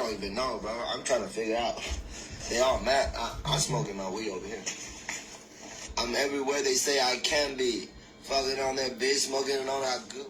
don't even know, bro. I'm trying to figure out. They all mad. I, I'm smoking my weed over here. I'm everywhere they say I can be. Fucking on that bitch, smoking and on that good.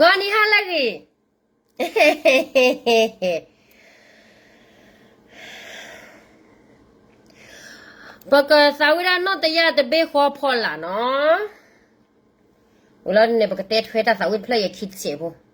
Gani halagi. ပကသးဝံၣ်ဒၣ်နီၢ်တယၢ်တဘ့ၣ်ဃီဖီလာ်နီၤ. ဝံၤလီၤန့ၣ် ပကတဲထွဲတၢ်သးဝံၣ်တဖျၢၣ်အံၤခံတစဲးဖိ.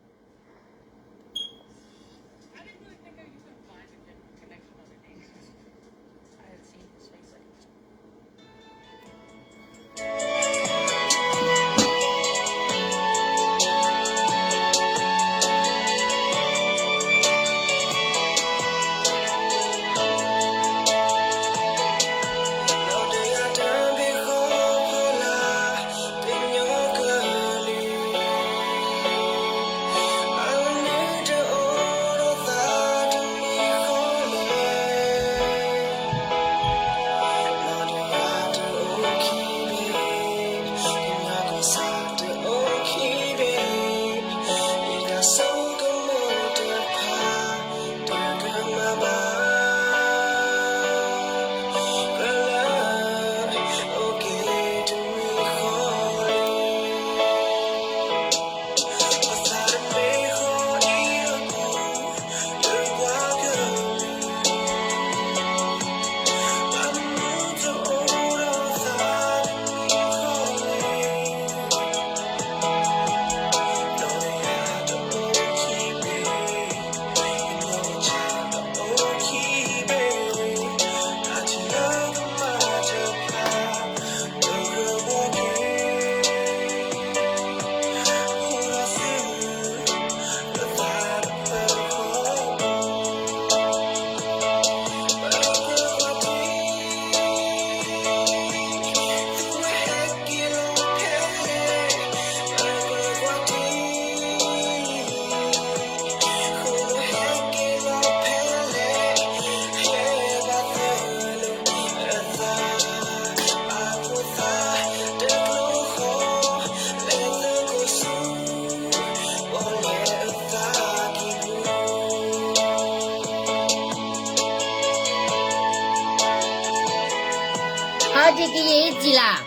ဟါ ဒ်ကယံာ်အံၤတံၢ်လၢ်,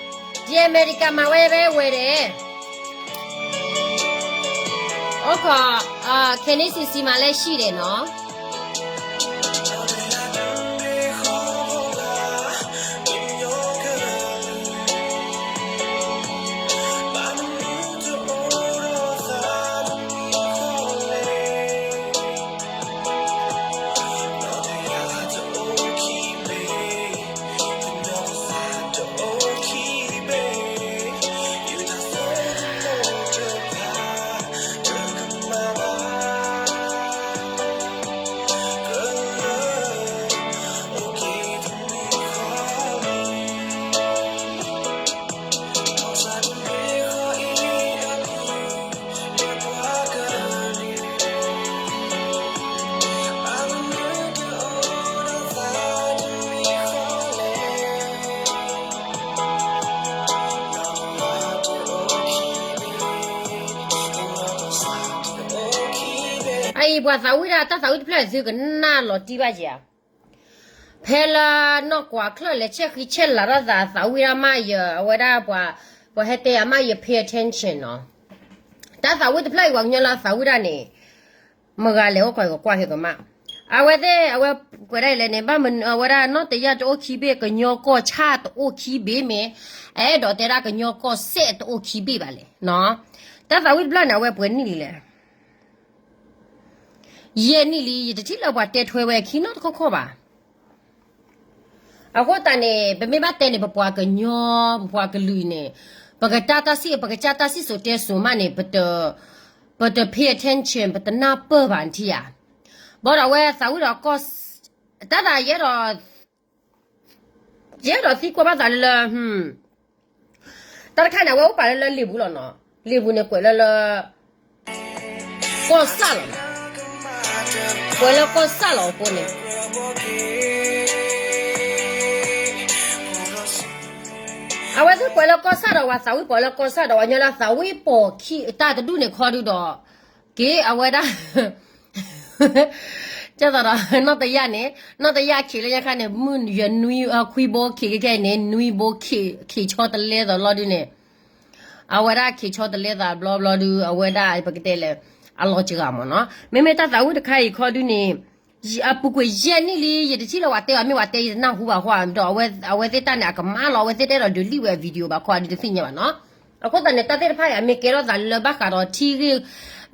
ယဲအမဲရကၤမၤဝဲဖဲဝဲဒဲး, အိၣ်ခိး, ခဲနံစံးစံးမးလၢဟံၣ်ဒဲးနီၤ. အအံၤပှၤသးဝံၣ်ဒၣ်တၢ်သးဝံၣ်တဖျၢၣ် သုကနၣ်လီၤတံၢ်ဘၣ်ယၤ, ဖဲလၢနီၢ်ကွၢ်ချၢၣ်လဲၤဆဲးဃံဆဲးလၤထီၣ်သး သးဝံၣ်ဒၣ်မးယၤ အဝဲဒၣ်ပှၤ, ပှၤဟဲတဲယၤမးယၤ pay attention နီၤ. တၢ်သးဝံၣ်တဖျၢၣ်အံၤ ပှၤကညီလၢသးဝံၣ်ဒၣ်န့ၣ် မတၤလဲၣ် အိၣ်ခိးကကွၢ်ဟ့ၣ်ကမၣ်. အဝဲသ့ၣ် အဝဲကွဲးဒၣ်လဲၣ်န့ၣ် ဘၣ်မနုၤအဝဲဒၣ်နီၢ်တယၢ်တအိၣ်ခံဘ့ၣ် ကညီကီၢ်ဆၣ်တအိၣ်ခံဘ့ၣ်မ့ၢ် အအဲၣ်ဒိးတဲဒၣ်ကညီကီၢ်စဲၣ်တအိၣ်ခံဘ့ၣ်ဘၣ်လဲၣ်နီၤ. တၢ်သးဝံၣ်တဖျၢၣ်န့ၣ် အဝဲပှဲၤနံၣ်လံလဲၣ်. ယဲၢ်နံၣ်လံ ယတထံၣ်လၢပှၤတဲထွဲဝဲအခံနီတခီခီဘၣ်. အဃိသတးန့ၣ် ပမ့ၢ်ဘၣ်တဲန့ၣ် ပပှၤကညီ ပပှၤကလုာ်န့ၣ် ပကတၢ်တၢ်စံၣ် ပကစၢ်တၢ်စံၣ်စိၤတဲစိၤမးန့ၣ် ပတ pay attention ပတနၢ်ပၢၢ်ဘၣ်နထံၣ်ဧါ. ဘၣ်ဒီးအဝဲသးဝံၣ်ဒီးကီၢ် တၢ်သး ယအဲၣ်ဒိးသံကွၢ်ဘၣ်သးလၢလၢ တၢ်တခါန့ၣ် အဝဲအိၣ်ပာ်လၢလၢလံာ်ပူၤလီၤနီၤ. လံာ်ပူၤန့ၣ်ကွဲးလၢလၢ ကီၢ်ဆၣ်လီၤ. ကွဲးလၢကီၢ်ဆၣ်လီၤအဃိန့ၣ် အဝဲသ့ၣ်ကွဲးလၢကီၢ်ဆၣ်ဒီး ပှၤသးဝံၣ်ပိာ်လၢကီၢ်ဆၣ်ဒီး ပှၤကညီလၢသးဝံၣ်ပိာ်ခံအတၢ်တဒူၣ်န့ၣ်ခီဒုဒီး က့ၤအဝဲဒၣ် ကဲသိးဒီး နီၢ်တယၢ်န့ၣ် နီၢ်တယၢ်ခံးလၢညါခါန့ၣ် မုၢ်ယနွံ ခွံဘိခံးခဲခဲအံၤန့ၣ် နွံဘိခံးဆီတလဲသးလီၤဒုန့ၣ် အဝဲဒၣ်ခံးဆီတလဲသးဘျီဘျီဒု အဝဲဒၣ်ပကတဲလဲၣ် အလီၤစှၤမ့ၢ်နီၤ. မ့မ့ၢ်တၢ်သးဝံၣ်တခါအံၤခီဒုန့ၣ် အပူၤကွံာ်ယဲၢ်နံၣ်လံ ယတထံၣ်လၢပှၤတဲအီၤ မ့ၢ်ပှၤတဲယတနၢ်ဟူဘၣ်ဃိဒီး အဝဲသ့ၣ်တၢ်န့ၣ် အကမၣ်လီၤ အဝဲသ့ၣ်တအဲၣ်ဒိး delete ဝဲအ video ဘၣ်ခီဒုတသ့ၣ်ညါဘၣ်နီၤ. အဃိသတးန့ၣ် တၢ်သ့ၣ်တဖၣ်အံၤ အမ့ၢ်ကဲထီၣ်သးလၢဘၣ်ဃးဒီးထံဂ့ၢ်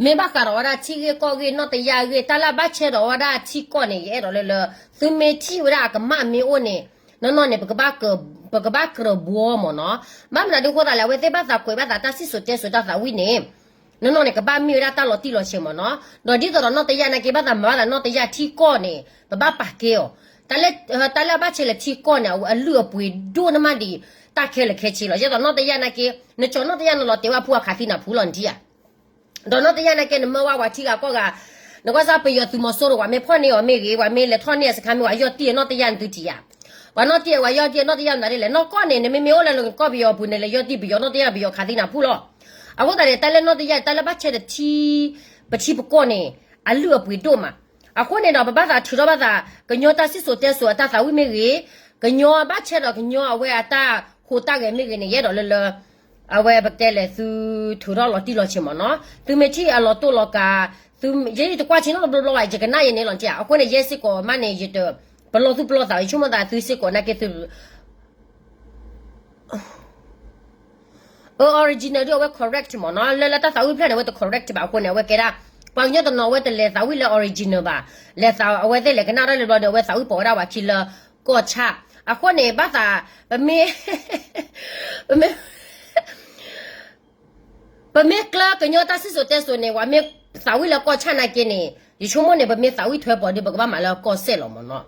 မ့ၢ်ဘၣ်ဃးဒီးဝဲဒၣ်ထံဂ့ၢ်ကီၢ်ဂ့ၢ် နီၢ်တယၢ်ဂ့ၢ် တၢ်လၢအဘၣ်ဆဲဒီးဝဲဒၣ်ထံကီၢ်န့ၣ် ယအဲၣ်ဒိးလၢလၢ သုမ့ၢ်ထံၣ်ဝဲဒၣ်အကမၣ်မ့ၢ်အိၣ်န့ၣ် နီၢ်နီၢ်န့ၣ် ပကဘၣ်ကြၢးဘှီမ့ၢ်နီၤ. ဘၣ်မနုၤဒ်အဃိသတးလဲၣ် အဝဲသ့ၣ်ဘၣ်သးကွဲးဘၣ်သးတၢ်စံၣ်စိၤတဲစိၤတၢ်သးဝံၣ်န့ၣ် နီၢ်နီၢ်န့ၣ် ကဘၣ်မ့ၢ်ဝဲဒၣ်တၢ်လီၤတံၢ်လီၤဆဲးမ့ၢ်နီၤ. ဒီးဒ်သိးဒီးနီၢ်တယၢ်နာ်က့ ဘၣ်သးမၤဘၣ်သးနီၢ်တယၢ်ထံကီၢ်န့ၣ် ပဘၣ်ပာ်ကဲအီၤ တၢ်လၢအဘၣ်ဆဲလၢထံကီၢ်န့ၣ် အလုၢ်အပှ့ၤဒိၣ်န့ၢ်မးဒံး တၢ်ခဲလၢာ်ခဲဆ့လီၤ. ယဲသိးနီၢ်တယၢ်နာ်က့ နကၠီၤနီၢ်တယၢ်နလီၤတဲာ်ဝဲအဖိအခးသံနၤဖူလီၤနထံၣ်ဧါ. ဒီးနီၢ်တယၢ်နာ်က့ နမၢဝဲပှၤထံဂၤကီၢ်ဂၤ နကွၢ်စၢ်ပယီၤသုးမီၤစိရိၤ ပှၤမ့ၢ်ဖီၣ်န့ၢ်အီၤမ့ၢ်ဂ့ၤ ပှၤမ့ၢ်လဲၤထီၣ်န့ၢ်အစခါမ့ၢ် ပှၤယီၢ်တံၢ်အနီၢ်တယၢ်နသုထံၣ်ဧါ. ပှၤနီၢ်တံၢ်အဝဲယီၢ်တံၢ်အနီၢ်တယၢ်မနုၤဒ်လဲၣ် နီၢ်ကီၢ်န့ၣ် နမ့မ့ၢ်အိၣ်လၢနကီၢ်ပယီၤအပူၤန့ၣ် လဲၤယီၢ်တံၢ်ပယီၤ နီၢ်တယၢ်ပယီၤခးသံနၤဖူလီၤ. အဃိသတးန့ၣ် တၢ်လၢနီၢ်တယၢ် တၢ်လၢဘၣ်ဆဲဒီးထံ ပထံပကီၢ်န့ၣ် အလုၢ်အပှ့ၤဒိၣ်မး. အဃိန့ၣ်ဒီး ပဘၣ်သးထုးထီၣ်ဘၣ်သး ကညီတၢ်စံၣ်စိၤတဲစိၤအတၢ်သးဝံၣ်မ့ၢ်ဂ့ၤ, ကညီဘၣ်ဆဲဒီးကညီအဝဲအတၢ်ဟူးတၢ်ဂဲၤမ့ၢ်ဂ့ၤန့ၣ် ယအဲၣ်ဒိးလၢလၢ အဝဲပကတဲလဲၣ် သုထုးထီၣ်လီၤတံၢ်လီၤဆဲးမ့ၢ်နီၤ. သုမ့ၢ်ထံၣ်အလီၤတိၢ်လီၤကး, သု, ယဲယတကွၢ်ဆံနီတဘျီဘျီဘၣ် ယကနၣ်ယဲန့ၣ်လီၤ. အဃိန့ၣ် ယဲစ့ၢ်ကီးမးန့ၣ် ယတပလီၢ်သူၣ်ပလီၢ်သး ယဆိကမိၣ်သးသုစ့ၢ်ကီးနာ်က့သု အ original ဒ်အဝဲ correct မ့ၢ်နီၤ. လၢလၢတၢ်သးဝံၣ်ဖျၢၣ်န့ၣ် အဝဲတ correct ဘၣ်အဃိန့ၣ် အဝဲကဲဒၣ် ပှၤကညီတနီၤအဝဲတလဲၤသးဝံၣ်လၢ original ဘၣ်. လဲၤသး အဝဲသ့ၣ်လဲၤကနၣ်တၢ်လၢဘျီဒီး အဝဲသးဝံၣ်ပိာ်ဝဲဒၣ်ပှၤခံလၢကီၢ်ဆၣ်. အဃိန့ၣ် ဘၣ်သး ပမ့ၢ် ပမ့ၢ် ပမ့ၢ်ကျၢၤကညီတၢ်စံၣ်စိၤတဲစိၤန့ၣ် ပှၤမ့ၢ်သးဝံၣ်လၢကီၢ်ဆၣ်နာ်က့န့ၣ် ယဆိကမိၣ်န့ၣ် ပမ့ၢ်သးဝံၣ်ထွဲပိာ်ဒုး ပကဘၣ်မၤလၢကီၢ်စဲၣ်လီၤမ့ၢ်နီၤ.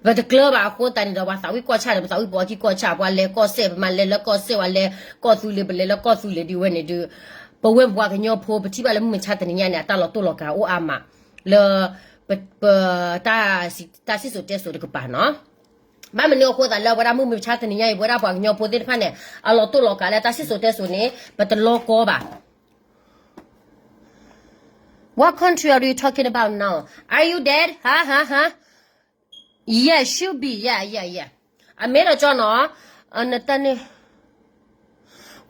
ပတကျၢၤဘၣ်အဃိသတးန့ၣ်ဒီး ပှၤသးဝံၣ်ကီၢ်ဆၣ်ဒီး ပသးဝံၣ်ပိာ်အခံကီၢ်ဆၣ်, ပှၤလဲၤကီၢ်စဲၣ် ပမၤလဲၤလၢကီၢ်စဲၣ်, ပှၤလဲၤကီၢ်သူလ့ၤ ပလဲၤလၢကီၢ်သူလ့ၤဒ်ဝဲန့ၣ်ဒုး ပဝဲပပှၤကညီဖိ ပထံၣ်ဘၣ်လၢမုၢ်မဆါတနံၤညါန့ၣ် အတၢ်လီၤတိၢ်လီၤကးအိၣ်အါမး လၢ ပ ပ တၢ်စံၣ်စိၤတဲစိၤတကပၤနီၤ. ဘၣ်မနုၤအဃိသတးလၢအဝဲဒၣ်မုၢ်မဆါတနံၤညါအံၤ ပဝဲဒၣ်ပှၤကညီဖိသ့ၣ်တဖၣ်န့ၣ် အလီၤတိၢ်လီၤကးလၢတၢ်စံၣ်စိၤတဲစိၤန့ၣ် ပတလီၤကီဘၣ်. What country are you talking about now? Are you dead? Huh, huh, huh? Yeah, should be. Yeah, yeah, yeah. အမ့ၢ်ဒီးကၠီနီၤ, နတၢ်န့ၣ်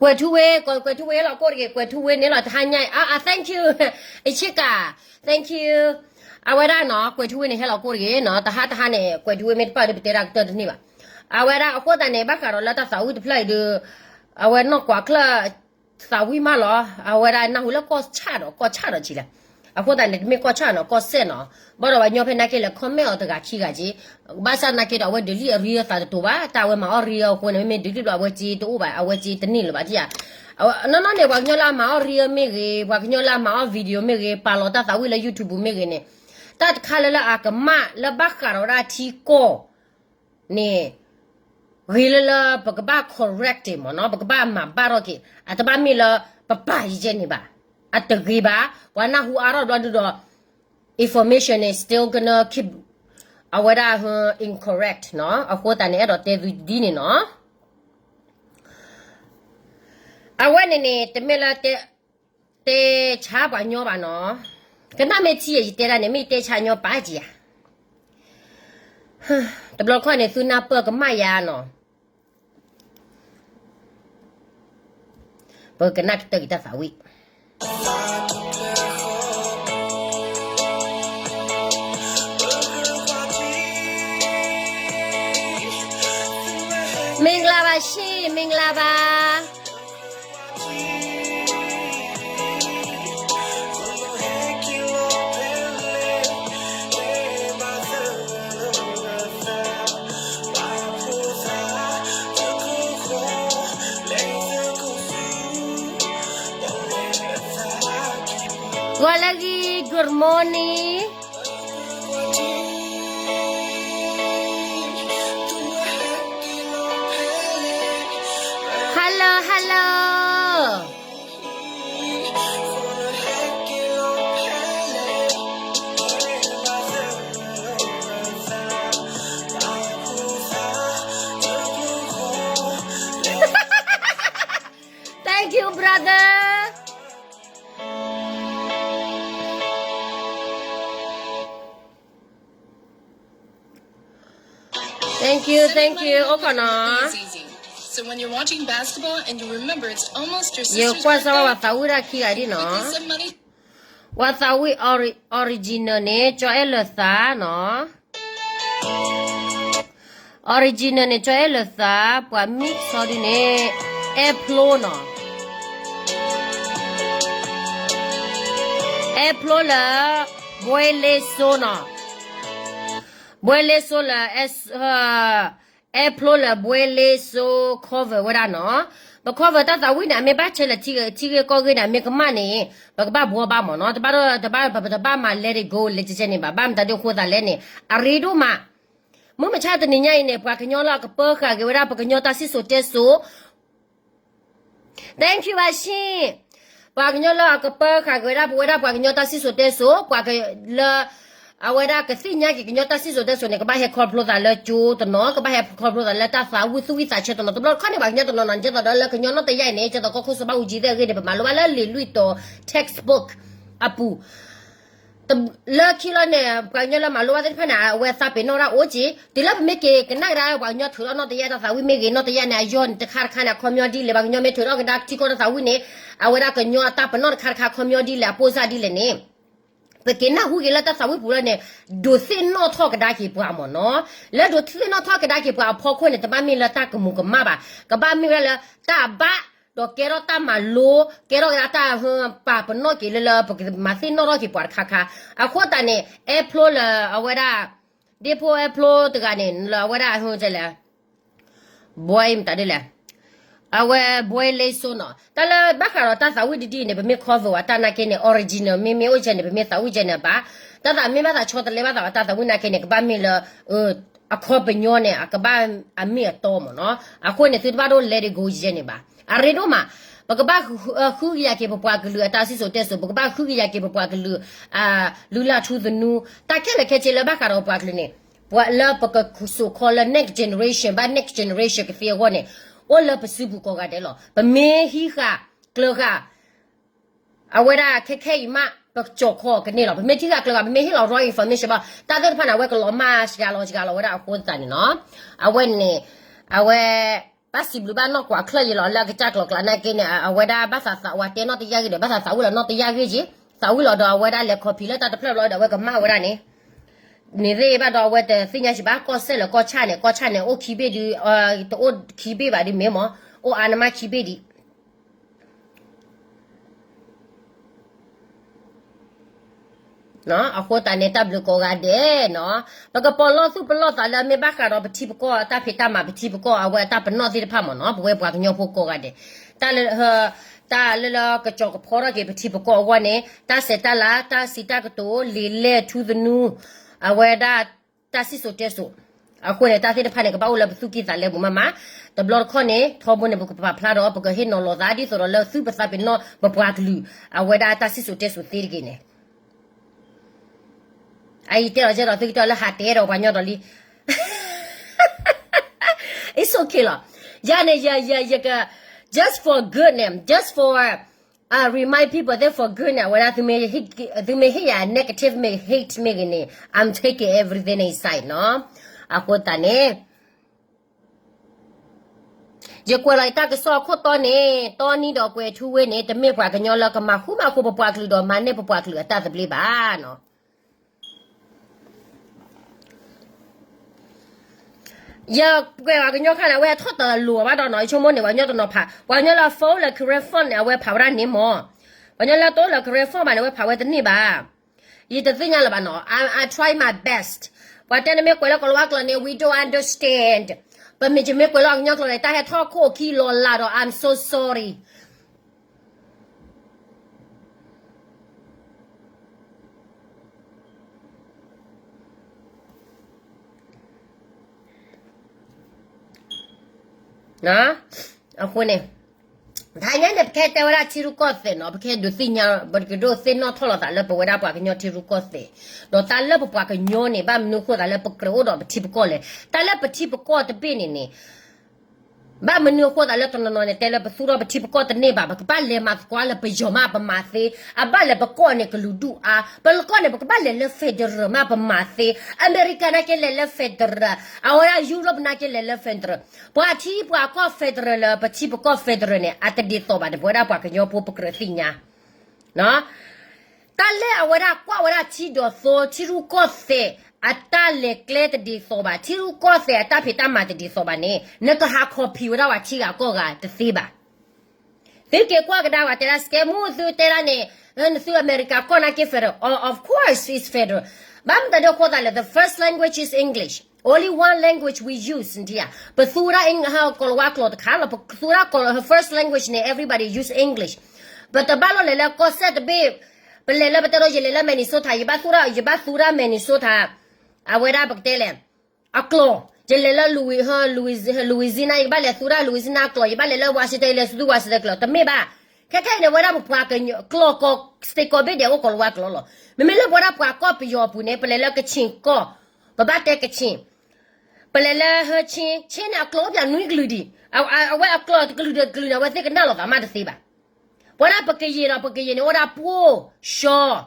ကွဲးထူဝ့, ကွဲးထူဝ့ဟဲလီၤကိၣ်တဂ့ၤ, ကွဲးထူဝ့န့ၣ်လီၤ တဟါညါအံၤ, အ thank you, အဆ့ကၤ, thank you. အဝဲဒၣ်နီၤ ကွဲးထူဝ့န့ၣ်ဟဲလီၤကိၣ်တဂ့ၤနီၤ, တဟါတဟါန့ၣ် ကွဲးထူဝ့မ့ၢ်တပၣ်ဒီး ပတဲဒၣ်ကတၢၢ်တန့ၢ်ဘၣ်. အဝဲဒၣ်အဃိသတးန့ၣ် ဘၣ်ဃးဒီးလၢတၢ်သးဝံၣ်တဖျၢၣ်အံၤဒီး အဝဲနီၢ်ကွၢ်ချၢၣ် သးဝံၣ်မးလီၤ. အဝဲဒၣ်နၢ်ဟူလၢကီၢ်ဆၣ်ဒီး ကီၢ်ဆၣ်ဒီးကံလၢ အဃိသတးန့ၣ် တမ့ၢ်ကီၢ်ဆၣ်နီၤ ကီၢ်စဲၣ်နီၤ. ဘၣ်ဒီးပှၤကညီဖဲနာ်က့လဲၤ comment အီၤတဂၤခံဂၤက့, ဘၣ်ဆၣ်နာ်က့ဒီး အဝဲ delete အရံအသးတတိၤဘၣ်, တၢ်အဝဲမၤအီၣ်ရံအဃိန့ၣ် မ့မ့ၢ် delete ဘျီ အဝဲစ့တအိၣ်ဘၣ်, အဝဲစ့တန့ၢ်လၢၤဘၣ် ထံၣ်ဧါ. နီၢ်နီၢ်န့ၣ် ပှၤကညီလၢအမၤအီၣ်ရံမ့ၢ်ဂ့ၤ, ပှၤကညီလၢအမၤအီၣ် video မ့ၢ်ဂ့ၤ, ပာ်လီၤတၢ်သးဝံၣ်လၢ YouTube မ့ၢ်ဂ့ၤန့ၣ်, တၢ်တခါလၢလၢအကမၣ်လၢဘၣ်ဃးဒီးဝဲဒၣ်ထံကီၢ် န့ၣ် ဂ့ၤလၢလၢ ပကဘၣ် correct မ့ၢ်နီၤ, ပကဘၣ်မၤဘၣ်ထီၣ်က့ၤ, အတဘၣ်မ့ၢ်လၢပပာ်ယဲန့ၣ်ဘၣ်. အတဂ့ၤဘၣ်, ပှၤနၢ်ဟူအါထီၣ်ဘျီဒုဒီး information is still gonna keep အဝဲဒၣ် incorrect နီၤ. အဃိသတးန့ၣ် အဲၣ်ဒိးတဲသုဒ်န့ၣ်နီၤ. အဝဲန့ၣ်န့ၣ် တမ့ၢ်လၢ တဲဆါပှၤကညီဘၣ်နီၤ. ကနၣ်မ့ၢ်ထံယဲ ယတဲဒၣ်န့ၣ် မ့ၢ်ယတဲဆါညီပာ်ကံဧါ. တဘျီခီန့ၣ် သုနၢ်ပၢၢ်ကမၣ်ယၤနီၤ. ပကနၣ်ကတၢၢ်က့ၤတၢ်သးဝံၣ်. ရှ့ မင်္ဂလာပါ ဂီၤလၢအဂ့ၤ good morning. Hello, hello. Thank you, brother. Thank you, thank you. အိၣ်ခိးနီၤ. ယကွၢ်စၢ်ဝဲပှၤသးဝံၣ်တၢ်ခံဂၤဒ်နီၤ. ပှၤသးဝံၣ် ori-, original န့ၣ်ကၠီအဲၣ်လၢာ်သးနီၤ. Original န့ၣ်ကၠီအဲၣ်လၢာ်သး, ပှၤ mix အီၤဒ်န့ၣ် အဲၣ်ဖျိနီၤ. အဲၣ်ဖျိလၢ ဘွဲလ့စိနီၤ. ဘွဲလ့စိလၢ အဲၣ်ဖျိလၢ ဘွဲလ့စိ cover ဝဲဒၣ်နီၤ. ပ cover တၢ်သးဝံၣ်န့ၣ် အမ့ၢ်ဘၣ်ဆဲးလၢထံဂ့ၢ်ကီၢ်ဂ့ၢ်န့ၣ် အမ့ၢ်ကမၣ်န့ၣ် ပကဘၣ်ဘှီဘၣ်မ့ၢ်နီၤ. တဘၣ်ဒီး တဘၣ် ပတဘၣ်မၤ let it go လဲၤကဲန့ၣ်ဘၣ်. ဘၣ်မတၤဒ်အဃိသတးလဲၣ်န့ၣ် အရ့ဒိၣ်မး. မုၢ်မဆါတနံၤညါအံၤန့ၣ် ပှၤကညီလၢအကပၢဃာ်က့ၤဝဲဒၣ်ပကညီတၢ်စံၣ်စိၤတဲစိၤ Thank you အါဆံၣ်. ပှၤကညီလၢအကပၢဃာ်က့ၤဝဲဒၣ် ပဝဲဒၣ်ပှၤကညီတၢ်စံၣ်စိၤတဲစိၤ ပှၤလၢ အဝဲဒၣ်ကသ့ၣ်ညါက့ၤကညီတၢ်စံၣ်စိၤတဲစိၤန့ၣ် ကဘၣ်ဟဲခီဖျိသးလၢကၠိတနီၤ, ကဘၣ်ဟဲခီဖျိသးလၢတၢ်သးဝံၣ်သူၣ်ဝံၣ်သးဆၢတနီၤ. တဘျီတခီၣ်န့ၣ် ပှၤကညီတနီၤနီၤ ဒ်သိးဒီးလၢကညီနီၢ်တယၢ်အံၤန့ၣ် ဒ်သိးကီၢ်ခိၣ်စီၤဘၣ်အူကၠံသ့ၣ်အဂ့ၢ်န့ၣ် ပမၤလိဘၣ်လၢလံာ်လွံၢ်တီၤ textbook အပူၤ လၢခံလီၤန့ၣ် ပှၤကညီလၢမၤလိဘၣ်သ့ၣ်တဖၣ်န့ၣ် အဝဲသးပ့ၤနီၣ်ဒၣ်အိၣ်က့ၤ တုၤလၢပမ့ၢ်က့ၤကနၣ်ကဒါ ပှၤကညီထုးထီၣ်နီၢ်တယၢ်တၢ်သးဝံၣ်မ့ၢ်ဂ့ၤ နီၢ်တယၢ်န့ၣ် အယီၢ်န့ၣ်တခါတခါန့ၣ် အခီပညီဒ်လဲၣ် ပှၤကညီမ့ၢ်ထုးထီၣ်ကဒါထံကီၢ်တၢ်သးဝံၣ်န့ၣ် အဝဲဒၣ်ကညီအတၢ်ပနီၣ်တခါတခါအခီပညီဒ်လဲၣ် အပိၢ်စၢ်ဒ်လဲၣ်န့ၣ် ပက့ၤနၢ်ဟူက့ၤလၢတၢ်သးဝံၣ်ပူၤလီၤန့ၣ် ဒိးသ့ၣ်နီၣ်ထီၣ်ကဒါက့ၤပှၤမ့ၢ်နီၤ. လၢဒိးသ့ၣ်နီၣ်ထီၣ်ကဒါက့ၤပှၤအဖီခိၣ်န့ၣ် တဘၣ်မ့ၢ်လၢတၢ်ကမူၤကမၣ်ဘၣ်. ကဘၣ်မ့ၢ်ဝဲဒၣ်လၢတၢ်ဘၣ် ဒီးကဲထီၣ်တၢ်မၤလိ ကဲထီၣ်ကဒါတၢ်ဟၢ ပာ်ပနီၣ်က့ၤလၢလၢ ပကမၤသ့ၣ်နီၣ်ထီၣ်က့ၤပှၤတခါခါ. အဃိသတးန့ၣ် အဲၣ်ဖျိလၢအဝဲဒၣ် ဒ့ဖိအဲၣ်ဖျိတဂၤန့ၣ် လၢအဝဲဒၣ်ဟၢတဲလဲၣ် ဘွဲမတၤဒ်လဲၣ် အဝဲဘွဲလ့စိနီၤ. တၢ်လၢဘၣ်ဃးဒီးတၢ်သးဝံၣ်ဒ်ဒ်န့ၣ် ပမ့ၢ် cover အတၢ်နာ်က့န့ၣ် original မ့မ့ၢ်အိၣ်ကဲန့ၣ် ပမ့ၢ်သးဝံၣ်ကဲန့ၣ်ဘၣ်. တၢ်သးမ့ၢ်ဘၣ်သးဆီတလဲဘၣ်သးဝဲတၢ်သးဝံၣ်နာ်က့န့ၣ် ကဘၣ်မ့ၢ်လၢ အခီပညီန့ၣ် အကဘၣ်အမ့ၢ်အတီမ့ၢ်နီၤ. အဃိန့ၣ် သုတဘၣ်ဒိ let it go ယဲန့ၣ်ဘၣ်. အရ့ဒိၣ်မး ပကဘၣ်ဃုကယာ်က့ၤပပှၤကလုာ်အတၢ်စံၣ်စိၤတဲစိၤ ပကဘၣ်ဃုကယာ်က့ၤပပှၤကလုာ် လုၢ်လၢ်ထူသနူ တၢ်ခဲလၢာ်ခဲဆ့လၢဘၣ်ဃးဒီးပှၤကလုာ်န့ၣ် ပှၤလၢပကစိာ်ခီလၢ next generation ဘၣ် next generation ကသ့အဂီၢ်န့ၣ် အိၣ်လၢပစုပူၤကိးဂၤဒဲးလီၤ. ပမ့ၢ်ဟံးဃာ်ကျၢၤဃာ် အဝဲဒၣ်ခဲခဲအံၤမး ပကစိာ်ခီကန့ၢ်လီၤ. ပမ့ၢ်ထံၣ်ဃာ်ကျၢၤဃာ် ပမ့ၢ်ဟ့ၣ်လီၤ wrong information ဘၣ် တၢ်သ့ၣ်တဖၣ်န့ၣ် အဝဲကလီၤမၢ်စှၤလီၤစှၤလီၤဝဲဒၣ်အဃိသတးန့ၣ်နီၤ. အဝဲန့ၣ် အဝဲ ဘၣ်စံးဘျုးဘၣ်နီၢ်ကွၢ်ချၢၣ်ယံၤလီၤ လၢအကစၢ်ကျိၤကျါနာ်က့န့ၣ် အဝဲဒၣ်ဘၣ်သးသးဝးတဲနီၢ်တယၢ်ဂ့ၤဒီး ဘၣ်သးသးဝံၣ်လီၤနီၢ်တယၢ်ဂ့ၤက့ၤ သးဝံၣ်လီၤဒီးအဝဲဒၣ်လဲၤ copy လၢတၢ်တဖျၢၣ်ဘျီဒီး အဝဲကမၣ်ဝဲဒၣ်န့ၣ် န့ၣ်သ့ၣ်ဘၣ်ဒီး အဝဲတသ့ၣ်ညါစံးဘၣ် ကီၢ်စဲၣ်လၢကီၢ်ဆၣ်န့ၣ် ကီၢ်ဆၣ်န့ၣ် အိၣ်ခံဘ့ၣ်ဒုး တအိၣ်ခံဘ့ၣ်ဘၣ်ဒုးမ့ၢ်မး အိၣ်အါနမးခံဘ့ၣ်ဒံး အဃိသတးန့ၣ် တၢ်ဘျုးကိးဂၤဒဲးနီၤ ပကပီၤလီၢ်သူၣ်ပလီၢ်သးလၢအမ့ၢ်ဘၣ်ဃးဒီးပထံပကီၢ် တၢ်ဖံးတၢ်မၤပထံပကီၢ် အဝဲတၢ်ပနီၣ်သ့ၣ်တဖၣ်မ့ၢ်နီၤ ပဝဲပှၤကညီဖိကိးဂၤဒဲး တၢ်လၢ တၢ်လၢလၢကစီၤကဖီထီၣ်က့ၤပထံပကီၢ်အဂီၢ်န့ၣ် တၢ်ဆဲးတၢ်လၤ တၢ်စံးတၢ်ကတိၤ လံာ်လဲၢ်ထူသနူ အဝဲဒၣ် တၢ်စံၣ်စိၤတဲစိၤ အဃိန့ၣ် တၢ်သ့ၣ်တဖၣ်န့ၣ် ကဘၣ်အိၣ်လၢပသူၣ်ကံၢ်သးလဲပူၤမးမး တဘျီတခီၣ်န့ၣ် ထီဘိန့ၣ် ပကပာ်ဖျါဒီး ပကဟ့ၣ်နီၤလီၤသး ဒ်သိးဒီးလၢသုပသးပ့ၤနီၣ်ပပှၤကလုာ် အဝဲဒၣ်တၢ်စံၣ်စိၤတဲစိၤသ့တဂ့ၤန့ၣ် အအံၤတဲလီၤကဲဒီး သုကတဲလၢဟးတဲဒီးပှၤညီဒီးလံ It's okay လီၤ ယၤန့ၣ် ယ ယ ယက just for good န့ၣ် just for remind people that for good န့ၣ် အဝဲဒၣ် သုမ့ၢ်ဟ့ၣ်ယၤ negative မ့ၢ် hate မ့ၢ်ဂ့ၤန့ၣ် I'm taking everything inside နီၤ အဃိသတးန့ၣ် ယကွဲးလီၤယတၢ်ကစီၣ်အခိၣ်တီန့ၣ် တီနံဒီးကွဲးထူဝ့ၢ်န့ၣ် တမ့ၢ်ပှၤကညီလၢကမၤဃူမၤဖိးပပှၤကလုာ်ဒီးမၤန့ၢ်ပပှၤကလုာ်အတၢ်သဘျ့ဘၣ်နီၤ ယကွဲးပှၤကညီခါန့ၣ် အဝဲထီၣ်တလိၤဘၣ်ဒီးနီၤ, ယဆိကမိၣ်န့ၣ် ပှၤကညီတနီၤဖး, ပှၤကညီလၢ phone လၢ Karen phone န့ၣ် အဝဲဖးဝဲဒၣ်န့ၣ်မၢ်. ပှၤကညီလၢတိလၢ Karen phone ဘၣ်န့ၣ် အဝဲဖးဝဲတန့ၢ်ဘၣ်. ယတသ့ၣ်ညါလၢၤဘၣ်နီၤ, I, I try my best. ပှၤတဲနမ့ၢ်ကွဲးလၢကီၤလၤဝါကျိာ်န့ၣ် we don't understand. ပမ့ၢ်ယမ့ၢ်ကွဲးလၢကညီကျိာ်န့ၣ် တၢ်ဟဲထီၣ်ခိၣ်ခံလီၤလးဒီး I'm so sorry. အဃိန့ၣ် တဟါညါန့ၣ် ပကဟဲတဲဝဲဒၣ်ထံရူၢ်ကီၢ်သဲးနီၤ, ပကဟဲဒုးသ့ၣ်ညါ, ပကဒုးသ့ၣ်နီၣ်ထီၣ်လီၤသးလၢပဝဲဒၣ်ပှၤကညီထံရူၢ်ကီၢ်သဲး, ဒီးတၢ်လၢပပှၤကညီန့ၣ် ဘၣ်မနုၤအဃိသးလၢပကြၢးအိၣ်ဒီးပထံပကီၢ်လဲၣ်. တၢ်လၢပထံပကီၢ်တဘ့ၣ်န့ၣ်န့ၣ် ဘၣ်မနုၤအဃိသးလၢတနီၤနီၤန့ၣ် တဲလၢပသူၣ်ထီၣ်ပထံပကီၢ်တန့ၢ်ဘၣ်, ပကဘၣ်လဲၤမၤသကိးလၢပယီၤမးပမၤသ့, အဘၣ်လဲၤပကီၢ်န့ၣ်ကလုာ်ဒူၣ်အါ, ပလကီၢ်န့ၣ် ပကဘၣ်လဲၤလၢ federal မးပမၤသ့, အမဲရကၤနာ်က့လဲၤလၢ federal, အဝဲဒၣ်ယူရပၣ်နာ်က့လဲၤလၢ federal, ပှၤထံပှၤကီၢ် federal လၢပထံပကီၢ် federal န့ၣ် အတဒ်သိးဘၣ်န့ၣ် ပဝဲဒၣ်ပှၤကညီဖိပကြၢးသ့ၣ်ညါ တၢ်လၢအဝဲဒၣ်ကွၢ်ဝဲဒၣ်ထံဒီးသိ ထံရူၢ်ကီၢ်သဲး အတၢ်လဲၤကျဲတဒ်သိးဘၣ်, ထံရူၢ်ကီၢ်သဲးအတၢ်ဖံးတၢ်မၤတဒ်သိးဘၣ်န့ၣ် နကဟး copy ဝဲဒၣ်ပှၤထံဂၤကီၢ်ဂၤတသ့ဘၣ်. သုက့ၤကွၢ်ကဒါဝဲတဲဒၣ်စကဲမူ သုတဲဒၣ်န့ၣ် သုအမဲရကၤကီၢ်နာ်က့ federal, oh, of course it's federal. ဘၣ်မတၤဒ်အဃိသးလဲၣ်, the first language is English. Only one language we use နထံၣ်ဧါ. ပသူဝဲဒၣ် ကီၤလၤဝါကျိာ်တခါလီၤ, ပသူဝဲဒၣ်ကီၤလၤ first language န့ၣ် everybody use English. ပတဘၣ်လီၤလဲၤလၢကီၢ်စဲၣ်တဘ့ၣ်, ပလဲၤလၢ ပတဲဒီး ယလဲၤလၢ Minnesota, ယဘၣ်သူဝဲဒၣ်, ယဘၣ်သူဝဲဒၣ် Minnesota အဝဲဒၣ်ပကတဲလဲၣ် အကျိာ်, ယလဲၤလၢ Louis, Louisiana, ယကဘၣ်လဲၤသူဝဲဒၣ် Louisiana အကျိာ်, ယဘၣ်လဲၤလၢ Washington, ယလဲၤသူ Washington ကျိာ်, တမ့ၢ်ဘၣ်. ခဲခဲအံၤန့ၣ် ဝဲဒၣ်ပပှၤကညီကျိာ်ကီး state ကီးဘ့ၣ်ဒဲးအိၣ်ကီၤလၤဝါကျိာ်လီၤ. မ့မ့ၢ်လၢပဝဲဒၣ်ပှၤကီၢ်ပယီၤအပူၤန့ၣ် ပလဲၤလၢကချင်ကီၢ်, ပဘၣ်တဲကချင်, ပလဲၤလၢဟၢ ချင်း, ချင်းန့ၣ် အကျိာ်အိၣ်ပှၤနွံကလုာ်ဒံး, အဝဲအကျိာ်တကလုာ်ဒီးတကလုာ်န့ၣ် အဝဲသ့ၣ်ကနၣ်လိာ်သးမးတသ့ဘၣ်. ပဝဲဒၣ်ပကယဲၢ်ဒီးပကယဲၢ်န့ၣ် အိၣ်ဒၣ်ပှိၢ်, ရှီၤ,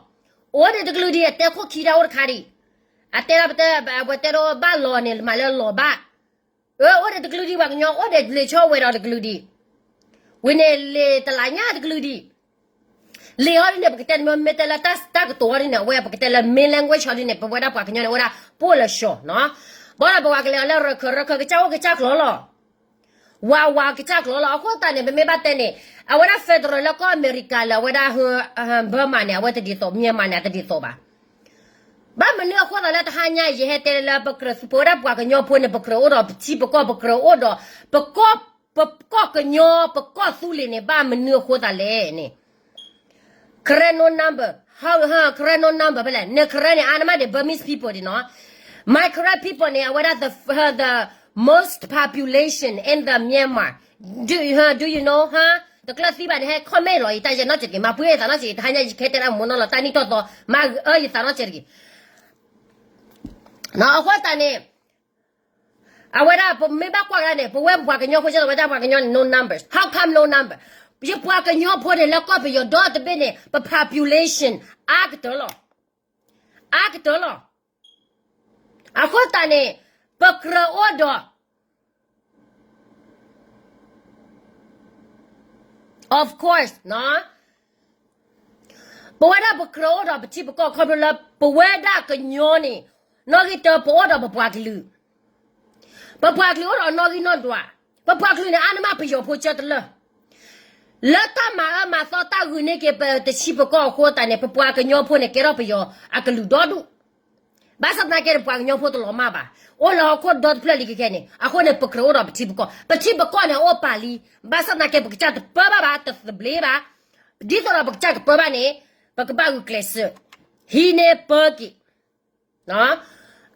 အိၣ်ဒံးတကလုာ်ဒံး, အတဲခိၣ်ခံဒၣ်အိၣ်တခါဒံး, အတဲဒၣ်ပတဲ, ပတဲဒီးဘၣ်လီၤန့ၣ် မၤလၢလီၤဘၣ်. အၢ အိၣ်ဒံးတကလုာ်ဒံး, ပှၤကညီအိၣ်ဒံးလံာ်ဆီဝဲဒီးတကလုာ်ဒံး, ဝံၤန့ၣ်လံာ်တလးညါတကလုာ်ဒံး, လံာ်ဟီဒ်န့ၣ် ပကတဲန့ၣ် မ့ၢ်တဲလၢတၢ်ကတိၤဟီဒ်န့ၣ် အဝဲပကတဲလၢ main language ဟီဒ်န့ၣ် ပဝဲဒၣ်ပှၤကညီန့ၣ် အိၣ်ဒၣ်ပှိၢ်လၢရှီၤနီၤ. ဘၣ်ဒီးပဝဲကလဲၤအီၤလၢရခၢၣ်, ရခၢၣ်ကစၢ်အိၣ်ကစၢ်ကျိာ်လီၤ. ဝးဝးကစၢ်ကျိာ်လီၤ. အဃိသတးန့ၣ် ပမ့ၢ်ဘၣ်တဲန့ၣ် အဝဲဒၣ် federal လၢကီၢ်အမဲရကၤလၢအဝဲဒၣ် Burma န့ၣ် အဝဲတဒ်သိး, Myanmar န့ၣ် အတဒ်သိးဘၣ်. ဘၣ်မနုၤအဃိသးလၢတဟါညါအံၤ ယဟဲတဲလၢပကြၢး, ပဝဲဒၣ်ပှၤကညီဖိန့ၣ် ပကြၢးအိၣ်ဒီးပထံပကီၢ်, ပကြၢးအိၣ်ဒီးပကီၢ်, ပကီၢ်ကညီ, ပကီၢ်သူလ့ၤန့ၣ် ဘၣ်မနုၤအဃိသးလဲၣ်န့ၣ် Karen no number, how, Karen no number ဖဲလဲၣ်, န Karen န့ၣ် အါန့ၢ်မးဒံး Burmese people ဒံးနီၤ. My Karen people န့ၣ် အဝဲဒၣ် the, the most population in the Myanmar. Do, do you know, တကျၢၢ်သံဘၣ်န့ၣ် ဟဲ comment လီၤ ယတၢ်ယဲၢ်နီၢ်စဲးတက့ၢ်, မၤပှဲၤယသးနီၢ်စဲး, တဟါညါယကဟဲတဲဒၣ်မိၢ်နီၢ်လီၤ တၢ်နံၣ်ထီၣ်သီ, မၤအၢယသးနီၢ်စဲးတက့ၢ်. အဃိသတးန့ၣ် အဝဲဒၣ်ပမ့ၢ်ဘၣ်ကွၢ်ကဒါန့ၣ် ပဝဲပှၤကညီဖိ ကဲသိးဝဲဒၣ်ပှၤကညီန့ၣ် no number. How come no number? ယပှၤကညီဖိန့ၣ် လၢကီၢ်ပယီၤဒီတဘ့ၣ်န့ၣ် ပ population အါကတၢၢ်လီၤ. အါကတၢၢ်လီၤ. အဃိသတးန့ၣ် ပကြၢးအိၣ်ဒီး of course နီၤ, ပဝဲဒၣ်ပကြၢးအိၣ်ဒီးပထံပကီၢ်ခီဖျိလၢ ပဝဲဒၣ်ကညီန့ၣ် နီၣ်ဂံၢ်တၢ ပအိၣ်ဒီးပပှၤကလုာ်, ပပှၤကလုာ်အိၣ်ဒီးနီၣ်ဂံၢ်နီၣ်ဒွး, ပပှၤကလုာ်န့ၣ် အါန့ၢ်မးပယီၤဖိဆၢတလၢာ်, လၢတၢ်မၤအၢမၤသီတၢ်ဂုာ်န့ၢ်က့ၤပတဆံပကီၢ်အဃိသတးန့ၣ် ပပှၤကညီဖိန့ၣ် ကဲထီၣ်ပယီၤအကလုာ်ဒီဒူၣ် ဘၣ်ဆၣ်သနာ်က့န့ၣ် ပှၤကညီဖိတလီၤမၢ်ဘၣ်, အိၣ်လၢဟီၣ်ခိၣ်ဒီတဖျၢၣ်လံခဲခဲန့ၣ်, အဃိန့ၣ် ပကြၢးအိၣ်ဒီးပထံပကီၢ်, ပထံပကီၢ်န့ၣ် အအိၣ်ပာ်လံ, ဘၣ်ဆၣ်သနာ်က့ ပကစၢ်တပၢဘၣ်ဘၣ်, တသဘျ့ဘၣ်, ဒ်သိးဒီးပကစၢ်ကပၢဘၣ်န့ၣ် ပကဘၣ်ဂုာ်ကျဲးစၢး, ဟံးန့ၢ်ပၢက့ၤ,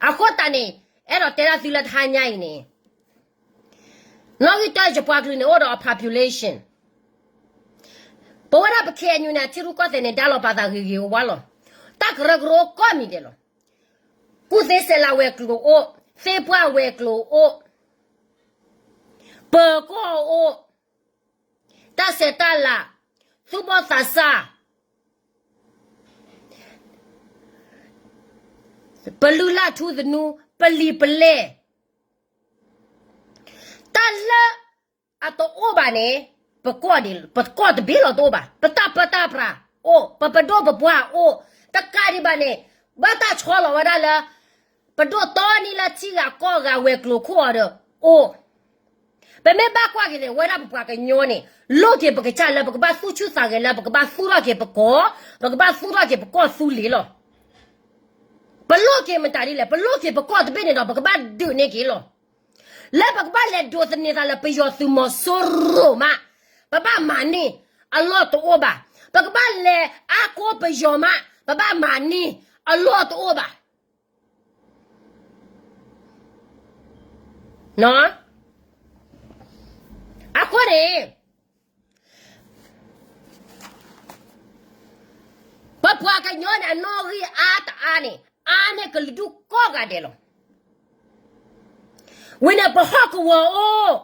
အဃိသတးန့ၣ် အဲၣ်ဒိးတဲဒၣ်သုလၢတဟါညါအံၤန့ၣ် နီၣ်ဂံၢ်တၢ ယပှၤကလုာ်န့ၣ် အိၣ်ဒီးအ population, ပဝဲဒၣ်ပ ခ့ၣ်အဲၣ်ယူၣ် န့ၣ် အထံရူၢ်ကီၢ်သဲးန့ၣ် ဒါလီၤပာ်သးဂ့ၤဂ့ၤဝါဝါလီၤ, တၢ်ကရၢကရိကိးမံၤဒဲးလီၤ, ကူၣ်သ့စဲးလးဝဲၤကျိၤအိၣ်, သ့ၣ်ပှၢ်ဝဲၤကျိၤအိၣ်, ပၢၤကီၢ်အိၣ်, တၢ်ဆဲးတၢ်လၤ, သူၣ်ဘီၣ်သးစၢ်, ပလုၢ်လၢ်ထူသနူ, ပလံာ်ပလဲၢ်, တၢ်လၢအတအိၣ်ဘၣ်န့ၣ် ပကီၢ်ဒံး, ပကီၢ်တဘ့ၣ်လီၤတအိၣ်ဘၣ်, ပတၢ်ပၢတၢ်ပြးအိၣ်, ပပဒိၣ်ပပှၢ်အိၣ်, တကးဒံးဘၣ်န့ၣ် ဘၣ်တၢ်ဆီလီၤဝဲဒၣ်လၢ ပ ပဒိၣ်တီနံလၢထံဂၤကီၢ်ဂၤဝဲၤကျိၤခိၣ်အီၤဒီးအိၣ်, ပမ့ၢ်ဘၣ်ကွၢ်က့ၤန့ၣ် ဝဲဒၣ်ပပှၤကညီန့ၣ် လိၣ်က့ၤပကစၢ်လၢပကဘၣ်သူၣ်ဆူၣ်သးဂဲၤလၢ ပကဘၣ်သူၣ်ထီၣ်က့ၤပကီၢ်, ပကဘၣ်သူၣ်ထီၣ်က့ၤပကီၢ်သူလ့ၤလီၤ. ပလိၣ်က့ၤမတၤဒ်လဲၣ်, ပလိၣ်က့ၤပကီၢ်တဘ့ၣ်န့ၣ်ဒီး ပကဘၣ်ဒုးန့ၢ်က့ၤလီၤ. လၢပကဘၣ်လဲၤဒိးသန့ၤသးလၢပယီၤသုးမီၤစိရိၤမး ပဘၣ်မၤန့ၢ်အလီၢ်တအိၣ်ဘၣ်. ပကဘၣ်လဲၤအါကိးပယီၤမး ပဘၣ်မၤန့ၢ်အလီၢ်တအိၣ်ဘၣ်. အဃိန့ၣ် ပပှၤကညီန့ၣ် အနီၣ်ဂံၢ်အါတအါန့ၣ် အါန့ၢ်ကလုာ်ဒူၣ်ကိးဂၤဒဲးလီၤ. ဝံၤန့ၣ်ပဟီၣ်ကဝီၤအိၣ်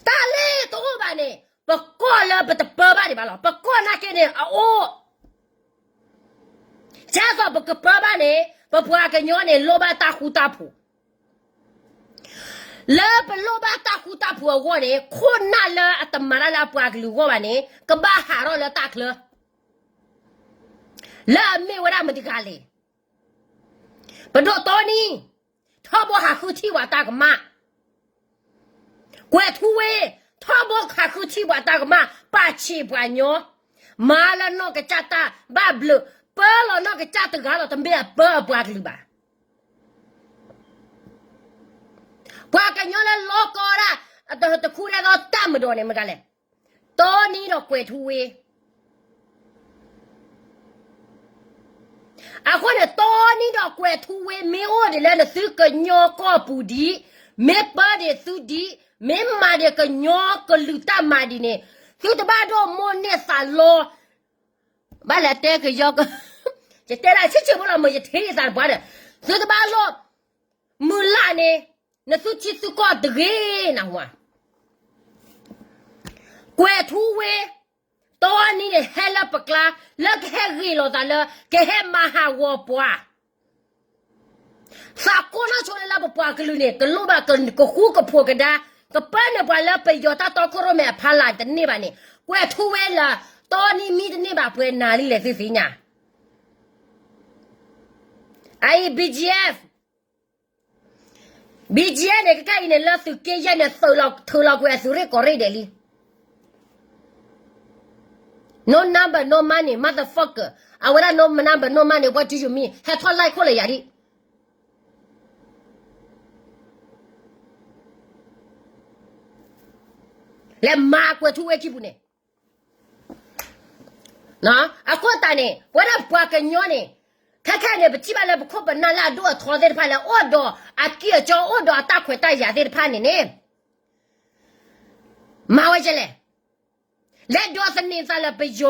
တၢ်လၢတအိၣ်ဘၣ်န့ၣ် ပကီၢ်လၢပတပၢဘၣ်ဒံးဘၣ်လီၤ. ပကီၢ်နာ်က့န့ၣ်အအိၣ်, ကသိးပကပၢဘၣ်န့ၣ် ပပှၤကညီန့ၣ် လိၣ်ဘၣ်တၢ်ဃူတၢ်ဖိး. လၢပလိၣ်ဘၣ်တၢ်ဃူတၢ်ဖိးအဂီၢ်န့ၣ် ခိၣ်နၢ်လၢအတမၤတၢ်လၢအပှၤကလုာ်အဂီၢ်ဘၣ်န့ၣ် ကဘၣ်ဟးထီၣ်လၢတၢ်ချၢ လၢအမ့ၢ်ဝဲဒၣ်မတၤတဂၤလဲၣ်. ပဒိၣ်တီနံ ထီဘိဟးဃုထံၣ်ပှၤတၢ်ကမၣ်, ကွဲၤထူဝ့ ထီဘိဟးဃုထံၣ်ပှၤတၢ်ကမၣ် ပာ်ဆံးပှၤညီ, မၤလၢနီၢ်ကစၢ်တၢ်ဘၣ်ဘျုး, ပၢလီၤနီၢ်ကစၢ်တဂၤလီၤ, တမ့ၢ်အပၢအပှၤကလုာ်ဘၣ်. ပှၤကညီလၢလီကီဒၣ် တခူဒဲသိးတၢ်မၤဒီးန့ၣ် မတၤလဲၣ်, တီနံဒီးကွဲၤထူဝ့ အဃိန့ၣ် တီနံဒီးကွဲၤထူဝ့ မ့ၢ်အိၣ်ဒံးလၢနသုကညီကီၢ်ပူၤဒံး, မ့ၢ်ပၢဒံးသုဒံး, မ့ၢ်မၤဒံးကညီကလုာ်တၢ်မၤဒံးန့ၣ်, သုတဘၣ်ဒိၣ်မိၢ်န့ၢ်သးလီ, ဘၣ်လဲၤတဲကယီက ယတဲဒၣ်ဆံးဆံးဖိလီၤ မ့ၢ်ယထံၣ်သးတပှၢ်ဒီး, သုတဘၣ်လိၣ်မုၢ်လၢ်န့ၣ်, နသုထံသုကီၢ်တဂ့ၤနဝၤ ကွဲၤထူဝ့, တီနံန့ၣ် ဟဲလၢပကျါ, လၢကဟဲဂ့ၤလိာ်သးလၢ ကဟဲမၤဟးဂီၤပှၤ, သးကိးနီၢ်ဆိလၢလၢပပှၤကလုာ်န့ၣ် ကလိၣ်ဘၣ်ကဃူကဖိးကဒါ, ကပၢနုာ်ပှၤလၢပယီၤတၢ်တီခိၣ်ရိၣ်မဲအဖီလာ်တန့ၢ်ဘၣ်န့ၣ်, ကွဲၤထူဝ့လၢ တီနံမံတန့ၢ်ဘၣ်ပှဲၤနၤလံလဲၣ်သုသ့ၣ်ညါ အအံၤ BGF, BGF န့ၣ် ကကဲအံၤန့ၣ် လၢသုးက့ယဲၢ်န့ၣ် သုးလီၤထုးလီၤကွံာ်အသုးရ့ၣ်ကီၢ်ရ့ၣ်ဒဲးလံ. No number, no money, motherfucker. အဝဲဒၣ် no number, no money, what do you mean? ဟဲထီၣ် like ခိၣ်လၢယၤဒံး လဲၤမၤကွဲၤထူဝ့ခံပူၤန့ၣ် အဃိသတးန့ၣ် ပဝဲဒၣ်ပှၤကညီန့ၣ် ခဲခဲန့ၣ် ပထံၣ်ဘၣ်လၢပခိၣ်ပနၢ်လၢအဒိၣ်အထီသ့ၣ်တဖၣ်လၢ အိၣ်ဒီးအကံၢ်အစီအိၣ်ဒီးအတၢ်ခွဲးတၢ်ယာ်သ့ၣ်တဖၣ်န့ၣ်န့ၣ် မၤဝဲဒ်လဲၣ်, လဲၤဒိးသန့ၤသးလၢပယီၤ,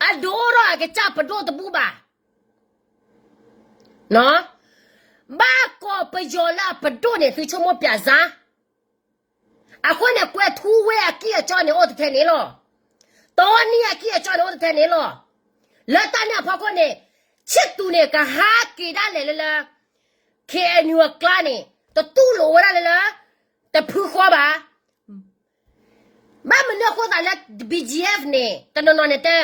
အဒိၣ်ထီၣ်အကစၢ်ပဒိၣ်တဘူၣ်ဘၣ် ဘၣ်ကိးပယီၤလၢအပဒိၣ်န့ၣ် သုဆိကမိၣ်ပျးစါ, အဃိန့ၣ် ကွဲၤထူဝ့အကံၢ်အစီန့ၣ်အိၣ်တထဲန့ၣ်လီၤ. တီနံအကံၢ်အစီန့ၣ်အိၣ်တထဲန့ၣ်လီၤ. လၢတၢ်န့ၣ်အဖီခိၣ်န့ၣ် ဆ့ၣ်တူၤန့ၣ် ကဟးက့ၤဒၣ်လဲာ်လၢလၢ KNU အကျါန့ၣ် တတူၢ်လိာ်ဝဲဒၣ်လၢလၢ တဖုဃီဘၣ်. ဘၣ်မနုၤအဃိသးလၢ BGF န့ၣ် တနီၤနီၤန့ၣ်တဲ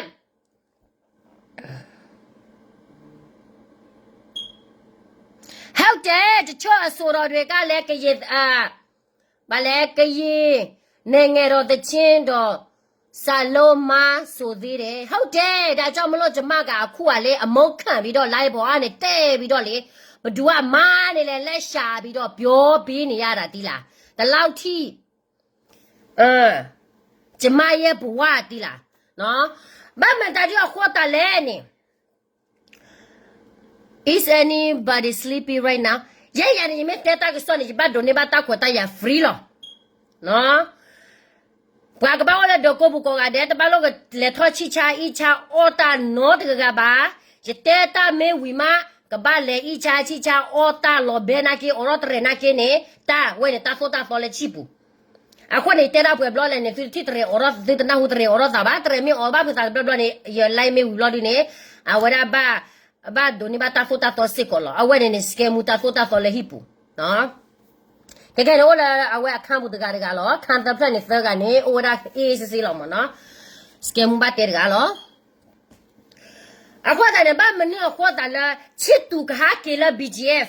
ဟုတ်တယ်, တချို့အဆိုတော်တွေကလည်း ကရင်, အာ, ဘာလဲ, ကရင်နိုင်ငံတော်သီချင်းတောင် စလုံးမဆိုသေးတယ်. ဟုတ်တယ်, ဒါကြောင့်မလို့ ကျမက အခုကလည်း အမုန်းခံပြီးတော့ live ပေါ်ကနေ တက်ပြီးတော့လေ, ဘယ်သူကမှန်းလည်း လက်ရှာပြီးတော့ ပြောပေးနေရတာ သီလါ, ဒီလောက်ထိ ကျမရဲ့ဘဝ သီလါ, ဘၣ်မတၤဒ်အဃိသးလဲၣ်န့ၣ် Is anybody sleepy right now? ယဲယၤန့ၣ် ယမ့ၢ်တဲတၢ်ကစီၣ်န့ၣ် ယဘၣ်ဒိးန့ၢ်ဘၣ်တၢ်ခွဲးတၢ်ယာ် free လီၤ. ပှၤကဘၣ်အိၣ်လၢဒၢးကိးပူၤကိးဂၤဒဲး တဘၣ်လိၣ်ကလဲၤထီၣ်ဆံၣ်ဆါအံၣ်ဆါအီၣ်တၢ်နီတဂၤဂၤဘၣ်. ယတဲတၢ်မ့ၢ်ဝံၤမး ကဘၣ်လဲၤအံၣ်ဆါဆံၣ်ဆါအီၣ်တၢ်လီၤဘဲနာ်က့ အိးထီၣ်တရဲၣ်နာ်က့န့ၣ် တၢ်ဝဲန့ၣ် တၢ်သိၣ်တၢ်သီလၢဆံၣ်ပူၤ အဃိန့ၣ် တဲဒၣ်ပှဲၤဘျီလဲၣ်န့ၣ် သုတထံၣ်တရဲၣ်အိးထီၣ် သုတနၢ်ဟူတရဲၣ်အိးထီၣ်သးဘၣ်. တရဲၣ်မ့ၢ်အိးဘၣ်ဖုးသးတဘျီဘျီန့ၣ် ယ live မ့ၢ်ဝံၤဘျီဒုန့ၣ် အဝဲဒၣ်ဘၣ် ဘၣ်ဒိးန့ၢ်ဘၣ်တၢ်သိၣ်တၢ်သီစ့ၢ်ကီးလီၤ. အဝဲန့ၣ်န့ၣ် စကဲမူတၢ်သိၣ်တၢ်သီလၢဟံၣ်ပူၤ ခဲခဲန့ၣ်အိၣ်လၢအဝဲအခန်းပူၤတဂၤတဂၤလီၤ. ခန်းသဖျၢၣ်န့ၣ်သၢဂၤန့ၣ် အိၣ်ဝဲဒၣ် အေးအေးဆေးဆေး လီၤမ့ၢ်နီၤ. စကဲမူဘၣ်တဲတဂၤလီၤ. အဃိသတးန့ၣ် ဘၣ်မနုၤအဃိသတးလၢ ဆံၣ်တူာ်ကဟးက့ၤလၢ B G F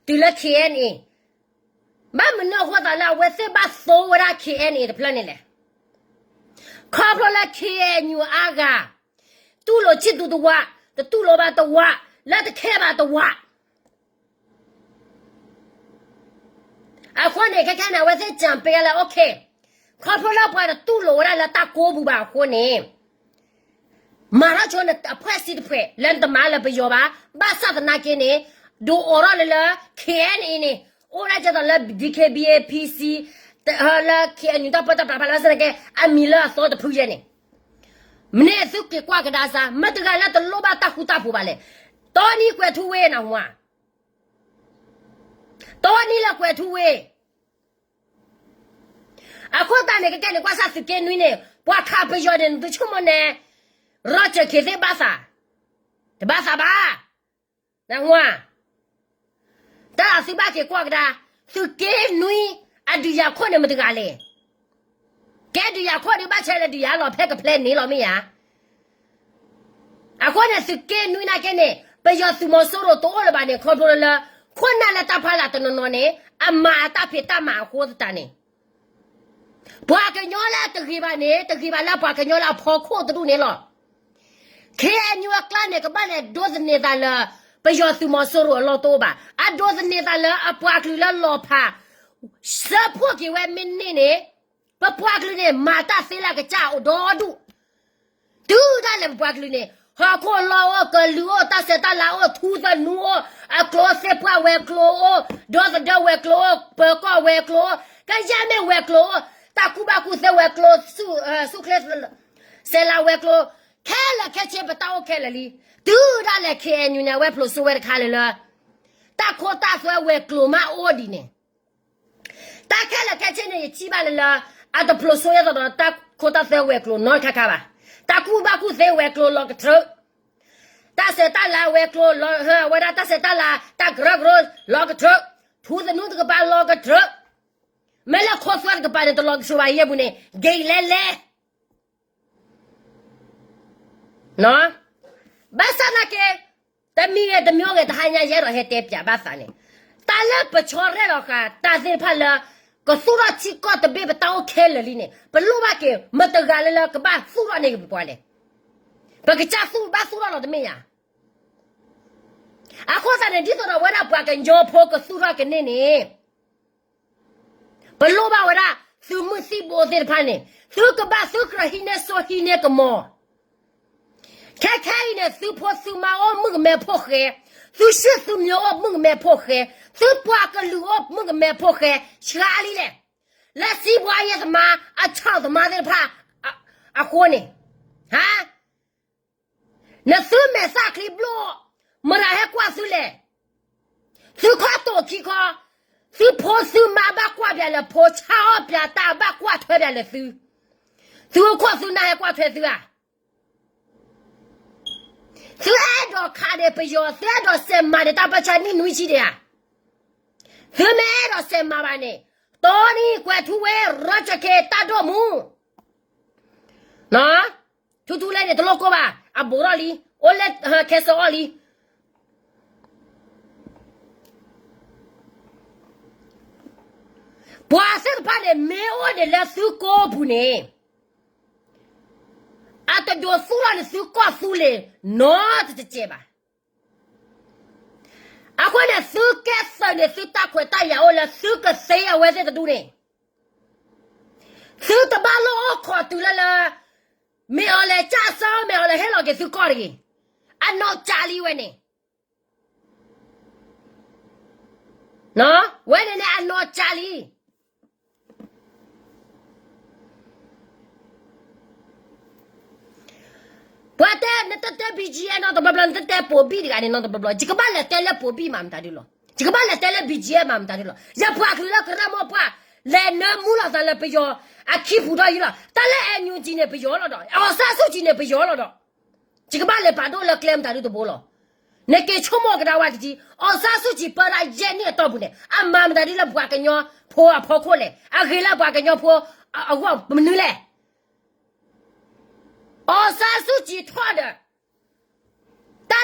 တုၤလၢ K N A, ဘၣ်မနုၤအဃိသတးလၢအဝဲသ့ၣ်ဘၣ်သိဝဲဒၣ် K N U အါဂၤ, ခီဖျိလၢ K N U အါဂၤ တူၢ်လိာ်ဆံၣ်တူာ်တဝး, တတူၢ်လိာ်ဘၣ်တဝး, လၢတခဲဘၣ်တဝး အဃိန့ၣ် ခဲခဲန့ၣ် အဝဲသ့ၣ် ကြံပေး လၢ OK, ခီဖျိလၢပှၤတတူၢ်လိာ်ဝဲဒၣ်လၢတၢ်ကိးပူၤဘၣ်အဃိန့ၣ် မၤထီၣ်ဆိနအဖွဲ့အစည်းတဖှဲး လၢနတမၤလၢပယီၤဘၣ်, ဘၣ်ဆၣ်သနာ်က့န့ၣ် ဒုးအိးထီၣ်လၢလၢ K N A န့ၣ် အိၣ်ဒၣ်ကဲသိးလၢ D K B A P C လၢ K N U တၢ်ပၢတၢ်ပြးဖးလၢစ့ၢ်ကီး အမံၤလၢအသီတဖုယဲန့ၣ်, မ့ၢ်န့ၢ်သုက့ၤကွၢ်ကဒါစၢ် မတၤတဂၤလၢတလိၣ်ဘၣ်တၢ်ဃူတၢ်ဖိးဘၣ်လဲၣ်. တီနံၤကွဲၤထူဝ့နဝါ, တီနံၤလၢကွဲၤထူဝ့ အဃိသတးန့ၣ် ကကဲန့ၣ် ကွၢ်စၢ်သုးက့နွံန့ၣ် ပှၤခးပယီၤန့ၣ် နသုဆိကမိၣ်န့ၣ် ရီၢ်စၢၢ်ခ့သ့ၣ်ဘၣ်သး, တဘၣ်သးဘၣ်, နဝါ, တၢ်သုဘၣ်က့ၤကွၢ်ကဒါ, သုးက့နွံ အဒုးယၤခိၣ်န့ၣ်မတၤတဂၤလဲၣ်. ကဲဒုးယၤခိၣ်ဒုးဘၣ်ဆဲးလၢဒုးယၤလီၤဖဲကဖျဲးန့ၣ်လီၤမ့ၢ်ဧါ. အဃိန့ၣ် သုးက့နွံနာ်က့န့ၣ် ပယီၤသုးမီၤစိရိၤတအိၣ်လၢၤဘၣ်န့ၣ် ခီဖျိလၢ ခိၣ်နၢ်လၢတၢ်ဖီလာ်တနီၤနီၤန့ၣ် အမၤအတၢ်ဖံးတၢ်မၤအဃိသတးန့ၣ် ပှၤကညီလၢတဂ့ၤဘၣ်န့ၣ် တဂ့ၤဘၣ်လၢပှၤကညီလၢအဖီခိၣ်တဒူၣ်န့ၣ်လီၤ. K N U အကျါန့ၣ် ကဘၣ်လဲၤဒိးသန့ၤသးလၢ ပယီၤသုးမီၤစိရိၤအလီၢ်တအိၣ်ဘၣ်. အဒိးသန့ၤသးလၢအပှၤကလုာ်လၢလီၤဖး စၢဖှိၣ်က့ၤဝဲမ့ၢ်န့ၢ်န့ၣ် ပပှၤကလုာ်န့ၣ် မၤတၢ်သ့လၢအကစၢ်အိၣ်ဒီဒူၣ် တုၤဒၣ်လဲာ်ပပှၤကလုာ်န့ၣ် ဟီၣ်ခိၣ်လီၢ်အိၣ် ကလုာ်အိၣ် တၢ်ဆဲးတၢ်လၤအိၣ် ထူသနူအိၣ် အကျိၤသ့ၣ်ပှၢ်ဝဲၤကျိၤအိၣ် ဒီသဒၢဝဲၤကျိၤအိၣ် ပၢၤကီၢ်ဝဲၤကျိၤအိၣ် ကယဲၢ်မ့ၢ်ဝဲၤကျိၤအိၣ် တၢ်ကူၣ်ဘၣ်ကူၣ်သ့ဝဲၤကျိၤ ဆူၣ်ချ့ စဲးလၤဝဲၤကျိၤ ခဲလၢာ်ခဲဆ့ ပတၢ်အိၣ်ခဲလၢာ်လံ. တုၤဒၣ်လဲာ် K N U န့ၣ် အဝဲဖျိးစိဝဲတခါလၢလၢ တၢ်ခိတၢ်သွဲဝဲၤကျိၤမးအိၣ်ဒ်န့ၣ် တၢ်ခဲလၢာ်ခဲဆ့န့ၣ် ယထံၣ်ဘၣ်လၢလၢ အတဖျိးစိဒ်သိးဒီး တၢ်ခိတၢ်သွဲဝဲၤကျိၤနီတခါခါဘၣ်. တၢ်ကူၣ်ဘၣ်ကူၣ်သ့ဝဲၤကျိၤလီၤကတြၢး, တၢ်ဆဲးတၢ်လၤဝဲၤကျိၤ ဝဲဒၣ်တၢ်ဆဲးတၢ်လၤ တၢ်ကရၢကရိလီၤကတြၢး, ထူသနူတကပၤလီၤကတြၢး, မ့ၢ်လၢခိသွဲတကပၤန့ၣ် တလီၤကတြၢးဘၣ် ယဲၢ်ပူၤန့ၣ် ဂ့ၤလဲၣ်လဲၣ် ဘၣ်ဆၣ်သနာ်က့ တမံၤဂ့ၤတမံၤဂ့ၤ တဟါညါယအဲၣ်ဒိးဟဲတဲပၠးဘၣ်သးန့ၣ်, တၢ်လၢပဆီရဲၣ်လီၤဃာ်တၢ်သ့ၣ်တဖၣ်လၢ ကသူၣ်ထီၣ်ထံကီၢ်တဘ့ၣ်ပတၢ်အိၣ်ခဲလၢာ်လံန့ၣ် ပလိၣ်ဘၣ်က့ၤ မတၤတဂၤလၢလၢကဘၣ်သူၣ်ထီၣ်န့ၢ်က့ၤပှၤလဲၣ်. ပကစၢ်သူၣ်ဘၣ်သူၣ်ထီၣ်လီၤတမ့ၢ်ဧါ. အဃိသတးန့ၣ် ဒ်သိးဒီးဝဲဒၣ်ပှၤကညီဖိကသူၣ်ထီၣ်ကန့ၢ်န့ၣ် ပလိၣ်ဘၣ်ဝဲဒၣ် သုးမုၢ်သံၣ်ဘိသ့ၣ်တဖၣ်န့ၣ် သုကဘၣ်သုကြၢးဟံးန့ၢ်စိဟံးန့ၢ်ကမီၤ. ခဲခဲအံၤန့ၣ် သုဖိသုမါအိၣ်မုၣ်ကမဲဖိဃဲ, သုဆွေသုမျိုးအိၣ်မုၣ်ကမဲဖိဃဲ, သုပှၤကလုာ်အိၣ်မုၣ်ကမဲဖိဃဲ ဆှါလံလဲၣ်. လၢစံးဘှါယဲၢ်သမါ အဆီၣ်သမါသ့ၣ်တဖၣ် အဃိန့ၣ် ဟါ နသုမဲာ်သၣ်ချံဘျိၣ် မတၤဟဲကွၢ်သုလဲၣ်. သုခီၣ်တိာ်ခံခီ, သုဖိသုမါဘၣ်ကွၢ်ပၠးလၢဖိ ဆါအီၣ်ပၠးတၢ်ဘၣ်ကွၢ်ထွဲပၠးလၢသု, သုခိၣ်သုနၢ်ဟဲကွၢ်ထွဲသုဧါ. သုအဲၣ်ဒိးခးဒီးပယီၤ သုအဲၣ်ဒိးစဲးမၤဒီးတၢ်ပၢဆှၢနံၣ်နွံဆံဒံးဧါ. သုမ့ၢ်အဲၣ်ဒိးစဲးမၤဘၣ်န့ၣ် တီနံၤကွဲၤထူဝ့ ရီၢ်စၢၢ်ခ့ တၢ်ဒိၣ်မူ ထူထူလဲၣ်န့ၣ် တလိၣ်ကိၢ်ဘၣ် အဘူးထီၣ်လံ အိၣ်လၢ cancel အီၤလံ. ပှၤသ့ၣ်တဖၣ်န့ၣ် မ့ၢ်အိၣ်န့ၣ်လၢသုကိးပူၤန့ၣ် အတဒိးသူၣ်ထီၣ်န့ၣ် သုကီၢ်သူလ့ၤ နီတစဲးဘၣ်. အဃိန့ၣ် သုကဲသုးန့ၣ် သုတၢ်ခွဲးတၢ်ယာ်အိၣ်လၢသုကသ့အဝဲသ့ၣ်တဒူၣ်န့ၣ် သုတဘၣ်လိၣ်အိၣ်ခိးတုၤလၢလၢ မ့ၢ်အီၤလဲၤကၢ်စၢ် မ့ၢ်အီၤလဲၤဟ့ၣ်လီၤက့ၤသုကီၢ်တဂ့ၤ. အနီၢ်ကၠးလံဝဲန့ၣ် ဝဲန့ၣ်န့ၣ် အနီၢ်ကၠးလံ. ပှၤတဲ နတတဲ BGF နီတဘျီဘျီ နတတဲပိာ်ဘံၣ်တဂၤန့ၣ် နီတဘျီဘျီ ယကဘၣ်လဲၤတဲလၢပိာ်ဘံၣ်မၤမတၤဒုလီၤ. ယကဘၣ်လဲၤတဲလၢ BGF မၤမတၤဒုလီၤ. ယပှၤကလုာ်လၢကရၢမိၢ်ပှၢ် လဲၤနၢမူလီၤသးလၢပယီၤ အခံပူၤဒီးယံၤလီၤ. တၢ်လၢ NUG န့ၣ် ပယီၤလီၤဒီး အောင်ဆန်းစုကြည် န့ၣ် ပယီၤလီၤဒီး ယကဘၣ်လဲၤပာ်ဒိၣ်လၢကျဲမတၤဒုတဘိလီၤ. နက့ၤဆိကမိၣ်ကဒါဝဲတထံၣ် အောင်ဆန်းစုကြည် ပၢတၢ်ယဲၢ်နံၣ်အတီၢ်ပူၤန့ၣ် အမၤမတၤဒုလၢပှၤကညီဖိအဖီခိၣ်လဲၣ်. အဂ့ၤလၢပှၤကညီဖိအဂီၢ်မနုၤလဲၣ်. အောင်ဆန်းစုကြည် ထီၣ်ဒီး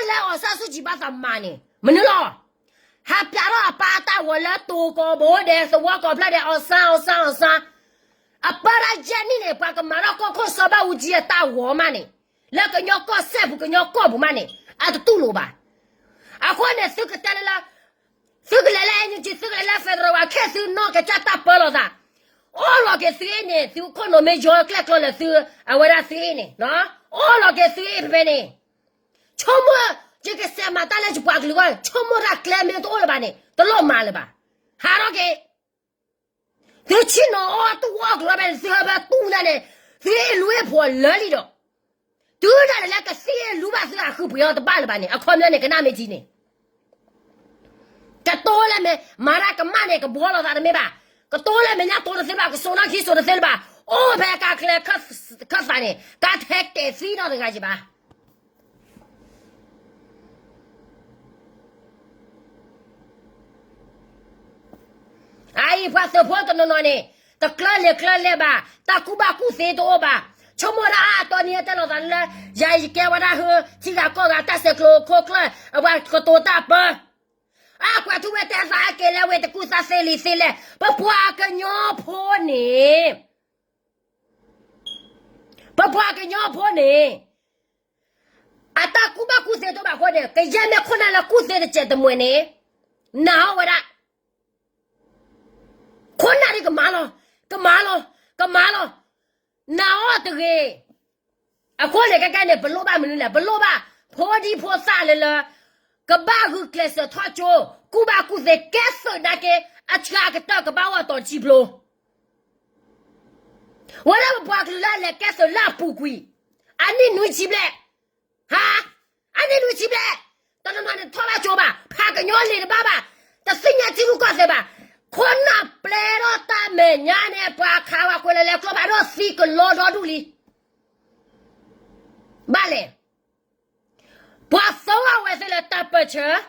လၢအီၣ်ဆန်းစုကြည်ဘၣ်သးမၤန့ၣ် မနုၤလီၤ. ဟးပျးထီၣ်အပၢ်အတၢ်ဂီၤလၢတိၤကီၢ်ဘိဒဲး သဝီကီၢ်ဖျၢၣ်ဒဲး အီၣ်ဆန်း အီၣ်ဆန်း အီၣ်ဆန်း. အပၢ်တၢ်ယဲၢ်နံၣ်န့ၣ် ပှၤကမၤထီၣ်ကီၢ်ခိၣ်စီၤဘၣ်အူကၠံအတၢ်ဂီၤမးန့ၣ် လၢကညီကီၢ်စဲၣ်ပူၤ ကညီကီၢ်ပူၤမးန့ၣ် အတတူၢ်လိာ်ဘၣ်. အဃိန့ၣ် သုကတဲလၢလၢ သုကလဲၤလၢ NUG သုကလဲၤလၢ federal ဝဲ ခဲသုနီၢ်ကစၢ်တၢ်ပၢလီၤသး, အိၣ်လီၤက့ၤသုအ့ၣ်န့ၣ် သုခိၣ်နူာ်မ့ၢ်ယီၤကျဲၣ်ကျီလၢသု အဝဲဒၣ်သုအ့ၣ်န့ၣ်, အိၣ်လီၤက့ၤသုအ့ၣ်ဖဲန့ၣ်, ဆိကမိၣ် ယကစဲးမၤတၢ်လၢယပှၤကလုာ်ဂီၢ် ဆိကမိၣ်တၢ်ကျဲမ့ၢ်တအိၣ်လၢၤဘၣ်န့ၣ် တလိၣ်မၤလၢၤဘၣ်. ဟးထီၣ်က့ၤ သုဆ့ၣ်နီၤအီၣ်တူၢ်အီၣ်ကျိၤဘၣ်န့ၣ် သုဟဲဘၣ်တူၢ်နၤန့ၣ် သုအ့ၣ်လူအ့ၣ်ဖိးလၢလံဒီး, တုၤဒၣ်လဲာ်လၢကသံၣ်အ့ၣ်လူဘၣ်သုအဃုပှ့ၤအီၤတဘၣ်လၢၤဘၣ်န့ၣ် အခီပညီန့ၣ် ကနၣ်မ့ၢ်ထံန့ၣ် ကတိၤလၢမ့ၢ် မၤတၢ်ကမၣ်န့ၣ် ကဘှီလီၤသးတမ့ၢ်ဘၣ်. ကတိၤလၢမ့ၢ်ညါတိၤတသ့ဘၣ်, ကစိာ်နီၣ်ခံစိာ်တသ့လၢၤဘၣ်. အိၣ်ဖဲကါချၢခၢၣ်သးန့ၣ် ကါထဲတဲာ်သံနီတဂၤယဘၣ်. အအံၤပှၤသုးဖိတနီၤနီၤန့ၣ် တကျၢၤလံာ်ကျၢၤလဲၢ်ဘၣ်, တၢ်ကူၣ်ဘၣ်ကူၣ်သ့တအိၣ်ဘၣ်. ဆိကမိၣ်ဒၣ်အါအတီၤန့ၣ် တဲလိာ်သးလၢ ယၤယကဲဝဲဒၣ်ဟု ထံဂၤကီၢ်ဂၤ တၢ်ဆဲးကျိးခိၣ်ကျၢၢ် အပှၤကတိၤတၢ်ပၢ အကွၢ်ထူဝဲတဲသးအက့ၤလၢဝ့ၢ် တကူၣ်သးသ့လံသ့လဲၢ်, ပပှၤကညီဖိန့ၣ်, ပပှၤကညီဖိန့ၣ် အတၢ်ကူၣ်ဘၣ်ကူၣ်သ့တအိၣ်ဘၣ်အဃိန့ၣ် ကယဲၢ်မ့ၢ်ခိၣ်နၢ်လၢကူၣ်သ့တစဲးတမှဲၤန့ၣ် နာ်အီၤဝဲဒၣ် ခိၣ်နၢ်ဒ်ကမၤလီၤ, ကမၤလီၤ, ကမၤလီၤ, နာ်အီၤတဂ့ၤ. အဃိန့ၣ် ကဲကဲန့ၣ် ပလိၣ်ဘၣ်မနုၤလဲၣ်, ပလိၣ်ဘၣ်ဖိဒံဖိသၣ်လၢလၢ ကဘၣ်ဂုာ်ကျဲးစၢးထီၣ်ကၠိ, ကူၣ်ဘၣ်ကူၣ်သ့ ကဲသုးနာ်က့ အဆှၢအကတၢၢ်ကဘၣ်အိၣ်အတီၤတဆံဖျိ ဝဲဒၣ်ပပှၤကလုာ်လၢအလဲၤကဲသုးလၢအပူၤကွံာ်, အနံၣ်နွံဆံဘျဲၣ်, ဟါ, အနံၣ်နွံဆံဘျဲၣ်, တနီၤနီၤန့ၣ်ထီၣ်ဘၣ်ကၠိဘၣ်, ဖးကညီလံာ်တဘၣ်ဘၣ်, တသ့ၣ်ညါထံရူၢ်ကီၢ်သဲးဘၣ်, ခိၣ်နၢ်ပျဲထီၣ်တၢ်မဲာ်ညါန့ၣ် ပှၤခးဝဲကွဲးလၢလဲၤကျိဖးဒိၣ် သံကလီဒီဒူၣ်လံ ဘၣ်လဲၣ်. ပှၤသီအဝဲသ့ၣ်လၢတၢ်ပၢၢ်ဆၢ,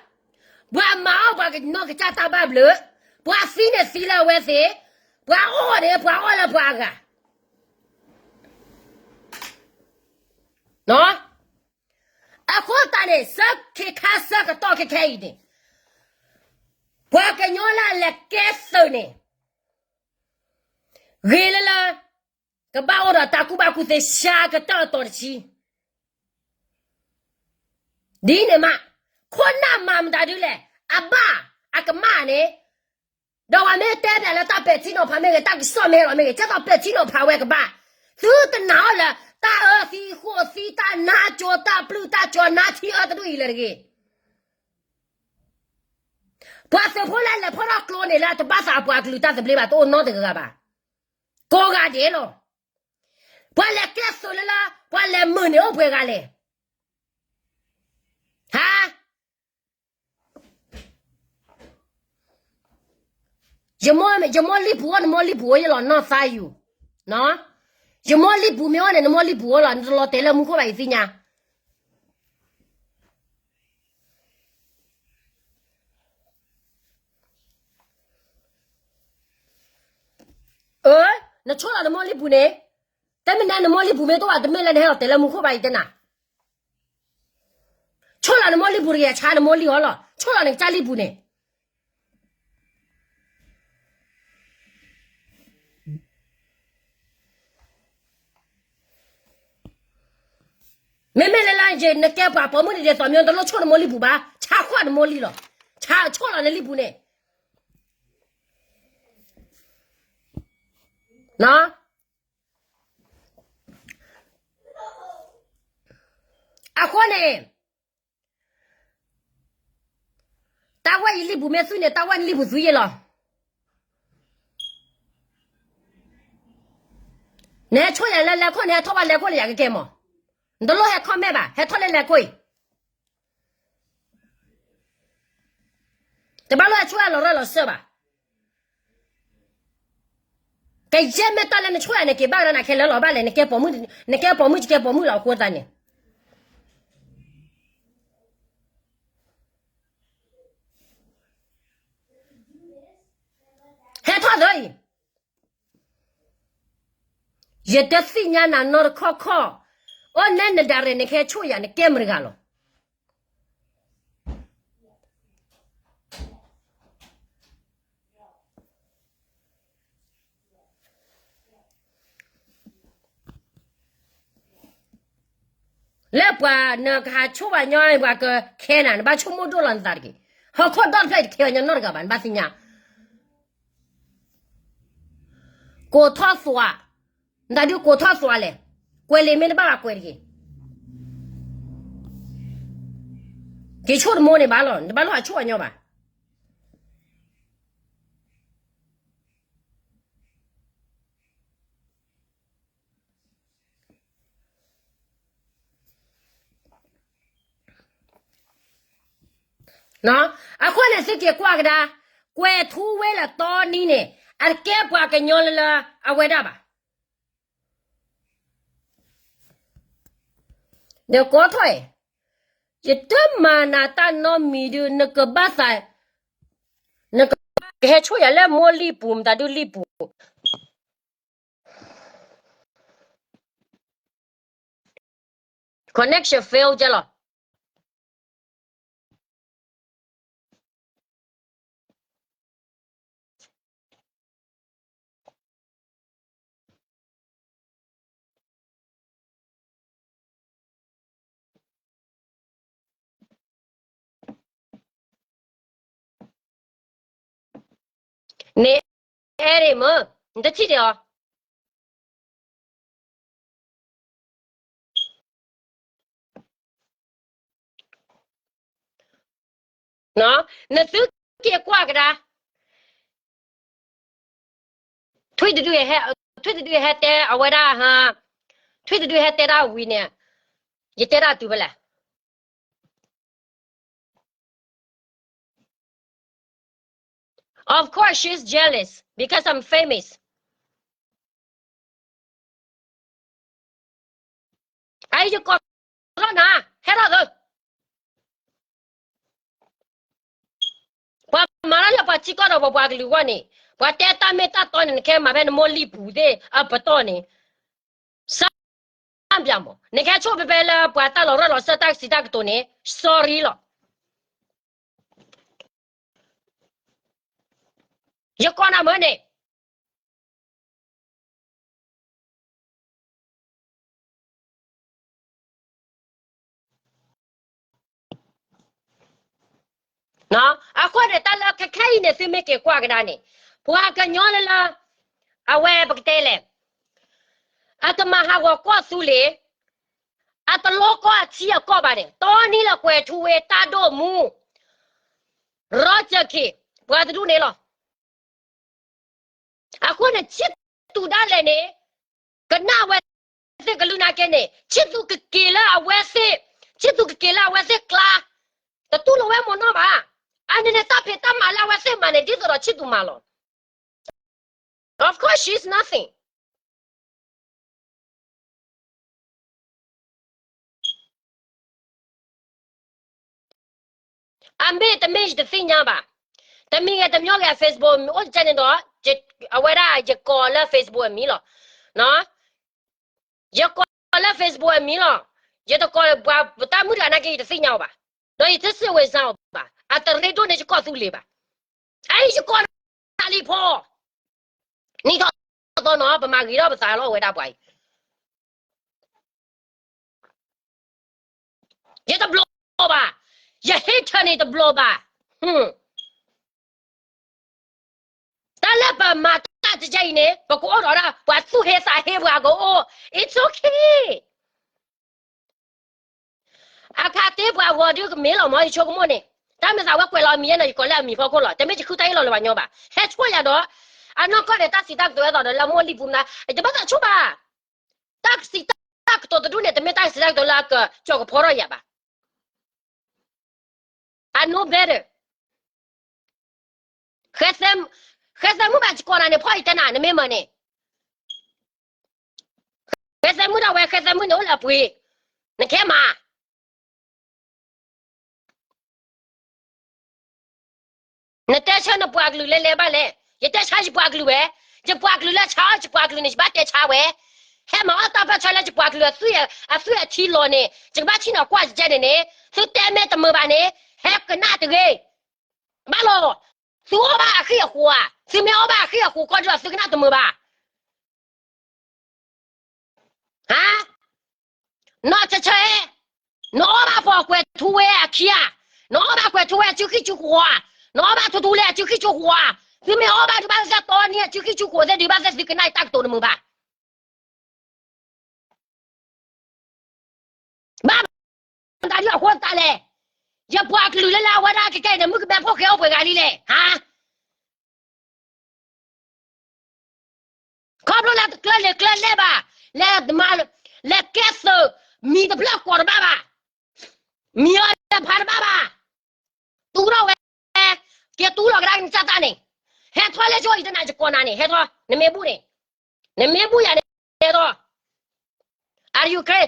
ပှၤမၤအီၣ်ပှၤကနီၢ်ကစၢ်တၢ်ဘၣ်ဘျုး, ပှၤသံန့ၣ်သံလၢအဝဲသ့ၣ်, ပှၤအီၣ်န့ၣ် ပှၤအီၣ်လၢပှၤအဂၤ အဃိသတးန့ၣ် ဆၢခ့ခါဆၢကတီၢ်ခဲခဲအံၤန့ၣ်, ပှၤကညီလၢအလဲၤကဲသုးန့ၣ်, ဂ့ၤလၢလၢ ကဘၣ်အိၣ်ဒီးတၢ်ကူၣ်ဘၣ်ကူၣ်သ့ ဆှၢအကတၢၢ်အတီၤတဆံ ဒ်န့ၣ်မး, ခိၣ်နၢ်မၤမတၤဒုလဲၣ်, အဘၣ်အကမၣ်န့ၣ်, ဒီးပှၤမ့ၢ်တဲပၠးလၢတၢ်ပဲာ်ထံနီၤဖးမ့ၢ်ဂ့ၤ, တၢ်ကစီၣ်မ့ၢ်ဟဲလီၤမ့ၢ်ဂ့ၤ, ကဲသိးပဲာ်ထံနီၤဖးဝဲကဘၣ်, သုတနာ်အီၤလၢ တၢ်အၢသံဃိးသံ တၢ်နါကၠိ တၢ်ပျုၢ်တၢ်ကၠီ နါထံအၢတဒူၣ်အံၤလၢၤတဂ့ၤ. ပှၤသုးဖိလၢလဲၤဖီၣ်ထီၣ်ကျိန့ၣ်လၢတဘၣ်သးအပှၤကလုာ်တၢ်သဘျ့ဘၣ် တအိၣ်နီတဂၤဘၣ်, ကိးဂၤဒဲးလီၤ. ပှၤလဲၤကဲသုးလၢလၢ ပှၤလဲၤမုာ်န့ၣ်အိၣ်ပှဲၤဂၤလဲၣ်. ဟါ, ယမိၢ်လံၣ်ပူၤအိၣ် နမိၢ်လံၣ်ပူၤအိၣ်ယလီၤနီၢ်သါယူၤ, ယမိၢ်လံၣ်ပူၤမ့ၢ်အိၣ်န့ၣ် နမိၢ်လံၣ်ပူၤအိၣ်လီၤ နတလီၤတဲာ်လၢမူခိၣ်ဘၣ်ယသ့ၣ်ညါ အၢ, နဆိၣ်လီၤနမိၢ်လံၣ်ပူၤန့ၣ်, တမ့ၢ်နမိၢ်လံၣ်ပူၤမ့ၢ်တအိၣ်ဘၣ် တမ့ၢ်လၢနဟဲလီၤတဲာ်လၢမူခိၣ်ဘၣ်ယတဲနၤ, ဆိၣ်လီၤနမိၢ်လံၣ်ပူၤတဂ့ၤ ဆါနမိၢ်လံၣ်အီၤလီၤ ဆိၣ်လီၤနကစၢ်လံၣ်ပူၤန့ၣ် မ့မ့ၢ်လၢလၢ နကဲပှၤပိာ်မုၣ်န့ၣ် ဒ်သိးမ့ၢ်တလိၣ်ဆိၣ်နမိၢ်လံၣ်ပူၤဘၣ် ဆါခီၣ်နမိၢ်လံၣ်လီၤ, ဆါဆိၣ်လီၤနလံၣ်ပူၤန့ၣ် အဃိန့ၣ် တၢ်ဝဲအံၤလံၣ်ပူၤမ့ၢ်သွံၣ်န့ၣ် တၢ်ဝဲန့ၣ်လံၣ်ပူၤသွံၣ်ယဲလီၤ. နဟဲဆိၣ်ယၤလၢလဲၤခိၣ် နဟဲထီၣ်ဘၣ်လဲၤခိၣ်လၢယၤကကဲမး, နတလိၣ်ဟဲ comment ဘၣ် ဟဲထီၣ်လၢလဲၤခိၣ်အံၤ တဘၣ်လိၣ်ဟဲဆိၣ်ယၤလီၤရၢၢ်လီၤစၢၢ်ဘၣ်. ကယဲၢ်မ့ၢ်တၢ်လၢနဆိၣ်ယၤန့ၣ် က့ၤဘၣ်ရၢနၤခဲလၢာ်လီၤဘၣ်လဲၣ် နကဲပိာ်မုၣ်, နကဲပိာ်မုၣ် ယကဲပိာ်မုၣ်လီၤအဃိသတးန့ၣ် ဟဲထီၣ်သၢအံၤ, ယတသ့ၣ်ညါနၤနီတခီခီ, အိၣ်နဲနဒၣ်ရဲၣ် နကဟဲဆိၣ်ယၤ နကဲမတဂၤလီၤ. လၢပှၤနကဟးဆိၣ်ဘၣ်ညီ ပှၤကခဲနၤ နဘၣ်ဆိကမိၣ်ဒိၣ်လီၤနသးတက့ၢ်. ဟီၣ်ခိၣ်ဒီတဖျၢၣ်တခဲဘၣ်ညီနီတဂၤဘၣ် နဘၣ်သ့ၣ်ညါ. ကိးထီၣ်သွး, နတၢ်ဒုးကိးထီၣ်သွးလဲၣ်, ကွဲးလံာ်မ့ၢ်တဘၣ်ဘၣ်ကွဲးတက့ၢ်. က့ၤဆိၣ်တမိၢ်န့ၣ်ဘၣ်လီၤ နတဘၣ်လိၣ်ဟးဆိၣ်အညီဘၣ်. အဃိန့ၣ်သုက့ၤကွၢ်ကဒါ, ကွဲၤထူဝ့လၢတီနံၤန့ၣ် အတကဲပှၤကညီလၢအဝဲဒၣ်ဘၣ်. ဒီးကိးထီၣ်အံၤ, ယတမၤနၤတၢ်နီတမံၤဒုး နကဘၣ်သး, နကဘၣ်ကဟဲဆိၣ်ယၤလၢမိၢ်လံာ်ပူၤ မတၤဒုးလံာ်ပူၤ connection fail ကဲလီၤ. န့ၣ်အဲၣ်ဒ့ၣ်မၢ, နတထံၣ်ဒံးအီၤ. နသုက့ၤကွၢ်ကဒါ, ထွံၣ်တဒုဟဲ, ထွံၣ်တဒုဟဲတဲအဝဲဒၣ်, ထွံၣ်တဒုဟဲတဲဒၣ်ဝံၤန့ၣ်, ယတဲဒၣ်တုၤဖဲလဲၣ်. Of course she's jealous because I'm famous. အယကိးထီၣ်နၤ, ဟဲထီၣ်သၢ. ပှၤမၤတၢ်လၢပှၤထံကီၢ်ဒီးပှၤပှၤကလုာ်အဂီၢ်န့ၣ်, ပှၤတဲတၢ်မ့ၢ်တၢ်တီန့ၣ် နကဲမၤဖဲနမိၢ်လံာ်ပူၤသ့ၣ်အပတီၢ်န့ၣ်, စၢ်ပၠးမး, နကဲဆိၣ်ဖဲဖဲလၢပှၤတၢ်လီၤရၢၢ်လီၤစၢၢ်တၢ်ကစံးတၢ်ကတိၤန့ၣ် sorry လီၤ. ယကိးနၤမ့ၢ်န့ၣ် အဃိန့ၣ် တၢ်လၢခဲခဲအံၤန့ၣ် သုမ့ၢ်က့ၤကွၢ်ကဒါန့ၣ်, ပှၤကညီလၢလၢ အဝဲပကတဲလဲၣ်, အတမၤဟးဂီၤကီၢ်သူလ့ၤ, အတလီကီၢ်အထံအကီၢ်ဘၣ်န့ၣ်, တီနံၤလၢကွဲၤထူဝ့တၢ်ဒိၣ်မူ ရီကၢၢ်ခ့ၣ် ပှၤတဒူၣ်န့ၣ်လီၤ. အဃိန့ၣ် ဆံၣ်သူးဒၣ်လဲာ်န့ၣ် ကနၣ်ဝဲသ့ၣ်ကလုၢ်နာ်က့န့ၣ် ဆံၣ်သူးကက့ၤလၢအဝဲသ့ၣ်, ဆံၣ်သူးကက့ၤလၢအဝဲသ့ၣ်ကျါ, တတူၢ်လိာ်ဝဲမ့ၢ်နီၢ်ဘၣ်. အန့ၣ်န့ၣ် တၢ်ဖံးတၢ်မၤလၢအဝဲသ့ၣ်မၤန့ၣ် ဒ်သိးဒီးဆံၣ်သူးမၤလီၤ. Of course she's nothing. အမ့ၢ်တမ့ၢ်ယတသ့ၣ်ညါဘၣ်. တမံၤဂ့ၤတမံၤဂ့ၤ အ Facebook အိၣ်ကဲန့ၣ်ဒီး အဝဲဒၣ်ယကိးလၢ Facebook အမံၤလီၤ. ယကိးလၢ Facebook အမံၤလီၤ. ယတကိးပှၤတၢ်မုၣ်တဂၤနာ်က့ ယတသ့ၣ်ညါအီၤဘၣ်. ဒီးယတစံးဝဲစၢ်အီၤဘၣ်. အတရ့ဒိၣ်န့ၢ်ယကီၢ်သူလ့ၤဘၣ်. အအံၤယကိးနၤလံဖီ နံၣ်ထီၣ်သီနီၤ ပမၤဂ့ၤထီၣ်ပသးလီၤဝဲဒၣ်ပှၤအံၤ. ယတဘျီဘၣ်. ယ hater န့ၣ်တဘျီဘၣ်. တၢ်လၢပမၤတၢ်တကဲအံၤန့ၣ် ပကအိၣ်ဒီးဒၣ် ပှၤသူၣ်ဟ့သးဟ့ပှၤကအိၣ် it's okay. အခါတ့ၢ်ပှၤဂီၤဒုးကမ့ၢ်လီၤမ့ၢ် ယဆိကမိၣ်န့ၣ်, တၢ်မ့ၢ်သးဝဲကွဲးလီၤအမံၤယဲန့ၣ် ယကိးလၢအမံၤဖီခိၣ်လီၤ. တမ့ၢ်ယဃုတၢ်အ့ၣ်လိာ်လၢပှၤညီဘၣ်. ဟဲဆိၣ်ယၤဒီး အနီၢ်ကီၢ်န့ၣ် တၢ်စံးတၢ်ကတိၤအသိးဒီးလၢမိၢ်လံာ်ပူၤမနုၤ ယတဘၣ်သးဆိၣ်ဘၣ်. တၢ်စံးတၢ်ကတိၤတဒူၣ်န့ၣ် တမ့ၢ်တၢ်စံးတၢ်ကတိၤလၢအကကၠီၣ်ကဖီထီၣ်ယၤဘၣ်. I know better. ဃဲသဲမုၣ်ဘၣ်စကိးနၤန့ၣ် ဖီအံၤတဲနၤ နမ့ၢ်မၤန့ၣ် ဃဲသဲမုၣ်ဒၣ်ဝဲ ဃဲသဲမုၣ်န့ၣ်အိၣ်လၢအပှ့ၤ, နကဲမၤ နတဲဆၢနပှၤကလုာ်လဲၤလဲၤဘၣ်လဲၣ်. ယတဲဆါယပှၤကလုာ်ဝဲ, ယပှၤကလုာ်လၢဆါအီၣ်ယပှၤကလုာ်န့ၣ် ယဘၣ်တဲဆါဝဲ, ဟဲမၤအီၣ်တၢ်ပၢၢ်ဆၢလၢယပှၤကလုာ်အသွံၣ်အထံလီၤန့ၣ် ယကဘၣ်ထံၣ်နီၢ်ကွၢ်ယကဲန့ၣ်န့ၣ်, သုတဲမ့ၢ်တမုာ်ဘၣ်န့ၣ်, ဟဲကနၣ်တဂ့ၤ. ဘၣ်လီၤ, သုအီၣ်ဘၣ်အဃံအဃိဧါ, သုမ့ၢ်အီၣ်ဘၣ်အဃံအဃိကီၢ်ဒုး သုကနၣ်တမုာ်ဘၣ်. ဟါ, နီၢ်ဆၢဆၢဧဲ နအီၣ်ဘၣ်ဖီၣ်ကွဲၤထူဝဲအခံဧါ, နအီၣ်ဘၣ်ကွဲၤထူဝဲအစုခံစုဃိဧါ, နအီၣ်ဘၣ်ထူထူလၢအစုခံစုဃိဧါ, သုမ့ၢ်အီၣ်ဘၣ်ဒုးဘၣ်သၢသီနံၤအစုခံစုဃိသ့ၣ်ဒုးဘၣ်သၢသုကနၣ်တၢ်ကတိၤတမုာ်ဘၣ်. ဘၣ်မတၤဒ်အဃိသတးလဲၣ်, ယပှၤကလုာ်လၢလၢအဝဲဒၣ်ကကဲအံၤန့ၣ် မုၣ်ကမဲဖိဃဲအိၣ်ပှဲၤဂၤလံလဲၣ်, ဟါ ခီဖျိလၢတကျၢၤလံာ်ကျၢၤလဲၢ်ဘၣ်, လဲၤမၤ, လဲၤကဲသုး, မံၤတဖျၢၣ်ကိးတဘၣ်ဘၣ်, မံၤအီၤတဖးတဘၣ်ဘၣ်, တူၢ်ထီၣ်ဝဲ, က့ၤတူၢ်လီၤကဒါက့ၤနကစၢ်တၢ်န့ၣ်, ဟဲထီၣ်လၢကၠိအံၤတနၤယကိးနၤန့ၣ် ဟဲထီၣ်, နမ့ၢ်ဘူၣ်န့ၣ်, နမ့ၢ်ဘူၣ်ယၤန့ၣ် ဟဲထီၣ်, အါယူၤခရ့,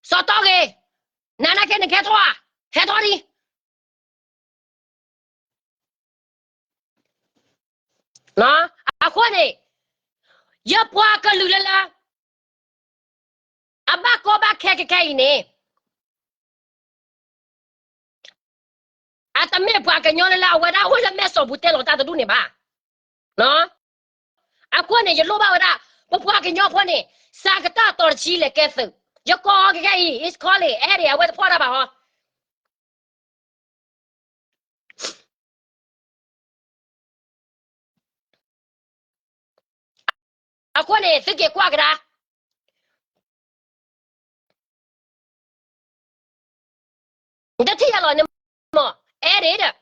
စီၤတီဂ့ၤ, နနာ်က့နကဟဲထီၣ်ဧါ, ဟဲထီၣ်ဒံး အဃိန့ၣ်, ယပှၤကလုာ်လၢလၢ အဘၣ်ကီဘၣ်ခဲကခဲအံၤန့ၣ်, အတမ့ၢ်ပှၤကညီလၢလၢအဝဲဒၣ်အိၣ်လၢမဲၢ်စီၤပူၤတဲလီၤတၢ်တဒူၣ်န့ၣ်ဘၣ်. အဃိန့ၣ် ယလိၣ်ဘၣ်ဝဲဒၣ်, ပပှၤကညီဖိန့ၣ်, စးကတၢၢ်အတီၤတဆံလဲၤကဲသုး, ယကိးအီၤကခဲအံၤ is calling အဲၣ်ဒိးအဝဲတဖီၣ်တၢ်ဘၣ်ဟီ အဃိန့ၣ် သုက့ၤကွၢ်ကဒါ, နတထံၣ်ယၤလီၤန့ၣ်မး, အဲၣ်ဒိးဒီး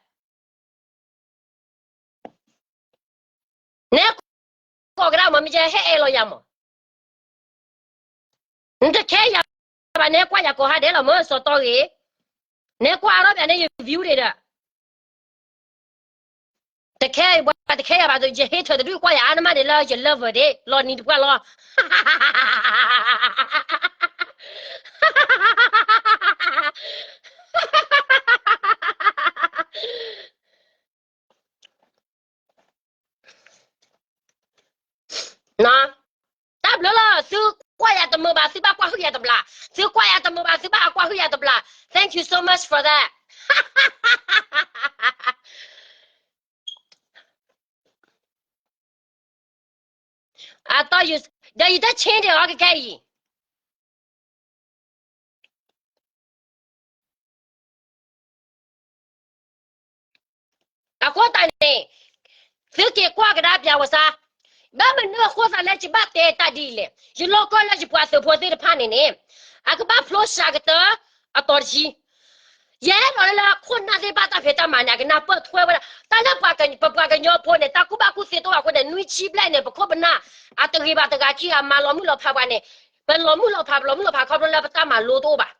နဲကိးကဒါမး မ့ၢ်ယဟဲအဲၣ်လီၤယၤမး, နတခဲယၤဘၣ် နဲကွၢ်ယၤကိးဟါဒဲးလီၤမး စီၤတီဂ့ၤ, နဲကွၢ်အရီၣ်ဘၣ်န့ၣ် ယ view ဒံးဒီး တခဲဘၣ် တခဲယၤဘၣ် ယ hater တဒူၣ်ကွၢ်ယၤအါနမးဒံးလၢယ lover ဒံး လီၤနံၤတပှၢ်လီၤ. တၢ်ဘျုးလီၤ သုကွၢ်ယၤတမုာ်ဘၣ် သုဘၣ်ကွၢ်ဟုၣ်ယၤတဘျီ, သုကွၢ်ယၤတမုာ်ဘၣ် သုဘၣ်ကွၢ်ဟုၣ်ယၤတဘျီ, thank you so much for that. အတီ ဒီးယတ change ဒံးအီၤကခဲအံၤ အဃိသတးန့ၣ် သုက့ၤကွၢ်ကဒါပၠးဝဲစါ, ဘၣ်မနုၤအဃိသတးလၢယဘၣ်တဲတၢ်ဒ်အံၤလဲၣ်, ယလီၢ်ကီၢ်လၢယပှၤသုးဖိသ့ၣ်တဖၣ်န့ၣ်န့ၣ်, အကဘၣ်ဖျိစှၤကတၢၢ်အတီၤတဆံ, ယအဲၣ်ဒိးလၢလၢခိၣ်နၢ်သ့ၣ်တဖၣ်တၢ်ဖံးတၢ်မၤန့ၣ် အကနၢ်ပၢၢ်ထွဲဝဲဒၣ်, တၢ်လၢပပှၤကညီဖိန့ၣ် တၢ်ကူၣ်ဘၣ်ကူၣ်သ့တအိၣ်ဘၣ်အဃိန့ၣ် နွံဆံဘျဲၣ်န့ၣ် ပခိၣ်ပနၢ် အတဂ့ၤဘၣ်တဂၤခံဂၤ မၤလီၤမုၢ်လီၤဖးပှၤန့ၣ်, ပလီၤမုၢ်လီၤဖး ပလီၤမုၢ်လီၤဖးခီဖျိလၢပတၢ်မၤလိတအိၣ်ဘၣ်.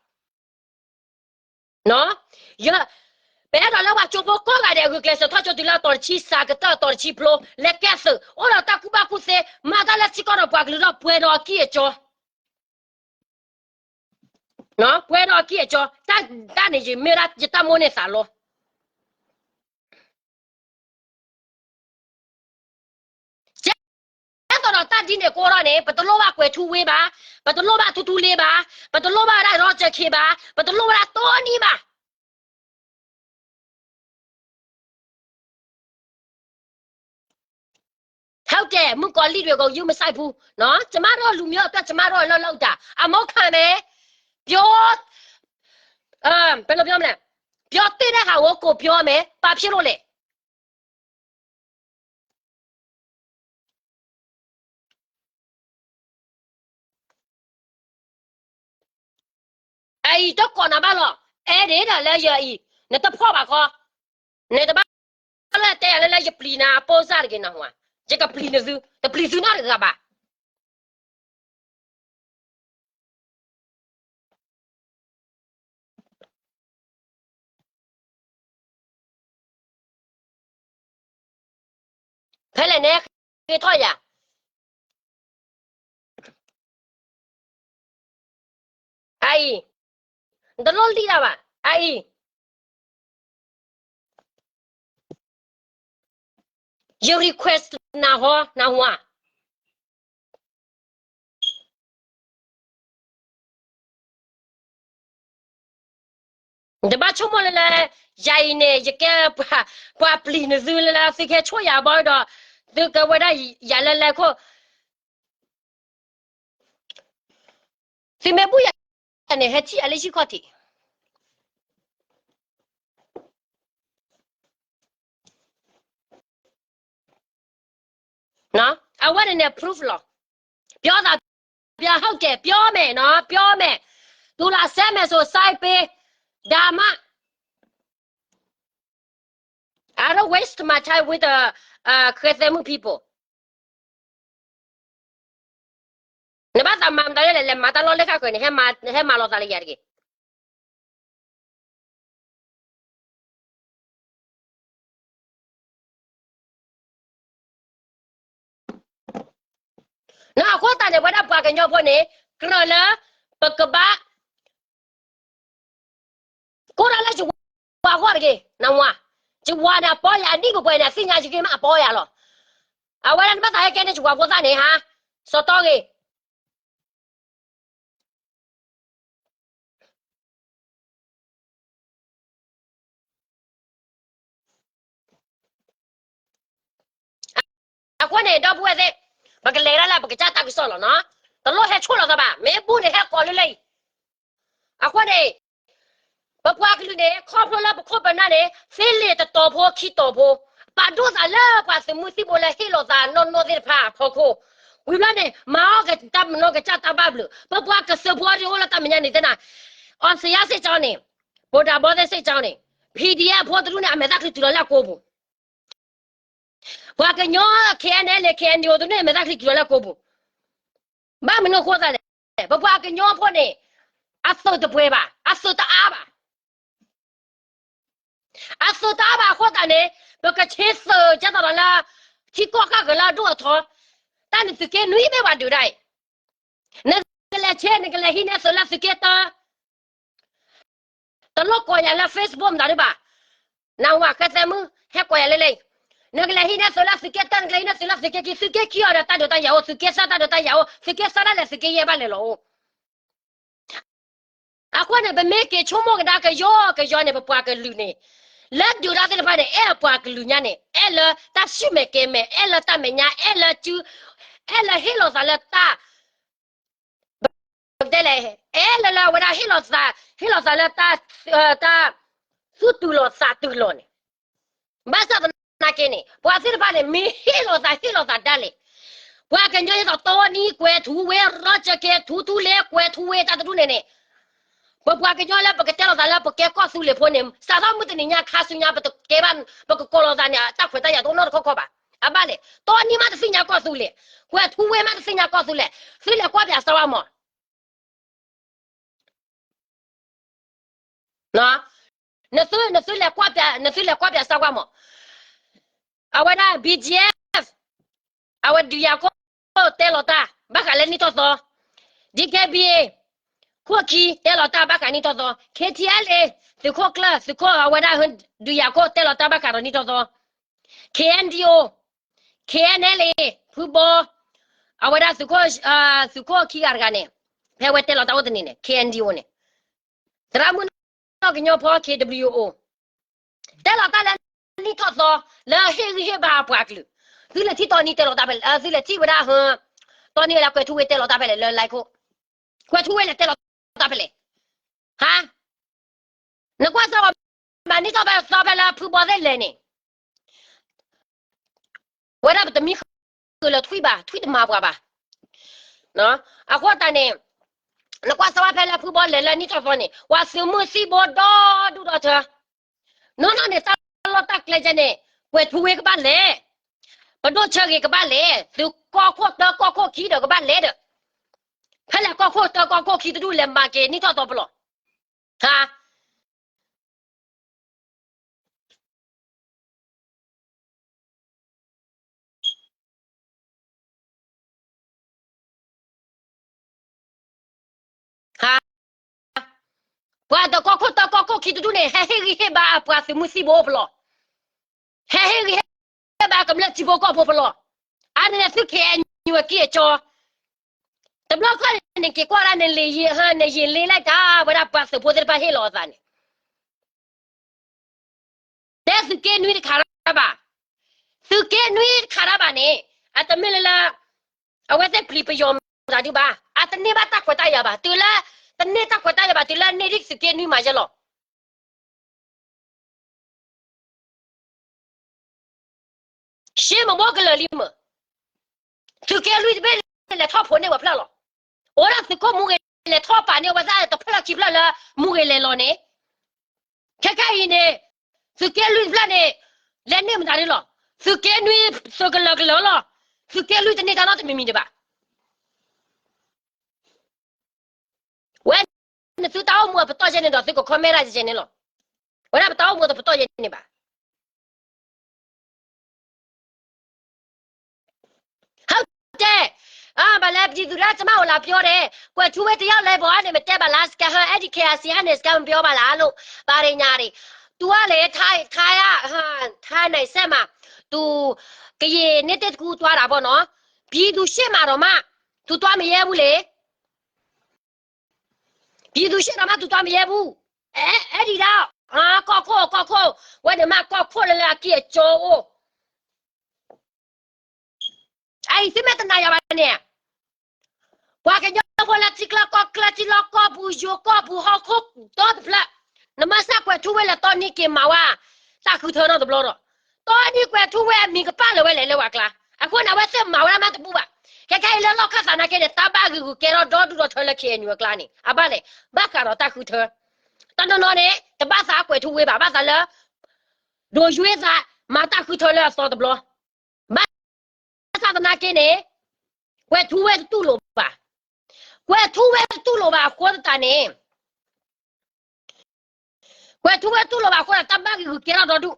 ပအဲၣ်ဒိးလၢပှၤကၠိဖိကိးဂၤဒဲး ဂုာ်ကျဲးစၢးထီၣ်ကၠိတုၤလၢအတီၤတဆံ စှၤကတၢၢ်အတီၤတဆံဖျိ လဲၤကဲသုး အိၣ်ဒီးတၢ်ကူၣ်ဘၣ်ကူၣ်သ့ မၤတၢ်လၢထံကီၢ်ဒီးပှၤကလုာ်ဒီးပှဲၤဒီးအကံၢ်အကီ, ပှဲၤဒီးအကံၢ်အကီ, တၢ်န့ၣ်ယမ့ၢ်ဒၣ်ယတၢ်မိၣ်န့ၢ်သးလီ ကဲသိးဒီးတၢ်ဒ်န့ၣ်ကိးထီၣ်န့ၣ် ပတလိၣ်ဘၣ်ကွဲၤထူဝ့ဘၣ်, ပတလိၣ်ဘၣ်ထူထူလ့ဘၣ်, ပတလိၣ်ဘၣ်ဝဲဒၣ် Roger K ဘၣ်, ပတလိၣ်ဝဲဒၣ်တိနံဘၣ်. ဟုတ်တယ် မုၣ်ကီၤလံၢ်တွေကို ဂုာ်မစိုက်ဘူးနော်, ကျမတို့လူမျိုးအတွက် ကျမတို့အလုပ်လုပ်တာ အမုန်းခံမယ်, ပြော, အဲ, ဘယ်လိုပြောမလဲ, ပြောသင့်တဲ့ဟာကို ကိုပြောမယ်, ဘာဖြစ်လို့လဲ. အအံၤတကိးနၤဘၣ်လီၤ, အဲဒ့ဒီးလၢယအံၤ, နတဖီၣ်ဘၣ်ခီ, နတဘၣ်လၢတဲယၤလၢလၢယပျံၤနၤအပိစၢ်တဂ့ၤနဟူဧါ, ယကပျံၤနသု, တပျံၤသုနီတဂၤဘၣ်. ဖဲလဲၣ်န့ၣ် ဃ့ထီၣ်ယၤ, အအံၤ, နတလိၣ်လံၣ်တၢ်ဘၣ်, အအံၤ ယ request နၤဟီ နဟူဧါ. နတဘၣ်ဆိကမိၣ်လၢလၢ, ယၤအံၤန့ၣ် ယကဲပှၤ, ပှၤပျံၤနသုလၢလၢ သုကဟဲဆိၣ်ယၤဘီဒီး, သုကဝဲဒၣ်ယၤလၢလၢခိၣ်, သုမ့ၢ်ဘူၣ်ယၤန့ၣ် ဟဲထံၣ်အလၢဟံၣ်ခီၣ်ထံး အဝဲန့ၣ်န့ၣ် proof လီၤ. ပြောသာပြော ဟုတ်တယ် ပြောမယ်နော် ပြောမယ် သူလာဆဲမယ်ဆို စိုက်ပေး ဒါမှ I don't waste my time with the ခဲသဲမုၣ် people. နဘၣ်သးမၤမတၤလဲၣ် လဲၤမၤတၢ်လီၢ်လၢဃၣ်ဃၢၤန့ၣ် ဟဲမၤလီၤသးလၢယၤတဂ့ၤ. အဃိသတးန့ၣ် ဝဲဒၣ်ပှၤကညီဖိန့ၣ် ကြၢးလၢ ပကဘၣ် ကိးတၢ်လၢယဝၤဃီတဂ့ၤ နဝၤ, ယဝၤန့ၣ်အပီယၤ အဒံၣ်ပှဲၤပှဲၤန့ၣ် အသ့ၣ်ညါယဂ့ၤမးအပီယၤလီၤ. အဝဲဒၣ်နဘၣ်သးဟဲကဲန့ၣ် ယဝၤဖိသၣ်န့ၣ်ဟါ, စီၤတီဂ့ၤ အဃိန့ၣ် ဒီပုၢ်ဝဲၢ်သ့ၣ်, ပကလဲၤဒၣ်လၢပကစၢ်တၢ်ကစီၣ်လီၤနီၤ, တလိၣ်ဟဲဆိၣ်လီၤသးဘၣ်, မ့ၢ်ဘူၣ်န့ၣ်ဟဲကိးလၢလၢအံၤ, အဃိန့ၣ်, ပပှၤကလုာ်န့ၣ် ခီဖျိလၢပခိၣ်ပနၢ်န့ၣ် သ့လ့ာ်တတီၤဖိခံတီၤဖိ, ပာ်ဒိၣ်သးလၢပှၤသုးမုၢ်သံၣ်ဘိလၢဟ့ၣ်လီၤသးနီၢ်နီၢ်သ့ၣ်တဖၣ်အဖီခိၣ်, ဝံၤဘျီန့ၣ် မၤအီၣ်ကတၢ်မနီၢ်ကစၢ်တၢ်ဘၣ်ဘျုး, ပပှၤကစၢၢ်ဖိတအိၣ်လၢတၢ်မဲာ်ညါန့ၣ်သ့ၣ်နၤ, အီစယါစ့ၢ်ကီးန့ၣ်, ဗိုလ်တၢ်ဘီသ့ၣ်စ့ၢ်ကီးန့ၣ်, ဖံဒံအဖိတဒူၣ်န့ၣ် အမဲာ်သၣ်ချံတုၤလီၤလၢအကိာ်ပူၤ ပှၤကညီ KNLA KNDO တဒူၣ်န့ၣ် အမဲာ်သၣ်ချံတုၤလီၤလၢအကိာ်ပူၤ, ဘၣ်မနုၤအဃိသတးလဲၣ်, ပပှၤကညီဖိန့ၣ်, အသုးတပှဲၤဘၣ်, အသုးတအါဘၣ်, အသုးတအါဘၣ်အဃိသတးန့ၣ်, ပကဆ့သုးကဲသိးဒီးလၢ, ထံကီၢ်ဃၣ်ဃၢၤလၢအဒိၣ်အထီ, တၢ်န့ၣ်သုးက့နွံမ့ၢ်ပှၤဒုးဒၣ်အံၤ နကလဲၤဆ့ နကလဲၤဟံးန့ၢ်သုးလၢသုးက့တၢ, တလိၣ်ကိးယၤလၢ Facebook မတၤဒုဘၣ်, နဝၤဃဲသဲမုၣ် ဟဲကိးယၤလၢလၢအံၤ, နကလဲၤဟံးန့ၢ်သုးလၢသုးက့တၢ နကလဲၤဟံးန့ၢ်သုးလၢသုးက့ခံ သုးက့ခံအီၤဒီးတၢ်ဒုးတၢ်ယၤအိၣ် သုးက့သၢတၢ်ဒုးတၢ်ယၤအိၣ် သုးက့သၢဒၣ်လဲာ်သုးက့ယဲၢ်ဘၣ်လဲၤလီၤအိၣ် အဃိန့ၣ် ပမ့ၢ်က့ၤဆိကမိၣ်ကဒါကယီကယီန့ၣ် ပပှၤကလုာ်န့ၣ်, လၢဒုးတၢ်သ့ၣ်တဖၣ်န့ၣ် အဲၣ်အပှၤကလုာ်ညါန့ၣ် အဲၣ်လၢတၢ်ဆူၣ်မဲာ်ကဲၤမဲာ် အဲၣ်လၢတၢ်မဲာ်ညါ အဲၣ်လၢစု, အဲၣ်လၢဟ့ၣ်လီၤသးလၢတၢ်, ပတဲလဲၣ်, အဲၣ်လၢလၢအဝဲဒၣ်ဟ့ၣ်လီၤသး, ဟ့ၣ်လီၤသးလၢတၢ်, တၢ်, သူၣ်တုၤလီၤသးတုၤလီၤန့ၣ်, ဘၣ်ဆၣ်သနာ်က့န့ၣ် ပှၤသ့ၣ်တဖၣ်န့ၣ် မ့ၢ်ဟ့ၣ်လီၤသးဟ့ၣ်လီၤသးဒၣ်လဲာ်, ပှၤကညီဒ်သိးတီနံကွဲၤထူဝ့ ရီကၠၢက့ၤထူထူလ့ကွဲၤထူဝ့တၢ်တဒူၣ်န့ၣ်န့ၣ်, ပပှၤကညီလၢပကတဲလီၤသးလၢပကဲကီၢ်သူလ့ၤဖိန့ၣ် စးထီၣ်မုၢ်တနံၤညါခါဆူညါ ပတကဲဘၣ်, ပကကိးလီၤသးန့ၣ် တၢ်ခွဲးတၢ်ယာ်တအိၣ်နီတခီခီဘၣ်, အဘၣ်လဲၣ် တီနံမးတသ့ၣ်ညါကီၢ်သူလ့ၤ, ကွဲၤထူဝ့မးတသ့ၣ်ညါကီၢ်သူလ့ၤ, သုလဲၤကွၢ်ပၠးစၢဝါမး နသု, နသုလဲၤကွၢ်ပၠး, နသုလဲၤကွၢ်ပၠးစၢဝါမး, အဝဲဒၣ် BGF, အဝဲဒုးယၤခိၣ်တဲလီၤတၢ် ဘၣ်ဃးလၢနံၣ်ထီၣ်သီ, DKBA, ခိၣ်ခံတဲလီၤတၢ်ဘၣ်ဃးနံၣ်ထီၣ်သီ, KTLA, သုးခိၣ်ကျၢၢ် သုးခိၣ်အဝဲဒၣ် ဒုးယၤခိၣ်တဲလီၤတၢ်ဘၣ်ဃးဒီးနံၣ်ထီၣ်သီ, KNDO, KNLA, ဖုဘီ, အဝဲဒၣ်သုးခိၣ်, သုးခိၣ်ခံဂၤတဂၤန့ၣ်, ဖဲဝဲတဲလီၤတၢ်အိၣ်တနံၤန့ၣ် KNDO န့ၣ်, သရၣ်မုၣ်နီၢ်ကညီဖိ KWO, တဲလီၤတၢ်လၢနံၣ်ထီၣ်သီ, လၢဟ့ၣ်ဂံၢ်ဟ့ၣ်ဘါအပှၤကလုာ်, သုလဲၤထံၣ်တီနံတဲလီၤတၢ်ဖဲလဲၣ်, သုလဲၤထံၣ်ဝဲဒၣ်ဟၢ, တီနံဝဲဒၣ်ကွဲၤထူဝ့တဲလီၤတၢ်ဖဲလဲၣ် လၢ line ခိၣ်, ကွဲၤထူဝ့လဲၤတဲလီၤတၢ်ဖဲလဲၣ်, ဟါ, နကွၢ်စၢဝါ, နံၣ်ထီၣ်သီဖဲလၢဖုဘီသ့ၣ်လဲၤန့ၣ် ဝဲဒၣ်ပတမံဃုာ်လၢထွံၣ်ဘၣ်, ထွံၣ်တမၤပှၤဘၣ်, အဃိသတးန့ၣ်, နကွၢ်စၢဝါဖဲလၢဖုဘီလဲၤလၢနံၣ်ထီၣ်သီန့ၣ် ပှၤသုးမုၢ်သံၣ်ဘိဒီဒူၣ်ဒီထၢ, နီၢ်နီၢ်န့ၣ် တၢ်လီၢ်တၢ်ကျဲကဲန့ၣ်, ကွဲၤထူဝ့ကဘၣ်လဲၤ, ပဒိၣ်ဆၢဂ့ၤကဘၣ်လဲၤ, သုးကီၢ်ခိၣ်တၢကီၢ်ခိၣ်ခံဒီးကဘၣ်လဲၤဒီး, ဖဲလဲၣ်ကီၢ်ခိၣ်တၢကီၢ်ခိၣ်ခံတဒူၣ်လဲၤမၤက့ၤနံၣ်ထီၣ်သီပလီၢ်, ဟါ ဟါ, ပှၤတကီၢ်ခိၣ်တၢကီၢ်ခိၣ်ခံတဒူၣ်န့ၣ် ဟဲဟ့ၣ်ဂံၢ်ဟ့ၣ်ဘါအပှၤသုးမုၢ်သံၣ်ဘိပလီၢ်, ဟဲဟ့ၣ်ဂံၢ်ဟ့ၣ်ဘါကမျၢၢ်ထံဖိကီၢ်ဖိပလီၢ်, အါန့ၣ်သု KNU အကံၢ်အစီ တဘျီခီန့ၣ် နက့ၤကွၢ်ဒၣ်နလံာ်ယံာ်ဟါ နယံာ်လ့လၢတၢ် ဝဲဒၣ်ပှၤသုးဖိသ့ၣ်တဖၣ်ဟ့ၣ်လီၤအသးန့ၣ်, တဲသုးက့နွံတခါတၢ်ဘၣ်, သုးက့နွံတခါတၢ်ဘၣ်န့ၣ်, အတမ့ၢ်လၢလၢ, အဝဲသ့ၣ်ပျံၤပယီၤမတၤဒုဘၣ်, အတန့ၢ်ဘၣ်တၢ်ခွဲးတၢ်ယာ်ဘၣ်, တုၤလၢ, တန့ၢ်တၢ်ခွဲးတၢ်ယာ်ဘၣ် တုၤလၢန့ၢ်ဒံးသုးက့နွံမးယဲလီၤ ရှ့မဘိကလၢာ်လံမ့ၢ်, သုးက့လွံၢ်တဘ့ၣ်န့ၣ် လဲၤထီၣ်ဖိးန့ၢ်ဝဲဖျၢၣ်လီၤ. အိၣ်ဒၣ်သုးခိၣ်မူဂ့ၤ လဲၤထီၣ်ပာ်န့ၢ်ဝဲဒၣ်တဖျၢၣ်ခံဖျၢၣ်လၢမူဂ့ၤလဲၤလီၤန့ၣ်, ခဲခဲအံၤန့ၣ် သုးက့လွံၢ်တဖျၢၣ်န့ၣ် လဲၤန့ၢ်မတၤဒ်လီၤ. သုးက့နွံ သုးကလၢၤကလၢၤလီၤ. သုးက့လွံၢ်တန့ၢ်တၢ်နီတမံၤမံၤဒံးဘၣ်. ဝဲန့ၣ်သုတၢ်အိၣ်မူအပတီၢ်ယဲန့ၣ်ဒီး သုက comment ဒၣ်ယဲန့ၣ်လီၤ. ဝဲဒၣ်ပတၢ်အိၣ်မူတပတီၢ်ယဲန့ၣ်ဘၣ်. ဟုတ်တယ်. အာ ဘာလဲ ပြည်သူတွေက ကျမကိုလာပြောတယ်. ကွယ်ထူးဝင်းတယောက်လဲပေါ်ကနေ မတက်ပါလား. စကဟန် အဲ့ဒီ KRC ကနေ စကဟန်ပြောပါလားလို့ ဘာတွေညာတွေ. သူကလေ ထိုင်း ထိုင်းက ဟို ထိုင်းနယ်စပ်မှာ သူ ကရင်နှစ်သစ်တစ်ခုသွားတာပေါ့နော်. ပြည်သူရှေ့မှာတောင်မှ သူသွားမရဲဘူးလေ. ပြည်သူရှေ့တောင်မှ သူသွားမရဲဘူး. အဲ အဲ့ဒီတော့ အာ ကီၢ်ခိၣ် ကီၢ်ခိၣ် ဝဲန့ၣ်မ့ၢ်ကီၢ်ခိၣ်လၢလၢအက့ၢ်အကီအိၣ် အံၤသုမ့ၢ်တနာ်ယွၤဘၣ်န့ၣ်, ပှၤကညီဖိလၢထံချၢကီၢ်ချၢ ထံလီၢ်ကီၢ်ပူၤ ယိၤကီၢ်ပူၤ ဟီၣ်ခိၣ်ဒီတဖျၢၣ်, နမၤစၢ်ကွဲးထူဝ့လၢတီနံက့ၤမၤဝဲ တၢ်ဃုထၢနီတဘျီဒီး, တီနံကွဲးထူဝ့အမံၤကပာ်လၢာ်ဝဲလဲၣ်လၢပှၤကျါ, အဃိန့ၣ် အဝဲသ့ၣ်မၤဝဲဒၣ်မးတဘူၣ်ဘၣ်. ခဲခဲအံၤလၢလီၢ်ခၢၣ်သးနာ်က့န့ၣ် တၢ်ဘၣ်ဂ့ၤဂုာ်ကဲထီၣ်ဒီဒူၣ်ဒီထၢလၢ KNU အကျါန့ၣ် အဘၣ်လဲၣ်, ဘၣ်ဃးဒီးတၢ်ဃုထၢ, တနီၤနီၤန့ၣ် တဘၣ်သးကွဲးထူဝ့ဘၣ်, ဘၣ်သးလၢ ဒိၣ်ယွ့သး မၤတၢ်ဃုထၢလၢအသီတဘျီ ဘၣ်ဆၣ်သနာ်က့န့ၣ် ကွဲးထူဝ့တတူၢ်လိာ်ဘၣ်. ကွဲးထူဝ့တတူၢ်လိာ်ဘၣ်အဃိသတးန့ၣ်, ကွဲးထူဝ့တတူၢ်လိာ်ဘၣ်အဃိသတး တၢ်ဘၣ်ဂ့ၤဂုာ်ကဲထီၣ်ဒီဒူၣ်,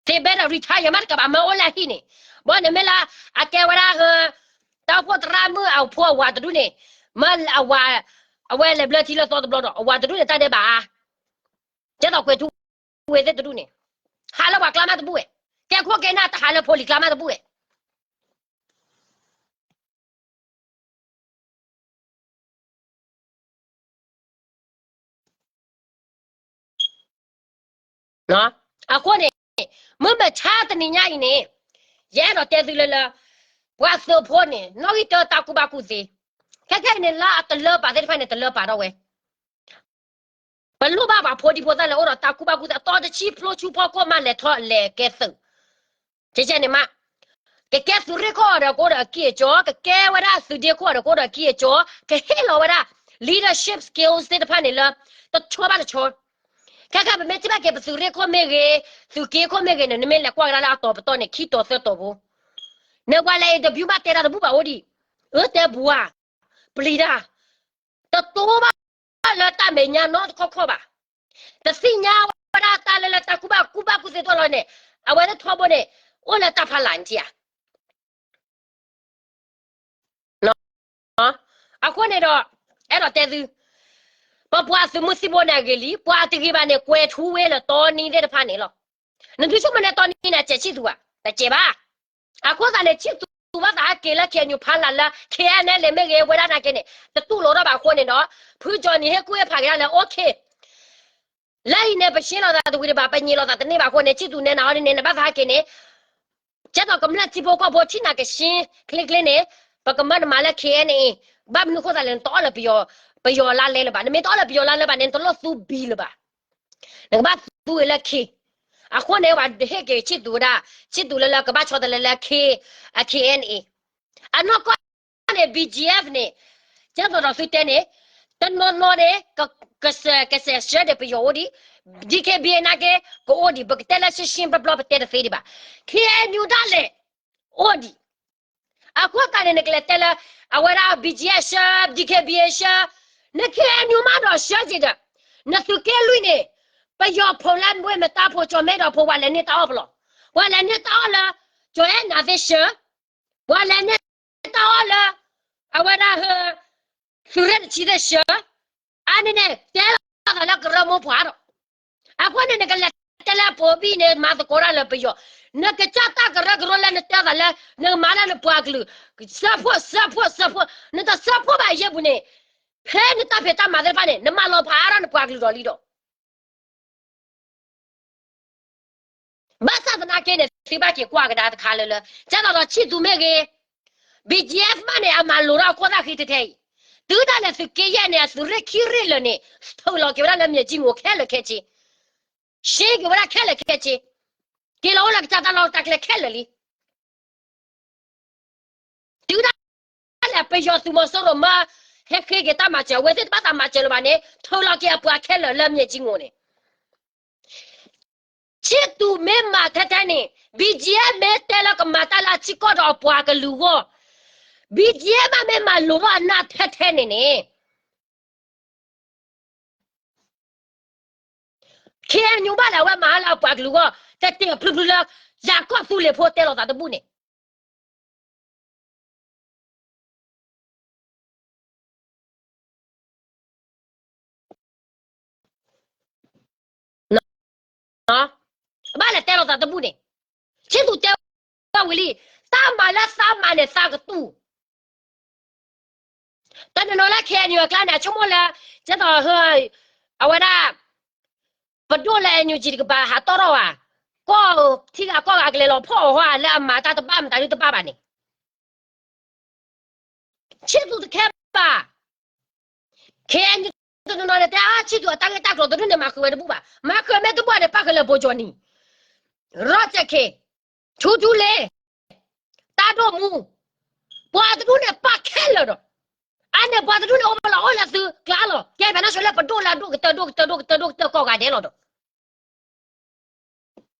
သ့ဘဲဒီး retire မးတကးဘၣ် မၢအိၣ်လၢအဟံၣ်န့ၣ်, ဘၣ်န့ၣ်မ့ၢ်လၢ အကဲဝဲဒၣ် တၢ်အိၣ်ဖှိၣ်သရၣ်မုၣ်အဖိအဝၤတဒူၣ်န့ၣ်, မၢအဝၤ အဝဲလဲၤဘျၢထံလၢသီတဘျီဒီး အဝၤတဒူၣ်န့ၣ် တၢ်ဒဲးဘးဧါ, ကဲသိးကွဲးထူဝ့သ့ၣ်တဒူၣ်န့ၣ်, ဟးလၢပှၤကျါမးတဘူၣ်ဝဲ, ကဲခိၣ်ကဲနၢ်တဟးလၢဖိလံၤကျါမးတဘူၣ်ဝဲ အဃိန့ၣ် မုၢ်မဆါတနံၤညါအံၤန့ၣ်, ယအဲၣ်ဒိးတဲသုလၢလၢ ပှၤသုးဖိန့ၣ် နီၣ်ဂံၢ်တၢတၢ်ကူၣ်ဘၣ်ကူၣ်သ့, ခဲခဲအံၤန့ၣ် လၢအတလၢပာ်သ့ၣ်တဖၣ်န့ၣ် တလၢပာ်ထီၣ်ဝဲ ပလိၣ်ဘၣ်ပှၤဖိဒံဖိသၣ်လၢအိၣ်ဒီးတၢ်ကူၣ်ဘၣ်ကူၣ်သ့ အသီတဆံဖျိဆူဖီခိၣ်မး လဲၤထီၣ်လဲၤကဲသုး, ကဲကဲန့ၣ်မး, ကကဲသုးရ့ၣ်ခိၣ်အီၤဒီးကအိၣ်ဒီးအကံၢ်အကီ, ကကဲဝဲဒၣ်သုးဒ့ခိၣ်အီၤဒီးကအိၣ်ဒီးအကံၢ်အကီ, ကဟ့ၣ်လီၤဝဲဒၣ် leadership skills သ့ၣ်တဖၣ်န့ၣ်လၢ တဆီဘၣ်တဆီ ခဲခဲပမ့ၢ်ထံၣ်ဘၣ်က့ၤ ပသုးရ့ၣ်ခိၣ်မ့ၢ်ဂ့ၤ, သုးက့ခိၣ်မ့ၢ်ဂ့ၤန့ၣ် နမ့ၢ်လဲၤကွၢ်ကဒါလၢအတီၤပတီၢ်န့ၣ် ခံတီၤသၢတီၤဖိ, နပှၤလဲၤ interview ဘၣ်တဲတၢ်တဘူၣ်ဘၣ်အိၣ်ဒံး, အၢတဲဘှါ, ပျံၤတၢ်, တတိဘၣ်လၢတၢ်မဲာ်ညါနီတခီခီဘၣ်, တသ့ၣ်ညါဝဲဒၣ်တၢ်လၢလၢတၢ်ကူၣ်ဘၣ်ကူၣ်ဘၣ်ကူၣ်သ့တီၢ်လီၤန့ၣ်, အဝဲသ့ၣ်ထီဘိန့ၣ် အိၣ်လၢတၢ်ဖးလၢ်နထံဧါ အဃိန့ၣ်ဒီး အဲၣ်ဒိးတဲသု, ပပှၤသုးမုၢ်သံၣ်ဘိန့ၣ်အဂ့ၤလံ, ပှၤတဂ့ၤဘၣ်န့ၣ် ကွဲးထူဝ့လၢတီနံသ့ၣ်တဖၣ်န့ၣ်လီၤ. နဒုးဆိကမိၣ်န့ၣ်တီနံန့ၣ် အစဲးဆံၣ်သူဧါ, တစဲးဘၣ်. အဃိသတးန့ၣ် ဆံၣ်သူဘၣ်သးဟဲက့ၤလၢ KNU ဖးလၢ်လၢ KNLA မ့ၢ်ဂ့ၤ ဝဲဒၣ်နာ်က့န့ၣ် တတူၢ်လိာ်ထီၣ်ဘၣ်အဃိန့ၣ်ဒီး ဖုကၠီၤနံၤဟ့ၣ်ကူၣ်ဟ့ၣ်ဖးက့ၤဒၣ်လၢ okay လၢအံၤန့ၣ် ပရှဲလီၤသးတဝံၤတဘၣ် ပညံးလီၤသးတန့ၢ်ဘၣ်အဃိန့ၣ် ဆံၣ်သူနဲနၤအီၤဒ်န့ၣ် နဘၣ်သးဟဲက့ၤန့ၣ် ကဲသိးကမျၢၢ်ထံဖိကီၢ်ဖိထံၣ်နၤကရှင်း ချ့ချ့န့ၣ် ပကမၢနမၤလၢ KNA ဘၣ်မနုၤအဃိသတးလဲၣ် နတအီၣ်လၢပယီၤ ပယီၤလါလဲလၢၤဘၣ်. နမ့ၢ်တအီၣ်လၢပယီၤလါလဲလၢၤဘၣ်န့ၣ် နတလိၣ်သူဘံလၢၤဘၣ်. နကဘၣ်သူဝဲလၢ K အဃိန့ၣ် ပှၤဟ့ၣ်က့ၤဆံၣ်သူဝဲဒၣ် ဆံၣ်သူလၢလၢကဘၣ်ဆီတလဲလၢ K, KNA အနီၢ်ကီၢ်န့ၣ် BGF န့ၣ် ကဲသိးဒီးသုတဲန့ၣ် တနီၤနီၤန့ၣ် ကစဲးဆှၢဒံးပယီၤအိၣ်ဒံး, DKBA နာ်က့ ကအိၣ်ဒံး, ပကတဲလၢရှင်းရှင်းပျီပျီ ပတဲတသ့ဒံးဘၣ်. KNU ဒၣ်လဲာ် အိၣ်ဒံး. အဃိသတးန့ၣ် နကလဲၤတဲလၢ အဝဲဒၣ် BGF ဆှၢ, DKBA ဆှၢ, န KNU မးဒီးဆှၢက့ၤဒီး နသုးက့လွံၢ်န့ၣ် ပယီၤဖိလၢမ့ၢ်မတၤဖိ ကၠီၤမဲဒီးဖိ ပှၤလဲၤန့ၢ်တၢ်အီၣ်ပလီၢ်, ပှၤလဲၤန့ၢ်တၢ်အီၣ်လၢ ကၠီၤအဲၣ်နၤသ့ၣ်ဆှၢ ပှၤလဲၤန့ၢ်တၢ်အီၣ်လၢ အဝဲဒၣ် သုးရ့ၣ်တဆံသ့ၣ်ဆှၢ, အါန့ၣ်န့ၣ် တဲလိာ်သးလၢကရၢမိၢ်ပှၢ်ဒီး အဃိန့ၣ် နကလဲၤတဲလၢအပိာ်ဘံၣ်န့ၣ် မၤသကိးတၢ်လၢပယီၤ, နကစၢ်တၢ်ကရၢကရိလၢနတဲသးလၢ နကမၤလၢနပှၤကလုာ် စၢဖှိၣ် စၢဖှိၣ် စၢဖှိၣ်, နတစၢဖှိၣ်ဘၣ်အယဲၢ်ပူၤန့ၣ် ဖဲနတၢ်ဖံးတၢ်မၤသ့ၣ်တဖၣ်န့ၣ် နမၤလီၤဖးအါထီၣ်နပှၤကလုာ်ဒီးလံဒီး ဘၣ်ဆၣ်သနာ်က့န့ၣ် သုဘၣ်က့ၤကွၢ်ကဒါတခါလၢလၢ ကဲသိးဒီးဆံၣ်သူမ့ၢ်ဂ့ၤ, BGF မးန့ၣ် အမၤလိာ်ထီၣ်အခိၣ်သၣ်ဃံထဲထဲအံၤ, တုၤဒၣ်လဲာ်သုးက့ယဲၢ်န့ၣ် အသုးရ့ၣ်ခံရ့ၣ်လၢာ်န့ၣ် ထုးလီၤက့ၤဝဲဒၣ်လၢမၠဲးကၠံမိၢ်ခဲလၢာ်ခဲဆ့, ရှဲက့ၤဝဲဒၣ်ခဲလၢာ်ခဲဆ့, က့ၤလီၤအိၣ်လၢကစၢ်တၢ်လီၢ်တၢ်ကျဲခဲလၢာ်လံ. တုၤဒၣ်လဲာ်ပယီၤသုးမီၤစိရိၤမ့ၢ်ဟဲဃ့က့ၤတၢ်မၤစၢၤ အဝဲသ့ၣ်တဘၣ်သးမၤစၢၤလၢၤဘၣ်န့ၣ် ထုးလီၤက့ၤအပှၤခဲလၢာ်လၢမၠဲၣ်ကၠံငိၣ်န့ၣ် ခၠံးသူးမ့ၢ်မၤထဲထဲန့ၣ် ဘံၣ်ကၠံမ့ၢ်တဲလၢကမၤတၢ်လၢအထံကီၢ်ဒီးအပှၤကလုာ်အဂီၢ်, ဘံၣ်ကၠံမ့ၢ်မၤလိၤထီၣ်အနၢ်ထဲထဲန့ၣ်န့ၣ် ခ့ၣ်အဲၣ်ယူၣ်ဘၣ်လၢအဝဲမၤလၢအပှၤကလုာ်အဂီၢ် တတဲာ်ဖျုဖျုလၢ ယၤကီၢ်သူလ့ၤဖိတဲလိာ်သးတဘူၣ်န့ၣ် ဘၣ်လဲၤတဲလိာ်သးတဘူၣ်န့ၣ်, ခၠံးသူးတဲဝဲဝံၤလံ, တၢ်မၤလၢသးမၤန့ၣ်သးကတူၢ်, တနီၤနီၤလၢ ခ့ၣ်အဲၣ်ယူၣ် အကျါန့ၣ် အဆိကမိၣ်လၢ ကဲသိး အဝဲဒၣ် ပဒိၣ်လၢ NUG တကပၤ ဟးတီၣ်ထီၣ်ဘၣ်, ကီၢ်ထံဂၤကီၢ်ဂၤကလဲၤလီၤဖီၣ်အီၤဟီလၢအမၤတၢ်တဘၣ်မတၤဒုတဘၣ်ဘၣ်န့ၣ် ခၠံးသူးတခဲဘၣ်. ခ့ၣ်အဲၣ်ယူၣ် တနီၤနီၤန့ၣ် တဲအါ ခၠံးသူးအတၢ်ဂ့ၢ်တၢ်ကျိၤတဒူၣ်န့ၣ် မၤဃုာ်ဝဲတဘူၣ်ဘၣ်. မၤဃုာ်မ့ၢ်တဘူၣ်န့ၣ် ပၣ်ဃုာ်လၢဘိကၠီနံၤ, ရီၣ်ကၠၢၣ်ခ့ၣ်, ထူထူလ့, တၢ်ဒိၣ်မူ, ပှၤတဒူၣ်န့ၣ်ပၣ်ခဲလၢာ်ဒီး, အန့ၣ်ပှၤတဒူၣ်န့ၣ်အိၣ်လီၤအိၣ်လၢသုကျါလီၤ. ကဲဖဲန့ၣ်ဆိလၢပဒိၣ်လၢအဒိၣ်ကတၢၢ်ဒိၣ်ကတၢၢ်ဒိၣ်ကတၢၢ်ဒိၣ်က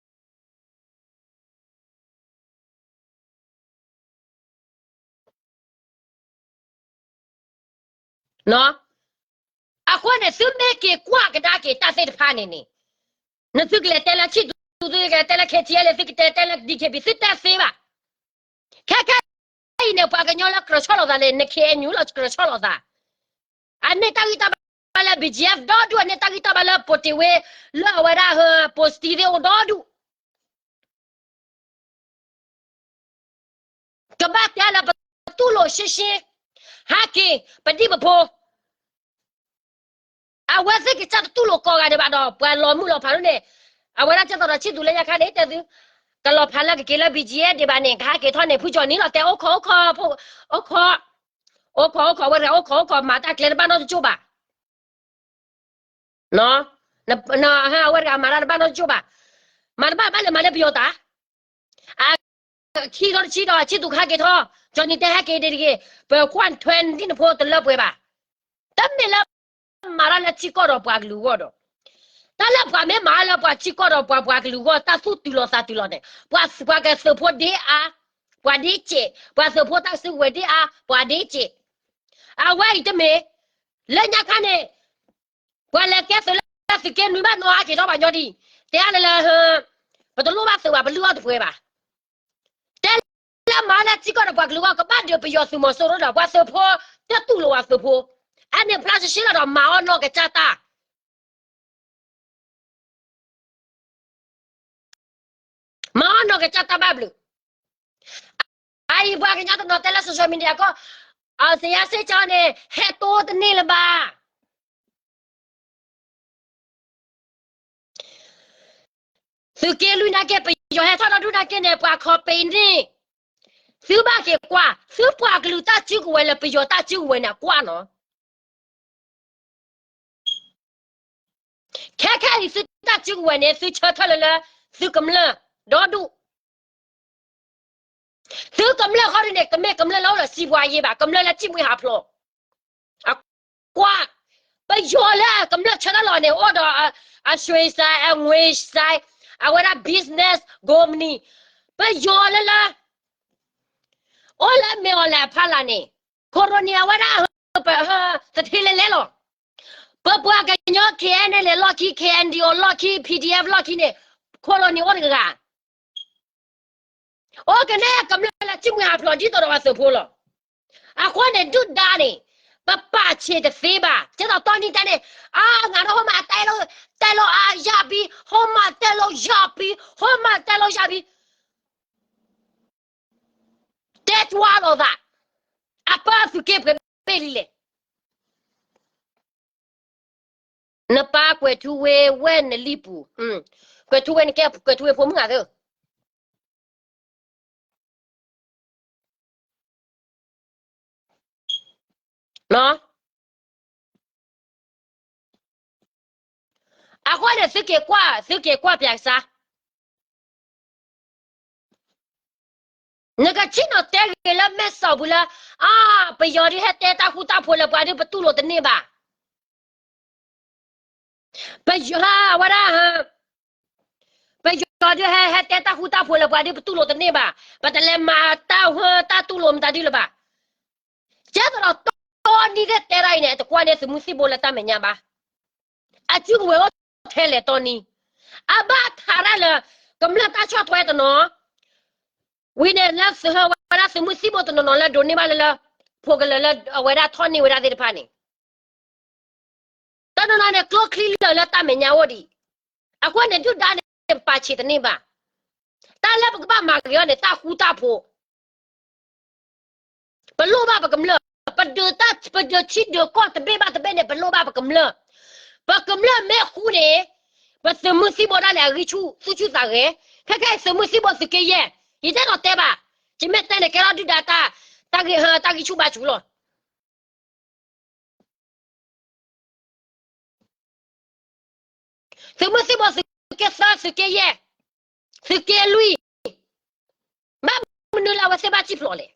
တၢၢ်ကိးဂၤဒဲးလီၤဒီး အဃိန့ၣ် သုမ့ၢ်က့ၤကွၢ်ကဒါက့ၤတၢ်သ့ၣ်တဖၣ်န့ၣ်န့ၣ်, နသုကလဲၤတဲလၢခၠံးသူး သုကတဲလၢ KTLA သုကတဲတဲလၢ DKB သုတဲသ့ဘၣ်. ခဲခဲအံၤန့ၣ် ပှၤကညီလၢကြၢးဆီၣ်လီၤသးလဲၣ် န ခ့ၣ်အဲၣ်ယူၣ် လီၤကြၢးဆီၣ်လီၤသး, အန့ၢ်တၢ်ဂံၢ်တၢ်ဘါလၢ BGF ဒီဒူၣ် အန့ၢ်တၢ်ဂံၢ်တၢ်ဘါလၢပိာ်တ့ၢ်ဝ့ လၢအဝဲဒၣ်ဟၢ ပိာ်စတံသ့ၣ်အိၣ်ဒီဒူၣ် ကဘၣ်တဲလၢပတူၢ်လိာ်ရှဲရှဲ, ဟဲက့ၤ ပဒံၣ်ပဖိ, အဝဲသ့ၣ်ကစၢ်တတူၢ်လိာ်ကိးဂၤဒဲးဘၣ်ဒီး ပှၤလီၤမုၢ်လီၤဖးဒိၣ်န့ၣ်, အဝဲဒၣ်ကဲသိးဒီးခၠံးသူးလၢညါခါန့ၣ် တဲသု, ကလီၤဖးလၢကက့ၤလၢ BGF ဒံးဘၣ်န့ၣ် ကဟဲက့ၤထီၣ်န့ၣ် ဖုကၠီနံၤလီၤ တဲအိၣ်ခိးအိၣ်ခိး, အိၣ်ခိး, အိၣ်ခိးအိၣ်ခိးဝဲတဂၤအိၣ်ခိးအိၣ်ခိး မၤတၢ်ကျဲတဘၣ်နီတကၠိၢ်ဘၣ် အဝဲတဂၤမၤတၢ်တဘၣ်နီတကၠိၢ်ဘၣ်, မၤတဘၣ်ဘၣ်လဲၣ်မၤလၢပယီၤတၢ်, အခံထီၣ်တဆံဒီး ခၠံးသူးကဟဲက့ၤထီၣ်, ကၠီနံၤတဲဟဲက့ၤဒ်တဂ့ၤ, ပကွၢ်ထွဲနဒံၣ်နဖိတလၢပှဲၤဘၣ်, တမ့ၢ်လၢမၤတၢ်လၢထံကီၢ်ဒီးပှၤကလုာ်အဂီၢ်ဒီး, တၢ်လၢပှၤမ့ၢ်မၤလၢပှၤထံကီၢ်ဒီးပှၤပှၤကလုာ်အဂီၢ် တၢ်သူၣ်တုၤလီၤသးတုၤလီၤန့ၣ် ပှၤပှၤကသုးဖိဒ့အါ, ပှၤဒ့စဲး, ပှၤသုးဖိတၢ်စုကဝဲၤဒ့အါ, ပှၤဒ့စဲး, အဝဲအံၤတမ့ၢ်, လၢညါခါန့ၣ် ပှၤလဲၤကဲသုးလၢသုးက့နွံဘၣ်နီၢ်ဟးက့ၤထီၣ်ဘၣ်ညီဒံး, တဲအါလၢလၢ, ပတလိၣ်ဘၣ်သုးဘၣ် ပလုၢ်အီၣ်တပှဲၤဘၣ်, တဲလၢမၤလၢထံကီၢ်ဒီးပှၤကလုာ်အဂီၢ် ကဘၣ်ဒုးပယီၤသုးမီၤစိရိၤဒီး ပှၤသုးဖိ, တတူၢ်လိာ်ပှၤသုးဖိ, အန့ၣ်ဖျါရှဲရှဲလီၤဒီး မၤအီၣ်နီၢ်ကစၢ်တၢ် မၤအီၣ်နီၢ်ကစၢ်တၢ်ဘၣ်ဘျုး, အအံၤပှၤကညီတနီၤတဲလၢ social media ကီၢ်, အသယါစ့ၢ်ကီးန့ၣ် ဟဲတိတန့ၢ်လၢၤဘၣ်, သုးက့လွံၢ်နာ်က့ ပယီၤဟဲထီၣ်ဒီဒူၣ်နာ်က့န့ၣ် ပှၤခီပ့ၤန့ၣ်, သုဘၣ်က့ၤကွၢ်, သုပှၤကလုာ်တၢ်စုကဝဲၤလၢပယီၤတၢ်စုကဝဲၤန့ၣ် အကွၢ်နီၤ ခဲခဲအံၤသုတၢ်စုကဝဲၤန့ၣ် သုဆၢထၢၣ်လၢလၢ သုကမျၢၢ်ဒီဒူၣ်, သုကမျၢၢ်ခီဒုန့ၣ် တမ့ၢ်ကမျၢၢ်လၢအိၣ်လၢစံးပှၤယ့ဘၣ်, ကမျၢၢ်လၢစံးမှံဟးဖျိး, အကွၢ်, ပယီၤလၢကမျၢၢ်ဆၢထၢၣ်လီၤန့ၣ် အိၣ်ဒီးအရွှေဆိုင်, အငွေဆိုင်, အဝဲဒၣ် business company, ပယီၤလၢလၢ အိၣ်လၢမ့ၢ်အီၤလဲၣ်အဖီလာ်န့ၣ်, ခိၣ်ရိၣ်နံၤအဝဲဒၣ် ပသထ့လဲလဲလီၤ, ပပှၤကညီ KNLA လီၢ်ခံ, KNDO လီၢ်ခံ, PDF လီၢ်ခံန့ၣ်, ခိၣ်ရိၣ်နံၤအိၣ်တဂၤ အိၣ်ကနဲကမျၢၢ်လၢစံးမှံဟးဖျိးဒ်သိးဒီးပှၤသုးဖိလီၤ, အဃိန့ၣ် ဒုၣ်ဒါန့ၣ်, ပပာ်ဆံးတသ့ဘၣ်, ကဲသိးတီနံၤတဲန့ၣ်, အါ ငါဒီးဟိမၤတဲလီၤ, တဲလီၤအါယၢ်ပံ, ဟိမၤတဲလီၤယၢ်ပံ, ဟိမၤတဲလီၤယၢ်ပံ တဲကွၢ်လိာ်သး, အပၢ်သုးက့ပှဲၤဘ့ၣ်လံလဲၣ်, နပၢ်ကွဲၤထူဝ့ဝဲၢ်နလံၣ်ပူၤ, ကွဲၤထူဝ့န့ၣ်ကဲ ကွဲၤထူဝ့ဖိမုၣ်ဂၤသ့ၣ် အဃိန့ၣ် သုက့ၤကွၢ်, သုက့ၤကွၢ်ပၠးကစၢ် နကဆ့ၣ်နီၤတဲဂ့ၤလၢမဲာ်စီၣ်ပူၤလၢ အါ ပယီၤဒုးဟဲတဲတၢ်ဃူတၢ်ဖိးလၢပှၤဒုးပတူၢ်လိာ်တန့ၢ်ဘၣ်. ပယီၤ အဝဲဒၣ် ပယီၤဒုးဟဲ ဟဲတဲတၢ်ဃူတၢ်ဖိးလၢပှၤဒုးပတူၢ်လိာ်တန့ၢ်ဘၣ်. ပတလဲၤမၤတၢ်ဟၢတၢ်တူၢ်လိာ်မတၤဒုလၢၤဘၣ်. ကဲသိးဒီးတီနံၤသ့ၣ်တဲဒၣ်အံၤန့ၣ် တကွၢ်န့ၢ်သုးမုၢ်သံၣ်ဘိလၢတၢ်မဲာ်ညါဘၣ်. အစုကဝဲၤအိၣ်ထဲလဲၣ်တီနံၤ. အဘၣ်ထးရၣ်လၢ ကမျၢၢ်တၢ်ဆီၣ်ထွဲတနီၤ ဝံၤန့ၣ်လၢသုးဟၢဝဲဒၣ်သုးမုၢ်သံၣ်ဘိတနီၤနီၤလၢဒိးန့ၢ်ဘၣ်လၢလၢ ဖိကလၢၤလၢအဝဲဒၣ်ထီၣ်န့ၢ်ဝဲဒၣ်သ့ၣ်တဖၣ်န့ၣ် တနီၤနီၤန့ၣ် ကျိချံလၢာ်လၢတၢ်မဲာ်ညါအိၣ်ဒံး. အဃိန့ၣ် ဒုၣ်ဒါန့ၣ် ပာ်ဆံးတန့ၢ်ဘၣ်. တၢ်လၢပကဘၣ်မၤဂ့ၤအီၤန့ၣ် တၢ်ဃူတၢ်ဖိး ပလိၣ်ဘၣ်ပကမျၢၢ်, ပဒုးတၢ် ပဒုးထံဒုးကီၢ်တဘ့ၣ်ဘၣ်တဘ့ၣ်န့ၣ် ပလိၣ်ဘၣ်ပကမျၢၢ်. ပကမျၢၢ်မ့ၢ်ဃူန့ၣ် ပသုးမုၢ်သံၣ်ဘိဒၣ်လဲာ်အဂံၢ်ဆူၣ်သူၣ်ဆူၣ်သးဂဲၤ. ခဲခဲအံၤသုးမုၢ်သံၣ်ဘိသုးက့ယဲၢ်, ယတအဲၣ်ဒိးတဲဘၣ်, ယမ့ၢ်တဲန့ၣ် ကဲထီၣ်ဒုၣ်ဒါတၢ် တၢ်ဂံၢ်ဟၢ တၢ်ဂံၢ်ဆူၣ်ဘါဆူၣ်လီၤ. သုးမုၢ်သံၣ်ဘိသုးက့သၢ သုးက့ယဲၢ်, သုးက့လွံၢ်, ဘၣ်မနုၤလၢအဝဲသ့ၣ်ဘၣ်စံၣ်ဖျိးလဲ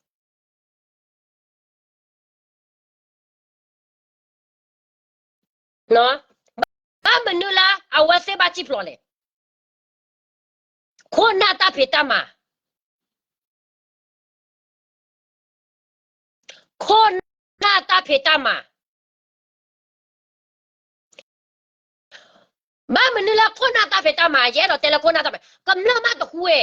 ၣ်. ဘၣ်မနုၤလၢအဝဲသ့ၣ်ဘၣ်စံၣ်ဖျိးလဲၣ်. ခိၣ်နၢ်တၢ်ဖံးတၢ်မၤ, ခိၣ်နၢ်တၢ်ဖံးတၢ်မၤ ဘၣ်မနုၤလၢခိၣ်နၢ်တၢ်ဖံးတၢ်မၤ, ယအဲၣ်ဒိးတဲလၢခိၣ်နၢ်တၢ်ဖံး, ကမျၢၢ်မ့ၢ်တဃူဝဲ,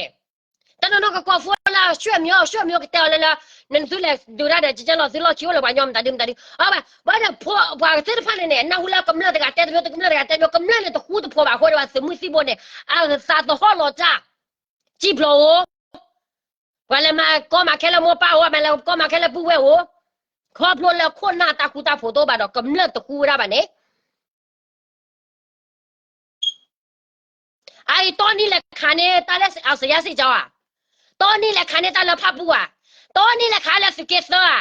တနီၤနီၤကကိး phone လၢ ဆွေမျိုး ဆွေမျိုး ကတဲအီၤလၢလၢ နသုလဲၤဒုးတၢ်ဒီး ကကဲလီၤသုလီၢ်ခံအိၣ်လၢပှၤညီမတၤဒုမတၤဒု, အဘၣ် ဘၣ်ဒီး ပှၤသ့ၣ်တဖၣ်န့ၣ်န့ၣ် နၢ်ဟူလၢကမျၢၢ်တဂၤတဲတမျိုး တကမျၢၢ်တဂၤတဲတမျိုး ကမျၢၢ်န့ၣ်တဃူတဖိးဘၣ်အဃိဒီး သုးမုၢ်သံၣ်ဘိန့ၣ် အသးသဟီၣ်လီၤတၢ် စံၣ်ဖျိးဧိၤ ပှၤလဲၤမၤကီမၤခဲလၢမိၢ်ပၢ်ဧိၤ မၤလဲၤကီမၤခဲလၢပုၢ်ဝဲၢ်ဧိၤ, ခီဖျိလၢခိၣ်နၢ်တၢ်ဃူတၢ်ဖိးတအိၣ်ဘၣ်ဒီး ကမျၢၢ်တဃူဝဲဒၣ်ဘၣ်န့ၣ်, အအံၤတီနံၤလဲၤခးန့ၢ်တၢ်လၢအစယါစံၣ်ကၠီဧါ, တီနံၤလဲၤခးန့ၢ်တၢ်လၢဖၣ်ပူၣ်ဧါ, တီနံၤလဲၤခးလၢသုးက့သၢဧါ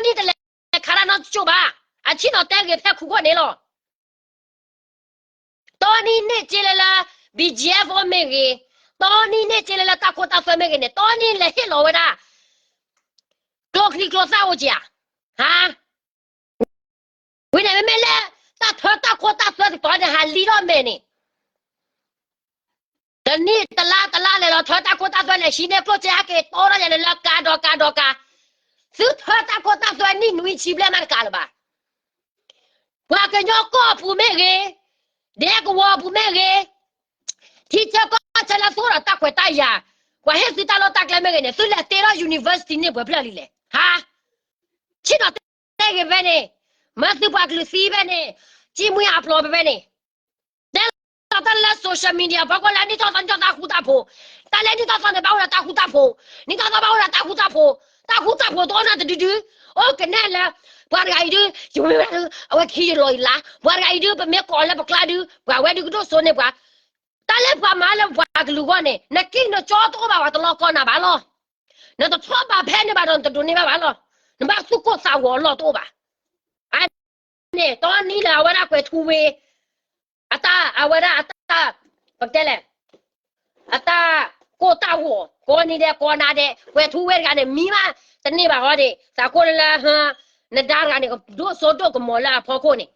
တီနံၤတလဲၤခးတၢ်နီတကၠိၢ်ဘၣ်, အဆ့ၣ်နီၤတဲဂ့ၤဖဲခုခိၣ်န့ၣ်လီၤ. တီနံၤန့ၢ်က့လၢလၢ BGF အိၣ်မ့ၢ်ဂ့ၤ, တီနံၤန့ၢ်က့လၢလၢတၢ်ခိတၢ်သွဲမ့ၢ်ဂ့ၤန့ၣ် တီနံၤလဲၤဟ့ၣ်လီၤဝဲဒၣ် ကျိချံကျိသၣ်အိၣ်က့ၤဧါ, ဟါ ဝံၤန့ၣ် မ့မ့ၢ်လၢ တၢ်ထၢတၢ်ခိတၢ်သွဲတတီၤန့ၣ် ဟးလံထီၣ်မဲာ်န့ၣ်, တနံၣ်တလါတလါလဲၤလီၤထၢတၢ်ခိတၢ်သွဲလဲၤ ဟံးန့ၢ်ကျိၣ်စ့ဟဲက့ၤတီထီၣ်ယၤန့ၣ်လၢကးဒီးကးဒီးကး, သုထၢတၢ်ခိတၢ်သွဲနံၣ်နွံဆံဘျဲၣ်မးတကးလၢၤဘၣ်. ပှၤကညီကီၢ်ပူၤမ့ၢ်ဂ့ၤ, ဒဲကဝီၤပူၤမ့ၢ်ဂ့ၤ, ထံဆၢကီၢ်ဆၢလၢသုအိၣ်ဒီးတၢ်ခွဲးတၢ်ယာ်, ပှၤဟ့ၣ်သုတၢ်လီၢ်တၢ်ကျဲမ့ၢ်ဂ့ၤန့ၣ် သုလဲၤတ့ထီၣ် university န့ၢ်ပှဲၤဖျၢၣ်လံလဲၣ်, ဟါ ဆ့ၣ်နီၤတဲဂ့ၤဖဲန့ၣ်, မၢသုပှၤကလုာ်သံဖဲန့ၣ်, ကံမွံအဖျိးဖဲဖဲန့ၣ်, တဲလီၤတၢ်လၢ social media ဖီခိၣ်လၢနံၣ်ထီၣ်သီနံၣ်ထီၣ်တၢ်ဃူတၢ်ဖိး, တၢ်လၢနံၣ်ထီၣ်သီန့ၣ်ဘၣ်အိၣ်ဒီးတၢ်ဃူတၢ်ဖိး, နံၣ်ထီၣ်သီဘၣ်အိၣ်ဒီးတၢ်ဃူတၢ်ဖိး, တၢ်ဃူတၢ်ဖိးတအိၣ်နီတဒုဒု, အိၣ်ကနဲၣ်လၢ ပှၤတဂၤအံၤဒုး ယမ့ၢ်ဝဲဒၣ် အဝဲကဟံးယလီၤယလါ, ပှၤတဂၤအံၤဒုး ပမ့ၢ်ကိးလၢပကျါဒုး ပှၤဝဲဒုးကဒိၣ်စိန့ၢ်ပှၤ, တၢ်လၢပှၤမၤလၢပှၤကလုာ်အဂီၢ်န့ၣ် နကံၢ်နကၠီတအိၣ်ဘၣ် ပှၤတလီၤကီနၤဘၣ်လီၤ. နတထီၣ်ဘးဖဲန့ၣ်ဘၣ်ဒီး နတဒိးန့ၢ်ဘၣ်ဘၣ်လီၤ. နဘၣ်သူၣ်ကိၢ်သးဂီၤအလီၢ်တအိၣ်ဘၣ်. အန့ၣ် တီနံၤလၢအဝဲဒၣ်ကွဲၤထူဝ့ အတၢ် အဝဲဒၣ်အတၢ် ပကတဲလဲၣ် အတၢ်ကိၢ်တၢ်ဂီၤ ကိးနံၤဒဲးကိးနၤဒဲး ကွဲၤထူဝ့တဂၤန့ၣ် မံဘၣ်တန့ၢ်ဘၣ်ဟီဒံး သးကိၢ်လၢလၢ နဒါတဂၤန့ၣ် ကဒိၣ်စိဒိၣ်ကမီၤလၢအဖီခိၣ်န့ၣ်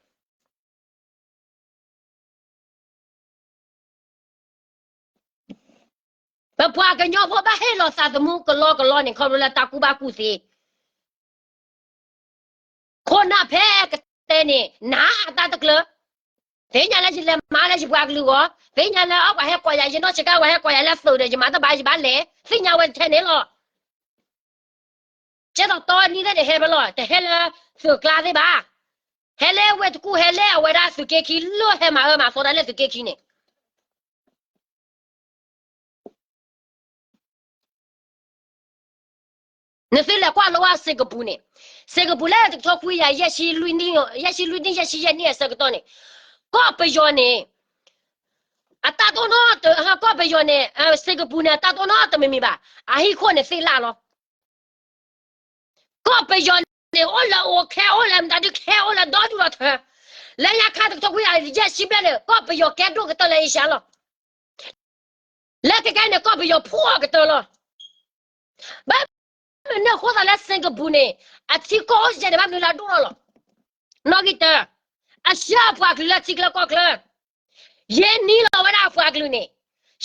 ပပှၤကညီဖိဘၣ်ဟ့ၣ်လီၤသးသမူကလီကလီန့ၣ် ခီဖျိလၢတၢ်ကူၣ်ဘၣ်ကူၣ်သ့, ခိၣ်နၢ်ဖဲကတဲန့ၣ် နၤအတၢ်တကျၢၤ, သ့ၣ်ညါလၢယလဲၤမၤလၢယပှၤကလုာ်ဂီၢ်, သ့ၣ်ညါလၢအပှၤဟဲကိးယၤ ယနီၢ်ဆံးကါ ပှၤဟဲကိးယၤလၢသုးဒီး ယမၤတဘၣ်ယဘၣ်လဲၤ, သ့ၣ်ညါဝဲတထဲန့ၣ်လီၤ. ကဲသိးတီနံၤသ့ၣ်န့ၣ် ဟဲဖဲလီၤ တဟဲလၢသုးကျါသ့ၣ်ဘၣ်, ဟဲလၢဝ့ၢ်တကူၣ် ဟဲလၢအဝဲဒၣ်သုးက့ခံ လၢဟဲမၤအၢမၤသီဒၣ်လၢသုးက့ခံန့ၣ် နသုလဲၤကွၢ်လီၤဝဲစ့ၢ်ကပူၤန့ၣ်, စ့ၢ်ကပူၤလၢတကထိခွံကယၤ ယဲၢ်ဆံလွံၢ်နံၣ် ယဲၢ်ဆံလွံၢ်နံၣ် ယဲၢ်ဆံယဲၢ်နံၣ်အဆၢကတီၢ်န့ၣ်, ကီၢ်ပယီၤန့ၣ် အတၢ်တိၢ်နီၣ် ကီၢ်ပယီၤန့ၣ် စ့ၢ်ကပူၤန့ၣ် အတၢ်တိၢ်နီၣ်တမံၤမံၤဘၣ်, အဟံၣ်ခိၣ်န့ၣ်သ့ၣ်လၢ်လီၤ. ကီၢ်ပယီၤန့ၣ် အိၣ်လၢအိၣ်ခဲအိၣ်လၢမတၤဒုးခဲအိၣ်လၢဒီဒူၣ်ဒီထၢ, လၢညါခါတကထိခွံကယၤယဲၢ်ဆံဘျဲၣ်န့ၣ် ကီၢ်ပယီၤကဲဒိၣ်ကတၢၢ်လၢအ့ရှါလီၤ. လၢခဲကနံၣ်န့ၣ် ကီၢ်ပယီၤဖှီၣ်ကတၢၢ်လီၤ. ဘၣ်မနုၤအဃိသတးလၢ Singapore န့ၣ် အထံကီၢ်အိၣ်စဲန့ၣ် ဘၣ်မနုၤလၢအဒိၣ်ထီၣ်လီၤ. နီၣ်ဂံၢ်တၢ, အဆှၢအပှၤကလုာ်လၢထံချၢကီၢ်ချၢ ယဲၢ်နံၣ်လီၤဝဲဒၣ်အပှၤကလုာ်န့ၣ်,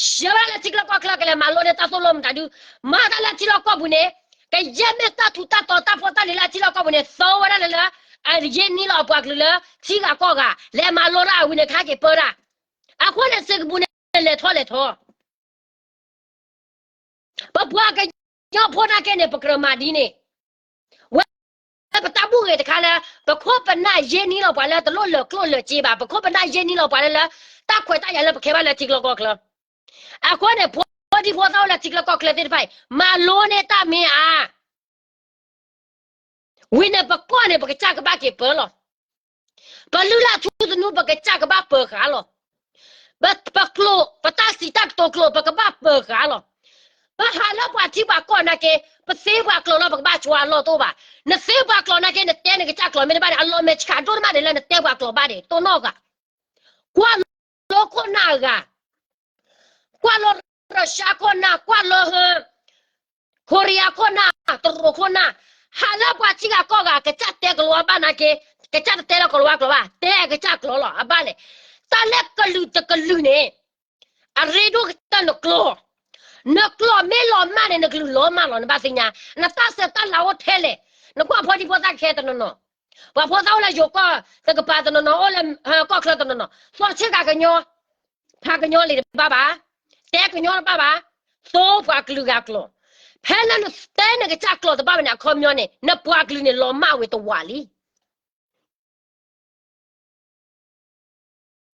ဆှၢဝဲဒၣ်လၢထံချၢကီၢ်ချၢ ကလဲၤမၤလိန့ၢ်တၢ်သိၣ်လိမတၤဒု, မၤတၢ်လၢထံလီၢ်ကီၢ်ပူၤန့ၣ်, ကယဲၢ်မ့ၢ်တၢ်ထူးတၢ်တီၤတၢ်ဖိတၢ်လံၤလၢအထံလီၢ်ကီၢ်ပူၤန့ၣ် သၢဝဲဒၣ်လၢလၢ, အယဲၢ်နံၣ်လီၤအပှၤကလုာ်လၢထံဂၤကီၢ်ဂၤ လဲၤမၤလိတၢ်အဝံၤန့ၣ် ခါက့ၤပၢတၢ်. အဃိန့ၣ် Singapore န့ၣ် လဲၤထီၣ်လဲၤထီ ပပှၤကညီဖိနာ်က့န့ၣ် ပကြၢးမၤဒ်န့ၣ်, ဝဲပတၢ်ဘူၣ်ဂ့ၤတခါလၢ ပခိၣ်ပနၢ်ယဲၢ်နံၣ်လီၤပှၤလၢတလိၣ်လၢာ်ကျိၣ်လၢာ်စ့ဘၣ်, ပခိၣ်ပနၢ်ယဲၢ်နံၣ်လီၤပှၤလၢလၢ တၢ်ခွဲးတၢ်ယာ်လၢပခဲဘၣ်လၢထံချၢကီၢ်ချၢ, အဃိန့ၣ် ဖိဒံဖိသၣ်အိၣ်လၢထံချၢကီၢ်ချၢသ့ၣ်တဖၣ်အံၤ မၤလိန့ၢ်တၢ်မ့ၢ်ဧါ ဝံၤန့ၣ် ပကီၢ်န့ၣ် ပကစၢ်ကဘၣ်က့ၤပၢလီၤ. ပလုၢ်လၢ်ထူသနူ ပကစၢ်ကဘၣ်ပၢၤဃာ်လီၤ. ပကျိာ် ပတၢ်စံးတၢ်ကတိၤကျိာ် ပကဘၣ်ပၢၤဃာ်လီၤ. ပဟးလၢပှၤထံပှၤကီၢ်နာ်က့ ပသ့ပှၤကျိာ်လီၤ ပကဘၣ်ကွၢ်လီၢ်တအိၣ်ဘၣ်. နသ့ပှၤကျိာ်နာ်က့ နတဲနကစၢ်ကျိာ်မ့ၢ်တဘၣ်န့ၣ် အလီၤမဲာ်ဆှးဒိၣ်တမးန့ၣ်လၢနတဲပှၤကျိာ်ဘၣ်န့ၣ် တိၢ်နီၣ်ဂၤ ကွၢ်လီၤခိၣ်နၢ်အဂၤ ကွၢ်လီၤရၢၡါခိၣ်နၢ် ကွၢ်လီၤဟၢ ခိရံယါခိၣ်နၢ် တရူးခိၣ်နၢ်, ဟးလၢပှၤထံဂၤကီၢ်ဂၤ ကစၢ်တဲကလီၤဝါဘၣ်နာ်က့, ကစၢ်တတဲလၢကလီၤဝါကျိာ်ဘၣ်, တဲကစၢ်ကျိာ်လီၤ. အဘၣ်လဲၣ်, တၢ်လၢကလုာ်တကလုာ်န့ၣ် အရ့ဒိၣ်ကတၢၢ်နကျိာ်, နကျိာ်မ့ၢ်လီၤမၢ်န့ၣ် နကလုာ်လီၤမၢ်လီၤ နဘၣ်သ့ၣ်ညါ, နတၢ်ဆဲးတၢ်လၤအိၣ်ထဲလဲၣ်, နကွၢ်ဖိဒံဖိသၣ်ခဲတနီၤနီၤ, ပှၤဖိသၣ်အိၣ်လၢယိၤကီၢ်တကပၤတနီၤနီၤ အိၣ်လၢကီၢ်ချၢတနီၤနီၤ သီဆ့ကၤကညီ ဖးကညီလံာ်တဘၣ်ဘၣ်, တဲကညီတဘၣ်ဘၣ်, သိပှၤကလုာ်ဂၤကျိာ်, ဖဲလၢနတဲနကစၢ်ကျိာ်တဘၣ်ဘၣ်န့ၣ် အခီပညီန့ၣ် နပှၤကလုာ်န့ၣ် လီၤမၢ်ဝဲတဝး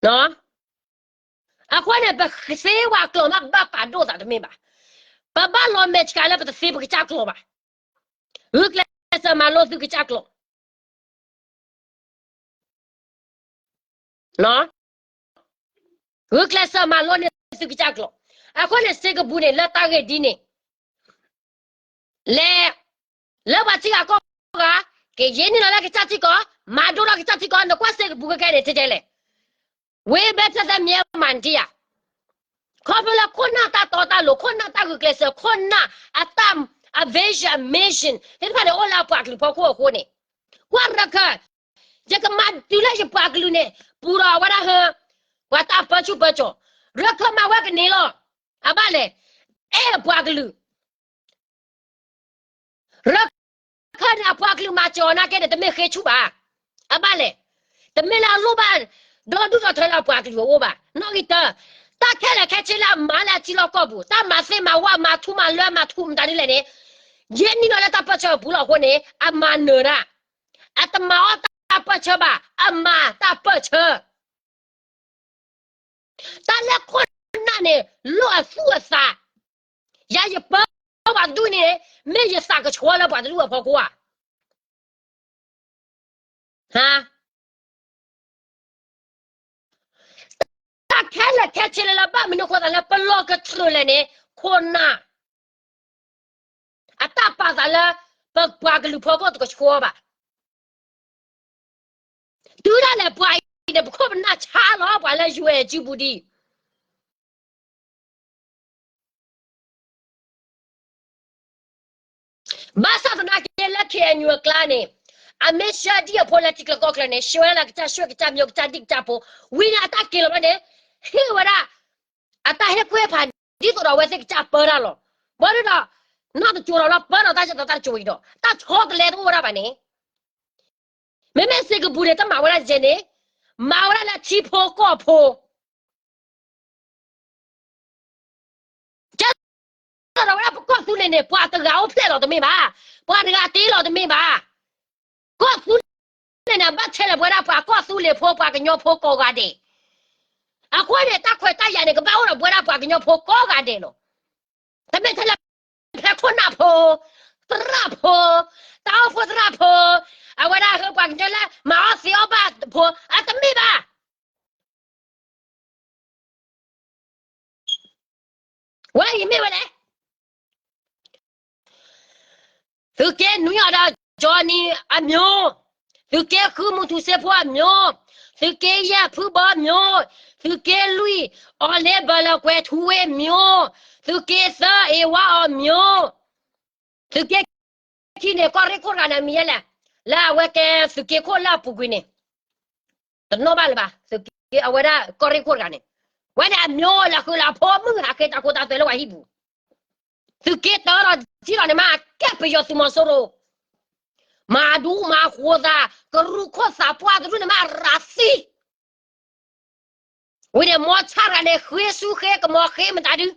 လံ. အဃိန့ၣ် ပသ့ပှၤကျိာ်မး ပဘၣ်ပာ်ဒိၣ်သးတမ့ၢ်ဘၣ်. ပဘၣ်လီၤမဲာ်ဆှးလၢပတသ့ပကစၢ်ကျိာ်ဘၣ်. ဂုာ်ကျဲးစၢးမၤလိသုကစၢ်ကျိာ် ဂုာ်ကျဲးစၢးမၤလိန့ၢ်သုကစၢ်ကျိာ်. အဃိန့ၣ် စ့ကပူၤန့ၣ် လၢတၢ်ဂ့ၢ်ဒ်န့ၣ် လဲၤ လၢပှၤထံဂၤကီၢ်ဂၤ ကယဲၢ်နံၣ်လီၤလၢကစၢ်ထံကီၢ်, မၤဒိၣ်ထီၣ်ကစၢ်ထံကီၢ်, နကွၢ်စ့ကပူၤခဲခဲန့ၣ် ထဲထဲလဲၣ်, ဝ့ဘဲဖျၢၣ်သၢမံၤမၤနထံယၤ, ခီဖျိလၢခိၣ်နၢ်တၢ်တီတၢ်လိၤ, ခိၣ်နၢ်တၢ်ဂုာ်ကျဲးစၢး, ခိၣ်နၢ်အတၢ် အ vision အ mission သ့ၣ်တဖၣ်န့ၣ် အိၣ်လၢအပှၤကလုာ်ဖီခိၣ်အဃိန့ၣ်, ကွၢ်ရခၢၣ်, ယကမၤတုၤလၢယပှၤကလုာ်န့ၣ် ပူၤဒီးအဝဲဒၣ်ဟၢ ပှၤတၢ်ပၢဆူၣ်ပၢကၠီၤ, ရခၢၣ်မၤဝဲကန့ၢ်လီၤ. အဘၣ်လဲၣ်, အဲၣ်အပှၤကလုာ် ရခၢၣ်န့ၣ် အပှၤကလုာ်မၤစၢၤအီၤနာ်က့န့ၣ် တမ့ၢ်ဃ့ဆူၣ်ဘၣ်. အဘၣ်လဲၣ်, တမ့ၢ်လၢအလိၣ်ဘၣ် ဒီဒူၣ်ဒီထၢလၢအပှၤကလုာ်အအိၣ်ဘၣ်. နီၣ်ဂံၢ်တၢ, တၢ်ခဲလၢာ်ခဲဆ့လၢအမၤလၢအထံလီၢ်ကီၢ်ပူၤ, တၢ်မၤသ့မၤဝဲ မၤထူမၤလၢမၤထူမတၤဒ်လဲၣ်န့ၣ်, ယဲၢ်နံၣ်လီၤလၢတၢ်ပၢၢ်ဆၢအပူၤလီၤအဃိန့ၣ် အမၤနၢၤတၢ်, အတမၤအီၣ်တၢ်ပၢၢ်ဆၢဘၣ်, အမၤတၢ်ပၢၢ်ဆၢ တၢ်လၢခိၣ်နၢ်န့ၣ် လိၣ်အသူၣ်အသး, ယၤယပၢပှၤတဒူၣ်န့ၣ် မ့ၢ်ယသးကဆှီလၢပှၤတဒူၣ်အဖီခိၣ်ဧါ. တၢ်ခဲလၢာ်ခဲဆ့လၢ လၢဘၣ်မနုၤအဃိသတးလၢပလီၢ်ကတြူာ်လဲၣ်န့ၣ် ခိၣ်နၢ် အတၢ်ပာ်သးလၢ ပပှၤကလုာ်ဖီခိၣ်တကဆှီဘၣ်. တုၤဒၣ်လဲာ်ပှၤအံၤန့ၣ် ပခိၣ်ပနၢ်ဆါလီၤပှၤလၢ ယူၢ်အဲၣ် ကၠူပူၤဒံး ဘၣ်ဆၣ်သနာ်က့လၢ ခ့ၣ်အဲၣ်ယူၣ် အကျါန့ၣ် အမ့ၢ်ဆှၢဒံၣ်အဖိလၢထံချၢကီၢ်ချၢန့ၣ် ဆှၢဝဲဒၣ်လၢကစၢ်ရွှ့ၣ်ကစၢ်မၠိ ကစၢ်ဒံၣ်ကစၢ်ဖိ, ဝံၤန့ၣ် အတၢ်က့ၤလီၤဘၣ်န့ၣ် ဟ့ၣ်ဝဲဒၣ် အတၢ်ဟ့ၣ်ခွဲးဖး ဒ်သိးဒီးအဝဲသ့ၣ်ကစၢ်ပၢတၢ်လီၤ. ဘၣ်ဒီး နီၢ်တစိၤဒီး ပၢဒီးတၢ်ကတိၤတၢ်တစိၤအံၤဒီး တၢ်ဆီတလဲတအိၣ်ဝဲဒၣ်ဘၣ်န့ၣ် မ့မ့ၢ်စ့ကပူၤန့ၣ် တမၤဝဲဒၣ်ယဲန့ၣ်, မၤဝဲဒၣ်လၢထံဖိကီၢ်ဖိ, ကဲသိးဒီးဝဲဒၣ်ပကီၢ်သူလ့ၤန့ၣ် ပှၤတဂၤအိၣ်ဖျဲၣ်လီၤတမ့ၢ်ဘၣ်, ပှၤတဂၤတ့လီၤတမ့ၢ်ဘၣ်. ကီၢ်သူလ့ၤန့ၣ် အဘၣ်ထဲလၢပဝဲဒၣ်ပှၤကီၢ်သူလ့ၤဖိ ပှၤကညီဖိကိးဂၤဒဲး. အဃိန့ၣ် တၢ်ခွဲးတၢ်ယာ်န့ၣ် ကဘၣ်အိၣ်ဒီးပဝဲဒၣ်ပှၤကညီဖိကိးဂၤဒဲးလီၤ. တမ့ၢ်ထဲလၢ ဖဲခိၣ်နၢ်ဖိ, သရၣ်ဖိ, တၢ်အိၣ်ဖှိၣ်သရၣ်ဖိ, အဝဲဒၣ်ဟၢပှၤကညီလၢမၤအီၣ်သ့အီၣ်ဘၣ်ဖိ, အတမ့ၢ်ဘၣ်. ဝဲအံၤမ့ၢ်ဝဲလဲၣ်. သုးက့နွံအီၤဒီး Johnny အမျိုး, သုးက့ဃုမူထူစ့ဖိအမျိုး, သုးက့ယဲၢ် ဖုဘီမျိၣ်, သုးက့လွံၢ် အီၤလ့ဘၢလၢကွဲၤထူဝ့မျိၣ်, သုးက့သၢ အ့ဝါအီၤမျိၣ်, သုးက့ခံန့ၣ် ကီၢ်ရ့ၣ်ခိၣ်တဂၤန့ၣ် အမံၤယဲလဲၣ်, လၢအဝဲကဲသုးက့ခိၣ်လၢအပူၤကွံာ်န့ၣ် တနီၣ်ဘၣ်လၢၤဘၣ်, သုးက့အဝဲဒၣ်ကီၢ်ရ့ၣ်ခိၣ်တဂၤန့ၣ်, ဝဲန့ၣ်အမျိၤလၢဃုာ်လၢအဖိမုၣ်ဟးဃ့တၢ်ခိတၢ်သွဲလၢပှၤဟံၣ်ပူၤ, သုးက့တၢဒီးထံၣ်လီၤန့ၣ်မး ကဲပယီၤသုးမီၤစိရိၤ, မၤဒူမၤဃိၤသး ကရူၢ်ခိၣ်သးပှၢ်တဒူၣ်န့ၣ်မး ရၤသံ ဝံၤန့ၣ် မီၤဆါတဂၤန့ၣ် ဃ့ဆူဃ့ကမီၤဃ့မတၤဒု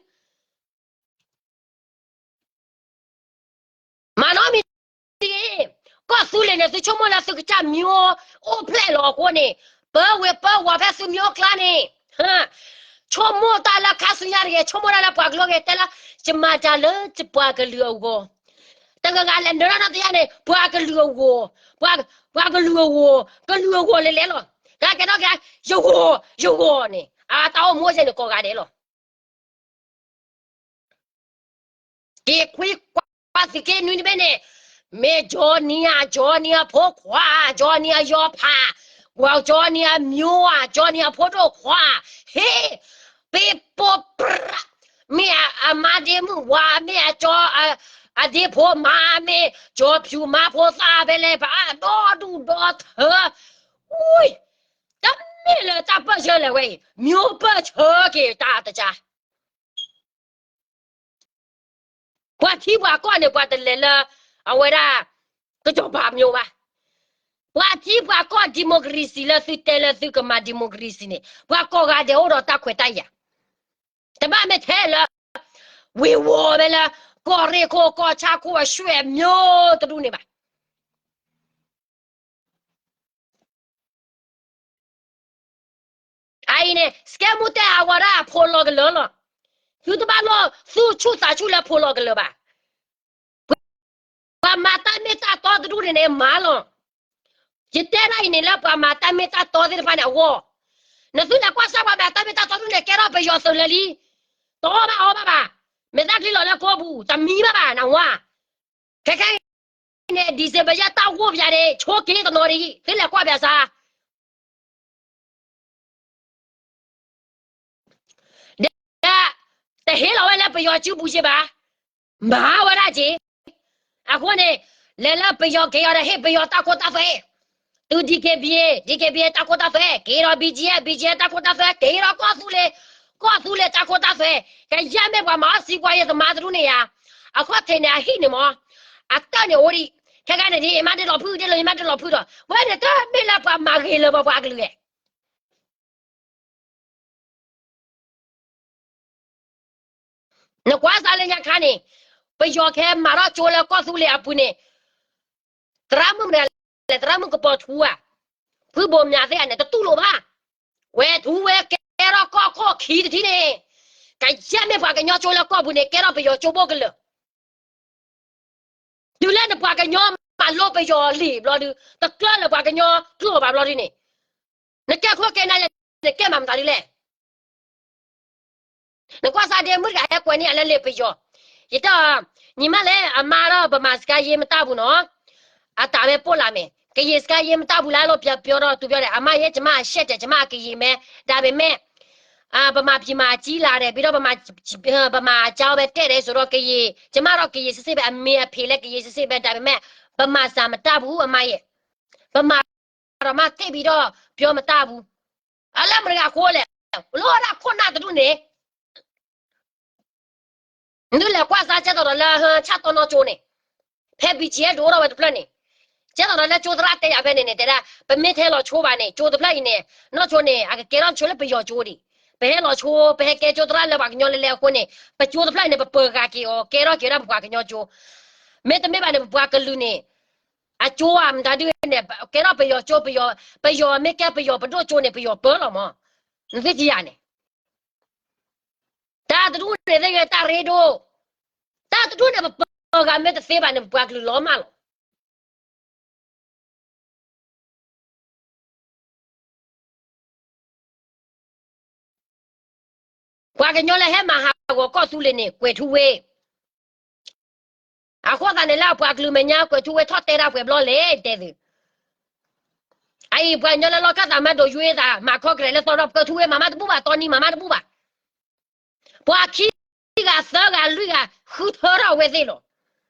မၤနီတမံၤ, ကီၢ်သူလ့ၤန့ၣ် သုဆိကမိၣ်လၢသုကစၢ်မျိၣ်အိၣ်ဖျဲၣ်လီၤအဃိန့ၣ်, ပၢဝဲပၢဝီၤဖဲသုမျိၣ်ကျါန့ၣ်, ဆိကမိၣ်တၢ်လၢခါဆူညါတဂ့ၤ, ဆိကမိၣ်တၢ်လၢပှၤကလုာ်ဂ့ၤ တဲလၢ ယမၤတၢ်လၢပှၤကလုာ်အဂီၢ်, တဂၤဂၤလဲၤနုာ်ထီၣ်နီတယါန့ၣ် ပှၤကလုာ်အဂီၢ်, ပှၤကလုာ်အဂီၢ်, ကလုာ်အဂီၢ်လဲၤလဲၤလီၤ, ကဲကဲထီၣ်က့ၤ ယဂီၢ် ယဂီၢ်န့ၣ် အတၢ်အိၣ်မူအိၣ်စဲန့ၣ် ကိးဂၤဒဲးလီၤ. က့ၤခွံကွၢ်သုးက့နွံတဘ့ၣ်န့ၣ်, မ့ၢ်ကၠီနံၤဧါ, ကၠီနံၤအဖိခွါ, ကၠီနံၤအယီၤဖး, ကၠီနံၤအမျိၤဧါ, ကၠီနံၤအဖိဒိၣ်ခွါ, ဟ့ၣ်, ပ့ၤပိာ်ပြး, မ့ၢ်အမါဒ့မုၣ်ဝါ, မ့ၢ်အကၠီ, အဒ့ဖိမါ, မ့ၢ်ကၠီဖၠူမါဖိသၣ်ဖဲလဲၣ်, ပဒီဒူၣ်ဒီထၢ, အူ, တမ့ၢ်လၢတၢ်ပၢၢ်ဆၢလဲၤဝဲအံၤ, မျိၣ်ပၢၢ်ဆၢက့ၤတၢ်တကါ ပှၤထံပှၤကီၢ်န့ၣ် ပှၤတလဲၤလၢ အဝဲဒၣ် ကစီၤပၤမျိၤဘၣ်. ပှၤထံပှၤကီၢ် democracy လၢသုတဲလၢသုကမၤ democracy န့ၣ် ပှၤကိးဂၤဒဲးအိၣ်ဒီးတၢ်ခွဲးတၢ်ယာ်, တဘၣ်မ့ၢ်ထဲလၢ ဝ့ၤဝီၤဝဲလၢ ကီၢ်ရ့ၣ်ခိၣ် ကီၢ်ဆၣ်ခိၣ် အရွှဲ့မျိၤတဒူၣ်န့ၣ်ဘၣ်. အအံၤန့ၣ် စကဲမူတဲအဝဲဒၣ်အဖိလီၤကလၢာ်လီၤ. သုတဘၣ်လီၤသူၣ်ဆူၣ်သးဆူၣ်လၢဖိလီၤကလၢာ်ဘၣ်. ပှၤမၤတၢ်မ့ၢ်တၢ်တီတဒူၣ်န့ၣ်န့ၣ် မၤလီၤ. ယတဲဒၣ်အံၤန့ၣ်လၢပှၤမၤတၢ်မ့ၢ်တၢ်တီသ့ၣ်တဖၣ်န့ၣ်အဂီၢ်, နသုလဲၤကွၢ်စၢ်ပှၤမၤတၢ်မ့ၢ်တၢ်တီဒူၣ်န့ၣ် ကဲထီၣ်ပယီၤသုးလၢာ်လံ. တအီၣ်ဘၣ်အီဘၣ်ဘၣ်. မဲာ်သၣ်ချံလီၤလၢကိးပူၤ တမံဘၣ်ဘၣ် နဝါ. ခဲခဲအံၤန့ၣ် December ယဲၢ်တၢ်ဂိၢ်ပယါန့ၣ် ဆိက့ၤတနီၤဒံး သုလဲၤကွၢ်ပၠးစၢ် ဒီး တဟ့ၣ်လီၤဝဲလၢပယီၤစုပူၤက့ဘၣ်, မၤဝဲဒၣ်က့. အဃိန့ၣ် လဲၤလၢပယီၤက့ၤအီၤဒီး ဟ့ၣ်ပယီၤတၢ်ခိတၢ်သွဲ, တုၤ DKBA, DKBA တၢ်ခိတၢ်သွဲ, က့ၤဒီး BGF, BGF တၢ်ခိတၢ်သွဲ, က့ၤဒီးကီၢ်သူလ့ၤ, ကီၢ်သူလ့ၤတၢ်ခိတၢ်သွဲ, ကယဲၢ်မ့ၢ်ပှၤမၤအီၣ်စံကွၢ်ယဲၢ်သမါတဒူၣ်န့ၣ်ယါ, အခီၣ်ထံးန့ၣ် အဟံၣ်န့ၣ်မး, အတၢၢ်န့ၣ်အိၣ်ဒံး, ခဲကနံၣ်ဒ်အံၤ မ့ၢ်တလီၤဖုၣ် ဒ်လီၤ မ့ၢ်တလီၤဖုၣ်ဒီး ဝဲန့ၣ်တမ့ၢ်လၢပှၤမၤဂ့ၤလၢၤဘၣ်ပှၤကလုာ်ဧါ. နကွၢ်စးလၢညါခါန့ၣ်, ပယီၤခဲမၤထီၣ်ကၠိလၢကီၢ်သူလ့ၤအပူၤန့ၣ်, သရၣ်မုၣ်မတၤလဲၣ်, သရၣ်မုၣ်ကပီၤထူဧါ, ဖုဘိးမၠးသ့ၣ်ဧါန့ၣ် တတူၢ်လိာ်ဘၣ်. ကွဲၤထူဝ့ကဲထီၣ်ကီၢ်ခိၣ်ခံတထံၣ်န့ၣ်, ကယဲၢ်မ့ၢ်ပှၤကညီကၠိလၢကီၢ်ပူၤန့ၣ် ကဲထီၣ်ပယီၤကၠိဘိၣ်ကလၢာ် တုၤလၢနပှၤကညီမၤလိပယီၤလံာ်ဘျီဒုး, တကျၢၢ်လၢပှၤကညီကျိာ်ဘၣ်ဘျီဒုးန့ၣ်, နကဲခိၣ်ကဲနၢ်လဲၣ်, နကဲမၤမတၤဒ်လဲၣ်. နကွၢ်စးဒ့မုၣ်တဂၤဟဲကွဲးန့ၢ်အလၢလ့ၣ်ပယီၤ, ယတဲ, ညီမလေး, အမါတော့ဗမာစကားရေးမတတ်ဘူးနော်, အတၢ်ပဲပို့လာမယ်, ကရင်စကားရေးမတတ်ဘူးလားလို့ ပြန်ပြောတော့ သူပြောတယ်, အမရဲ့ ကျွန်မအရှက်တယ်, ကျွန်မကရင်ပဲ, ဒါပေမဲ့ ဗမာပြည်မှာကြီးလာတယ်, ပြီးတော့ ဗမာ, ဗမာကျောင်းပဲတက်တယ်ဆိုတော့ ကရင်, ကျွန်မတော့ ကရင်စစ်စစ်ပဲ, အမေအဖေလည်း ကရင်စစ်စစ်ပဲ, ဒါပေမဲ့ ဗမာစာမတတ်ဘူး, အမရဲ့, ဗမာတော့မှ သိပ်ပြီးတော့ ပြောမတတ်ဘူး. အလၢမတၤဂၤအဃိလဲၣ်, လီၤဒၣ်ခိၣ်နၢ်တဒူၣ်န့ၣ် နသုလဲၤကွၢ်စး ကဲသိးဒီးလၢဆၣ်တီနီၢ်ကၠိန့ၣ်, ဖဲ BGF ဒိၣ်ထီၣ်ဝဲတဖျၢၣ်န့ၣ်, ကဲသိးဒီးလၢကၠိသရၣ်တဲယၤဖဲန့ၣ်န့ၣ် တဲဒၣ် ပမ့ၢ်ထဲလီၤဆိဘၣ်န့ၣ် ကၠိတဖျၢၣ်အံၤန့ၣ် နီၢ်ကၠိန့ၣ် အကကဲထီၣ်ဆိလၢပယီၤကၠိဒံး, ပဟဲလီၤဆိ ပဟဲကဲကၠိသရၣ်လၢပှၤကညီလဲၤလဲၤအဃိန့ၣ် ပကၠိတဖျၢၣ်အံၤန့ၣ် ပပၢၤဂၤက့ၤအီၤ ကဲထီၣ်က့ၤဝဲဒၣ်ပပှၤကညီကၠိ, မ့တမ့ၢ်ဘၣ်န့ၣ် ပပှၤကလုာ်န့ၣ် အကၠိဧါ မတၤဒုန့ၣ် ကဲထီၣ်ပယီၤကၠိ, ပယီၤ, ပယီၤမ့ၢ်ကဲပယီၤပဒိၣ်ကၠိန့ၣ် ပယီၤပၢလီၤမး, နသုထံၣ်ယၤန့ၣ် တၢ်တဒူၣ်န့ၣ်သ့ၣ်ဂ့ၤ တၢ်ရ့ဒိၣ်, တၢ်တဒူၣ်န့ၣ် ပပၢၤဂၤမ့ၢ်တသ့ဘၣ်န့ၣ် ပပှၤကလုာ်လီၤမၢ်လီၤ. ပှၤကညီလၢဟဲမၤဟးဂီၤကီၢ်သူလ့ၤန့ၣ် ကွဲၤထူဝ့ အဃိသတးန့ၣ်လၢအပှၤကလုာ်မဲာ်ညါ ကွဲၤထူဝ့ထီၣ်တဲတၢ်ပှဲၤဘျီလဲၣ် တဲသု, အအံၤပှၤကညီလၢလီၢ်ခၢၣ်သးမၤဒိးယွဲသး မၤခီကရဲးလၢသီဒီးပကထူဝဲမၤမးတဘူၣ်ဘၣ် တီနံၤမၤမးတဘူၣ်ဘၣ်. ပှၤခံဂၤသၢဂၤလွံၢ်ဂၤ ဃုထၢထီၣ်အဝဲသ့ၣ်လီၤ.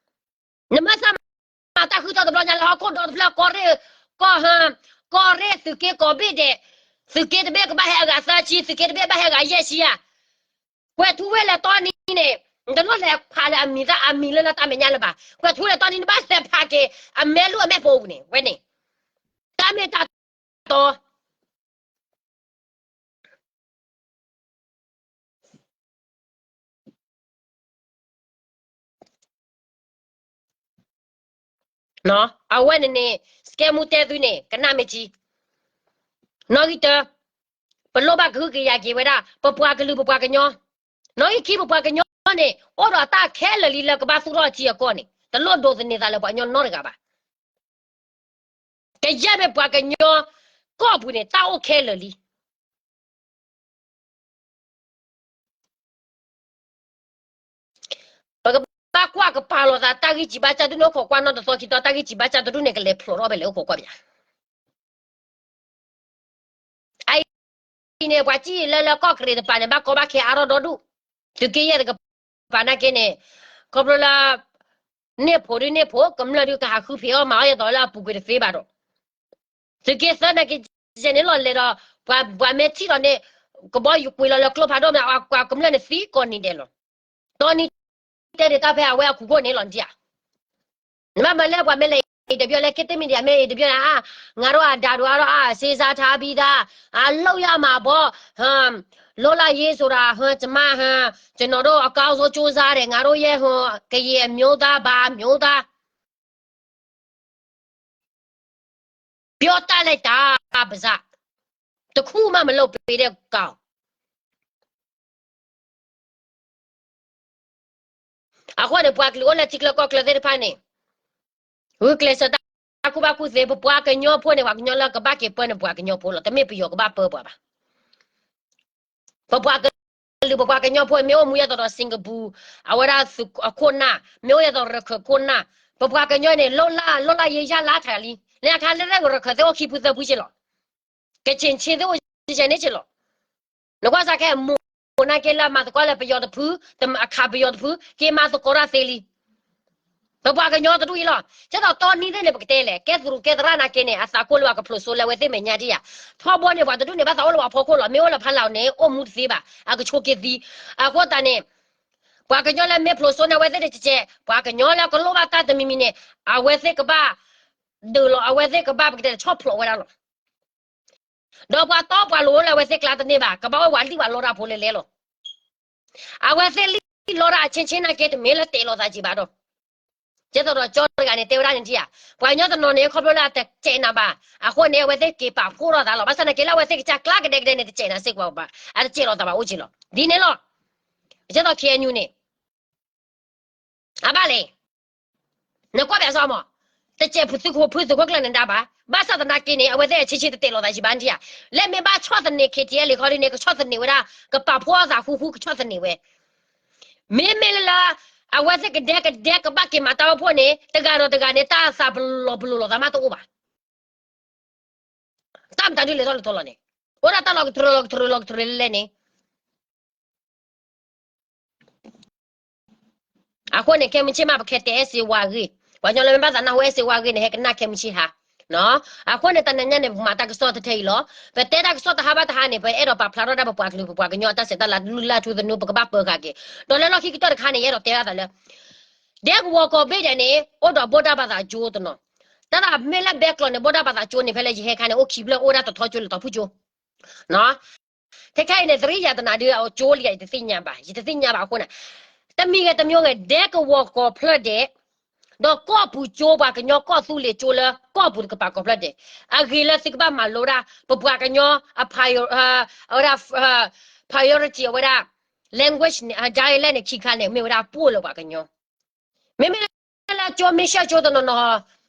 နမ့ၢ်သးမၤတၢ်ဃုထၢတဘျီညါလၢဟီၣ်ခိၣ်ဒီတဖျၢၣ် ကီၢ်ရ့ၣ် ကီၢ်ဟၢ ကီၢ်ရ့ၣ်သုးက့ကိးဘ့ၣ်ဒဲး, သုးက့တဘ့ၣ်ကဘၣ်ဟဲအဂၤသၢဆံ သုးက့တဘ့ၣ်ဘၣ်ဟဲအဂၤယဲၢ်ဆံဧါ. ကွဲးထူဝဲလၢတီနံၤန့ၣ် နတလိၣ်လဲၤဖးလၢအမံၤသၣ်အမံၤလၢလၢတၢ်မဲာ်ညါလၢၤဘၣ်. ကွဲးထူဝဲလၢတီနံၤ နဘၣ်လဲၤဖးက့ၤ အမဲာ်လူၢ်အမဲာ်ဖိပူၤန့ၣ် ဝဲန့ၣ် တၢ်မ့ၢ်တၢ်တီ အဝဲန့ၣ်န့ၣ် စကဲမူတဲသုန့ၣ် ကနၣ်မ့ၢ်ထံ. နီၣ်ဂံၢ်တၢ, ပလိၣ်ဘၣ်ကဟုကယာ်က့ၤဝဲဒၣ် ပပှၤကလုာ်ပပှၤကညီ. နီၣ်ဂံၢ်ခံ ပပှၤကညီန့ၣ် အိၣ်ဒီးတၢ်ခဲလၢာ်လံလၢကဘၣ်သူၣ်ထီၣ်အထံအကီၢ်န့ၣ် တလိၣ်ဒိးသန့ၤသးလၢပှၤကညီနီတဂၤဘၣ်. ကယဲၢ်မ့ၢ်ပှၤကညီကီၢ်ပူၤန့ၣ် တၢ်အိၣ်ခဲလၢာ်လံ. ပကဘၣ်ကွၢ်ကပာ်လီၤသး တၢ်ဂံၢ်စံးဘါစၢ်ဒုန့ၣ် အိၣ်ခိးကွၢ်နီၢ်တသီခံသီ တၢ်ဂံၢ်စံးဘါစၢ်တဒုန့ၣ် ကလဲၤဖျိးထီၣ်ဖဲလဲၣ် အိၣ်ခိးကွၢ်ပယါ. အအံၤန့ၣ် ပှၤစံၣ်လၢလၢကီၢ်ကရ့းတပၤန့ၣ် ဘၣ်ကီဘၣ်ခဲအါထီၣ်ဒီဒူၣ်. သုးက့ယဲၢ်တကပၤနာ်က့န့ၣ် ခီဖျိလၢ န့ၢ်ဖိဒုန့ၢ်ဖိ ကမျၢၢ်ဒုကဟးဃုဖံးအီၣ်မၤအီၣ်ယဲၢ်သိးလၢအပူၤကွံာ်တသ့ဘၣ်ဒီး သုးက့သၢနာ်က့ ယဲၢ်န့ၣ်လီၤလဲၤဒီး ပှၤမ့ၢ်ထံၣ်လီၤန့ၣ် ကဘီယူၤကွံာ်လီၤလၢကျိဖးဒိၣ်မ့ၢ် အကမျၢၢ်န့ၣ်သံကိးနံၤဒဲးလီၤ. တီနံၤတဲဒၣ်တၢ်ဖဲအဝဲအခိၣ်ဃိၣ်န့ၣ်လီၤ နဒံဧါ. နဘၣ်မၤလၢပှၤမ့ၢ်လဲၤ interview လၢ ခေတ်သစ်မီဒီယာ မ့ၢ် interview န့ၣ် ငါတို့အဒါတို့ကတော့ အာ စူးစမ်းထားပြီးသား အလုပ်ရမှာပေါ့ လုပ်လိုက်ရေးဆိုတာ ဟို ကျွန်မ ဟို ကျွန်တော်တို့အကောင်းဆုံးကြိုးစားတယ် ငါတို့ရဲ့ ဟို ကရင်အမျိုးသား ဘာမျိုးသား ပြောတတ်လိုက်တာ ပါးစပ် တစ်ခုမှမလုပ်ပေးတဲ့ကောင် အဃိန့ၣ် ပှၤကလုာ်အိၣ်လၢထံချၢကီၢ်ချၢသ့ၣ်တဖၣ်န့ၣ် ဂုာ်ကျဲးစၢးတၢ်ကူၣ်ဘၣ်ကူၣ်သ့ ပပှၤကညီဖိန့ၣ် ပှၤကညီလၢကဘၣ်က့ၤပၢန့ၣ် ပှၤကညီဖိလီၤ. တမ့ၢ်ပယီၤကဘၣ်ပၢပှၤဘၣ်. ပပှၤကလုာ် ပပှၤကညီဖိ မ့ၢ်အိၣ်မူယဲၢ်သိးဒီး စင်္ကာပူ အဝဲဒၣ်သုးအခိၣ်နၢ် မ့ၢ်အိၣ်ယဲၢ်သိးရခၢၣ်ခိၣ်နၢ် ပပှၤကညီန့ၣ် လုပ်လာ လုပ်လာရေး ရလာထီလံ လၢအခါလၢ ရခၢၣ်သ့ၣ်အိၣ်ခံဖုသၢဖုက့လီၤ. ကချင်ချ့သ့ၣ်အိၣ်ယဲၢ်န့ၣ်က့လီၤ. နကွၢ်စ့ၢ်ကီး မိၢ်နာ်က့လၢအမၤသကိးလၢပယီၤတဖု အခးပယီၤတဖု က့ၤမၤသကိးတၢ်သ့လံ. ပပှၤကညီတဒူၣ်အံၤလီၤ. ကဲသိးတီနံၤသ့ၣ်န့ၣ် ပကတဲလဲၣ် ကဲသရူးကဲသရၣ်နာ်က့န့ၣ် အသးကိၢ်လၢပှၤကဖျိးစိလၢအဝဲသ့ၣ်မဲာ်ညါဒံးဧါ. ထီဘိန့ၣ် ပှၤတဒူၣ်န့ၣ် ဘၣ်သးအိၣ်လၢပှၤဖီခိၣ်လီၤ. မ့ၢ်အိၣ်လၢဖးလၢ်န့ၣ် အိၣ်မူတသ့ဘၣ်. အကဆိးက့ၤသံ. အဃိသတးန့ၣ် ပှၤကညီလၢမ့ၢ်ဖျိးစိန့ၣ် အဝဲသ့ၣ်တကဲးကဲး ပှၤကညီလၢကလိၣ်ဘၣ်တၢ်တမံၤမံၤန့ၣ် အဝဲသ့ၣ်ကဘၣ် ဒုးလီၤ အဝဲသ့ၣ်ကဘၣ် ပကတဲဆီၣ်ဖျိးဝဲဒၣ်လီၤ. ဒီးပှၤတီပှၤလိၤလၢအဝဲသ့ၣ်ကျါတန့ၢ်ဘၣ် ကဘၣ်အိၣ်ဝးလံၣ်ဝးလီတၢ်ဖိလဲၤလဲၤလီၤ. အဝဲသ့ၣ်လံၣ်လီတၢ်အဆ့ဆ့နာ်က့ တမ့ၢ်လၢတဲာ်လီၤသးကံဘၣ်ဒီး ကဲသိးဒီးကၠီတဂၤန့ၣ် တဲဝဲဒၣ်န့ၣ်ထံၣ်ဧါ. ပှၤကညီတနီၤန့ၣ် ခီဖျိလၢအတစဲးနၤဘၣ် အဃိန့ၣ် အဝဲသ့ၣ်က့ၤပာ်ဖှိၣ်ထီၣ်သးလီၤ. ဘၣ်ဆၣ်နာ်က့လၢအဝဲသ့ၣ်ကစၢ်ကျါကဒဲကဒဲန့ၣ် တစဲးနၤစ့ၢ်ကီးဘၣ် အတစဲးလီၤသးဘၣ်အိၣ်က့လီၤ. ဒ်န့ၣ်လီၤ. ကဲသိး KNU န့ၣ် အဘၣ်လဲၣ် နကွၢ်ပၠးစ့ၢ်မး, တစဲးဖုသုးခိၣ်ဖုသုးခိၣ်ကျၢၢ်နဒါဘၣ်. ဘၣ်ဆၣ်သနာ်က့န့ၣ် အဝဲသ့ၣ်ဆ့ဆ့တတဲာ်လီၤသးယံၤဘၣ်နထံၣ်ဧါ. လၢမ့ၢ်ဘၣ်ဆီၣ်သနံး KTLA ခီဒ်န့ၣ် ကဆီၣ်သနံးဝဲဒၣ် ကပာ်ဖှိၣ်အသးဃူဃူ ကဆီၣ်သနံးဝဲ. မ့မ့ၢ်လၢ အဝဲသ့ၣ်ကဒဲကဒဲကဘၣ်က့ၤမၤတၢ်အိၣ်ဖှိၣ်န့ၣ် တဂၤဒီးတဂၤန့ၣ် တၢ်သးပလီၤပလိာ်လိာ်သးမးတအိၣ်ဘၣ်. တၢ်မတၤဒုလဲၤထီၣ်လဲၤထီလီၤန့ၣ် အိၣ်ဒၣ်တၢ်လီၤကတြၢၤလီၤကတြၢၤလီၤကတြၢၤလဲၣ်န့ၣ် အဃိန့ၣ် ခဲမုၢ်ဆ့ၣ်မး ပခဲတဲ အဲၣ်စ့ဝါဂ့ၢ်, ပှၤကညီလၢမ့ၢ်ဘၣ်သးနၢ်ဟူ အဲၣ်စ့ဝါဂ့ၢ်န့ၣ် ဟဲကနၣ်ခဲမုၢ်ဆ့ၣ်ဟါ. အဃိန့ၣ် တနံၤညါန့ၣ် ပကမၤတၢ်ကစီၣ်တထဲအံၤလီၤ. ပတဲတၢ်ကစီၣ်တဟါဘၣ်တဟါန့ၣ် ပအဲၣ်ဒိးပာ်ဖျါထီၣ်ဒၣ်ပပှၤကလုာ် ပပှၤကညီအတၢ်ဆဲးတၢ်လၤ လုၢ်လၢ်ထူသနူ ပကဘၣ်ပၢဃာ်က့ၤ. ဒီးလၢလီၢ်ခံကတၢၢ်တခါန့ၣ် ယအဲၣ်ဒိးတဲဘၣ်သးလၢ ဒဲကဝီၤကိးဘ့ၣ်ဒဲးန့ၣ် အိၣ်ဒီးဗုဒ္ဓဘာသာကၠိတနီၤ. တၢ်သးမ့ၢ်လၢဘဲကျိးန့ၣ် ဗုဒ္ဓဘာသာကၠိန့ၣ် ဖဲလၢယဟဲခါန့ၣ် အိၣ်ခံဖျၢၣ် အိၣ်ဝဲဒၣ်တထီကၠိလၢတီၤဖုၣ်ကၠိ ခဲခဲအံၤန့ၣ် သရံယၤတနၤဒုး အကၠိလံ ယတသ့ၣ်ညါဘၣ် ယတသ့ၣ်ညါဘၣ်အဃိန့ၣ် တမံၤဂ့ၤတမံၤဂ့ၤ ဒဲကဝီၤကိးဖျၢၣ်ဒဲး ဒီးကီၢ်ပူၤကၠိ ပှၤကညီကီၢ်သူလ့ၤကၠိလၢကီၢ်ပူၤတကပၤကိးဖျၢၣ်ဒဲး အဂ့ၤလၢသုကဘၣ်မၤလိဒၣ် ပပှၤကညီ အဝဲဒၣ် priority အဝဲဒၣ် language န့ၣ် dialect န့ၣ် ခံခါန့ၣ် မ့ၢ်ဝဲဒၣ်ပှိၢ်လၢပှၤကညီ မ့မ့ၢ်လၢကၠိမ့ၢ်ဆှၢကၠိတနီၤနီၤ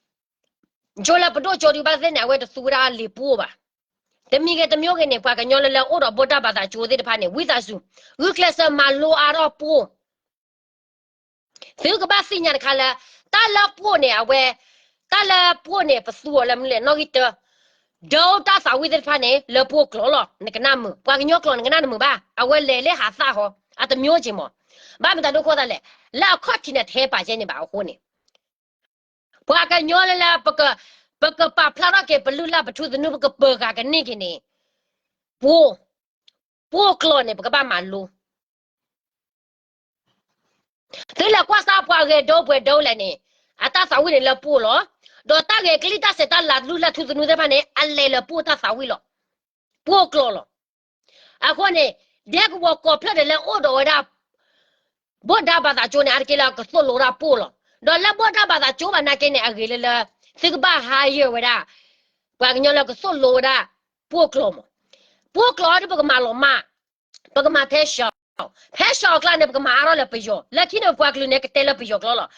ကၠိလၢပဒိၣ်ကၠိဒုးဘၣ်သ့ၣ်န့ၣ် အဝဲတသူဝဲဒၣ်လံာ်ပှိၢ်ဘၣ်. တမံၤဂ့ၤတမံၤဂ့ၤန့ၣ် ပှၤကညီလၢလၢအိၣ်ဒီးဗုဒ္ဓဘာသာကၠိသ့ၣ်တဖၣ်န့ၣ် ဝံသးစူၤ ဂုာ်ကျဲးစၢးမၤလိအါထီၣ်ပှိၢ် သုကဘၣ်သ့ၣ်ညါတခါလၢ တၢ်လၢပှိၢ်န့ၣ် အဝဲ တၢ်လၢပှိၢ်န့ၣ် ပသူအီၤလၢမနုၤလဲၣ် နီၣ်ဂံၢ်တၢ ဒုးတၢ်သးဝံၣ်သ့ၣ်တဖၣ်န့ၣ် လၢပှိၢ်ကျိာ်လီၤ. နကနၣ်မုာ်, ပှၤကညီကျိာ်နကနၣ်တမုာ်ဘၣ်, အဝဲလဲၤလၢဟးသၣ်ဟီ, အတမျိုးက့ၤမး. ဘၣ်မတၤဒိခိၣ်သးလဲၣ်, လၢအခီၣ်ထံးန့ၣ် တဟဲပာ်ကဲန့ၣ်ဘၣ်အဃိန့ၣ် ပှၤကညီလၢလၢ ပကပာ်ဖျါထီၣ်က့ၤ ပလုၢ်လၢ်ပထူသနူ ပကပၢၤဃာ်ကန့ၢ်က့ၤန့ၣ် ပှိၢ်, ပှိၢ်ကျိာ်န့ၣ် ပကဘၣ်မၤလိ သုလဲၤကွၢ်စၢ်ပှၤဂဲၤဒိပှဲၤဒိလဲၣ်န့ၣ်, အတၢ်သးဝံၣ်န့ၣ်လၢပှိၢ်လီၤ. ဒီးတၢ်ဂဲၤကလံၢ်တၢ်ဆဲးတၢ်လၤလုၢ်လၢ်ထူသနူသ့ၣ်တဖၣ်န့ၣ် အလဲၤလၢပှိၢ်တၢ်သးဝံၣ်လီၤ. ပှိၢ်ကျိာ်လီၤ. အဃိန့ၣ် ဒဲကဝီၤကိးဖျၢၣ်ဒဲးလၢအိၣ်ဒီးဝဲဒၣ် ဘိၣ်ဒါဘၣ်သးကၠိန့ၣ် အါတက့ၢ်လၢကသိၣ်လိဝဲဒၣ်ပှိၢ်လီၤ. ဒီးလၢဘိၣ်ဒါဘၣ်သးကၠိဘၣ်နာ်က့န့ၣ် အဂ့ၤလၢလၢ သုကဘၣ်ဟါယၢၤဝဲဒၣ် ပှၤကညီလၢကသိၣ်လိဝဲဒၣ် ပှိၢ်ကျိာ်မး. ပှိၢ်ကျိာ်ဒီးပကမၤလီၤမၢ်, ပကမၤဖဲရှီ, ဖဲရှီအကျါန့ၣ် ပကမၤအါထီၣ်လၢပယီၤ, လၢခံန့ၣ်ပပှၤကလုာ်န့ၣ် ကတဲလၢပယီၤကျိာ်လီၤ.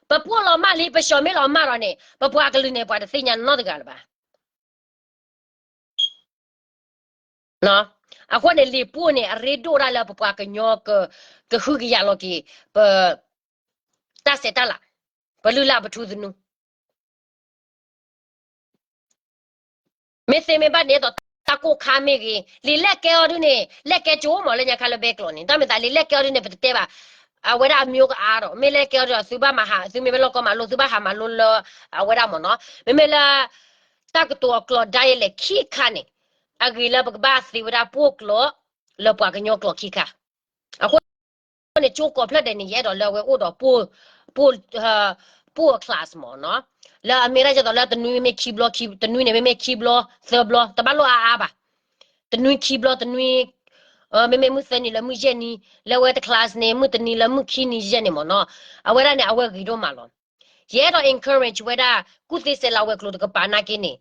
ပပှိၢ်လီၤမၢ်လံ ပရှီမ့ၢ်လီၤမၢ်ဒီးန့ၣ် ပပှၤကလုာ်န့ၣ် ပှၤတသ့ၣ်ညါနီတဂၤလၢၤဘၣ်. အဃိန့ၣ် လံာ်ပှိၢ်န့ၣ် အရ့ဒိၣ်ဒၣ်လၢပပှၤကညီ ကဟုကယာ်လီၤက့ၤ ပ တၢ်ဆဲးတၢ်လၤ, ပလုၢ်လၢ်ပထူသနူ မ့ၢ်သ့မ့ၢ်ဘၣ်န့ၣ် ဒ်သိးတၢ်ကိၢ်ခါမ့ၢ်ဂ့ၤ, လံာ်လဲၣ်ကဲအီၤဒုန့ၣ် လဲၣ်ကဲကၠိမးလၢညါခါလၢဘဲကျိာ်န့ၣ်, တၢ်မ့ၢ်သးလံာ်လဲၣ်ကဲအီၤဒုန့ၣ် ပတတဲဘၣ်, အဝဲဒၣ်အမျိုးကအါဒီး မ့ၢ်လဲၣ်ကဲအီၤဒုဒီး သုဘၣ်မၤဟး, သုမ့မ့ၢ်လီၢ်ကီမၤလိ သုဘၣ်ဟးမၤလိလၢ အဝဲဒၣ်မ့ၢ်နီၤ, မ့မ့ၢ်လၢ တၢ်ကတိၤအကျိာ် dialect ခံခါန့ၣ် အဂ့ၤလၢပကဘၣ်သ့ဝဲဒၣ်ပှိၢ်ကျိာ် လၢပှၤကညီကျိာ်ခံခါ, အဃိန့ၣ် ကၠိကိးဖျၢၣ်ဒဲးန့ၣ် ယအဲၣ်ဒိးလၢအဝဲအိၣ်ဒီး ပှိၢ်, ပှိၢ်အ class မ့ၢ်နီၤ, လၢအမ့ၢ်ဒ်သိးလၢတနွံမ့မ့ၢ်ခံဘျီ, တနွံန့ၣ် မ့မ့ၢ်ခံဘျီ သၢဘျီ တဘၣ်လိၣ်အါအါဘၣ်, တနွံခံဘျီ တနွံ, မ့မ့ၢ်မုၢ်သၢနံၤလၢမုၢ်ယဲၢ်နံၤ, လၢအဝဲတ class န့ၣ် မုၢ်တနံၤလၢမုၢ်ခံနံၤယဲၢ်န့ၣ်မ့ၢ်နီၤ, အဝဲဒၣ်န့ၣ် အဝဲဂ့ၤဒိၣ်မးလီၤ. ယအဲၣ်ဒိး encourage ဝဲဒၣ် ကူၣ်သ့စဲးလၤဝဲၤကျိၤတကပၤနာ်က့န့ၣ်,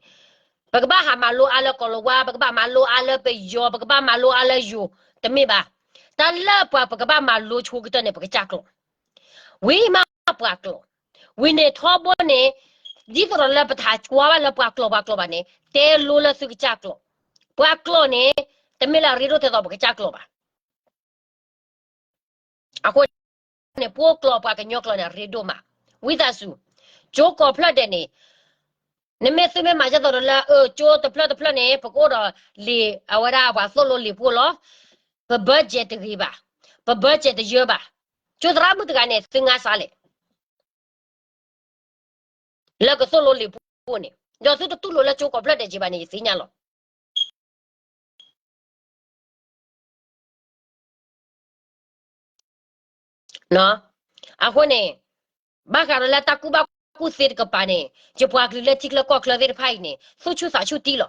ပကဘၣ်ဟးမၤလိအါလၢကီၤလၤဝါ, ပကဘၣ်မၤလိအါလၢပယီၤ, ပကဘၣ်မၤလိအါလၢယိၤ, တမ့ၢ်ဘၣ်. တၢ်လၢပှၤပကဘၣ်မၤလိဆိကတၢၢ်န့ၣ် ပကစၢ်ကျိာ် ဝံၤမးပှၤကျိာ်, ဝံၤန့ၣ်ထီဘိန့ၣ်, ဒ်သိးဒီးလၢပတဟးကွၢ်ဘၣ်လၢပှၤကျိာ်ပှၤကျိာ်ဘၣ်န့ၣ် တဲလိလၢသုကစၢ်ကျိာ်, ပှၤကျိာ်န့ၣ် တမ့ၢ်လၢအရ့ဒိၣ်ထဲသိးပကစၢ်ကျိာ်ဘၣ်. အဃိန့ၣ် ပှိၢ်ကျိာ်ပှၤကညီကျိာ်န့ၣ် အရ့ဒိၣ်မး, ဝံသးစူၤ, ကၠိကိးဖျၢၣ်ဒဲးန့ၣ်, နမ့ၢ်သုမ့ၢ်မၤဒ်သိးဒီးလၢ အၢ ကၠိတဖျၢၣ်တဖျၢၣ်န့ၣ် ပကအိၣ်ဒီးလံာ် အဝဲဒၣ်ပှၤသိၣ်လိလံာ်ပှိၢ်လီၤ, ပ budget တဂ့ၤဘၣ်, ပ budget တယၢဘၣ်, ကၠိသရၣ်မုၣ်တဂၤန့ၣ် သုငါစးလဲၣ် လၢကသိၣ်လိလံာ်ပှိၢ်န့ၣ် ဒီးသုတတူၢ်လိာ်လၢကၠိကိးဖျၢၣ်ဒဲးက့ၤဘၣ်န့ၣ် ယသ့ၣ်ညါလီၤ. အဃိန့ၣ်, ဘၣ်ဃးဒီးလၢတၢ်ကူၣ်ဘၣ်ကူၣ်သ့တကပၤန့ၣ် ယပှၤကလုာ်လၢထံချၢကီၢ်ချၢသ့ၣ်တဖၣ်အံၤန့ၣ် သူၣ်ဆူၣ်သးဆူၣ်တံၢ်လီၤ.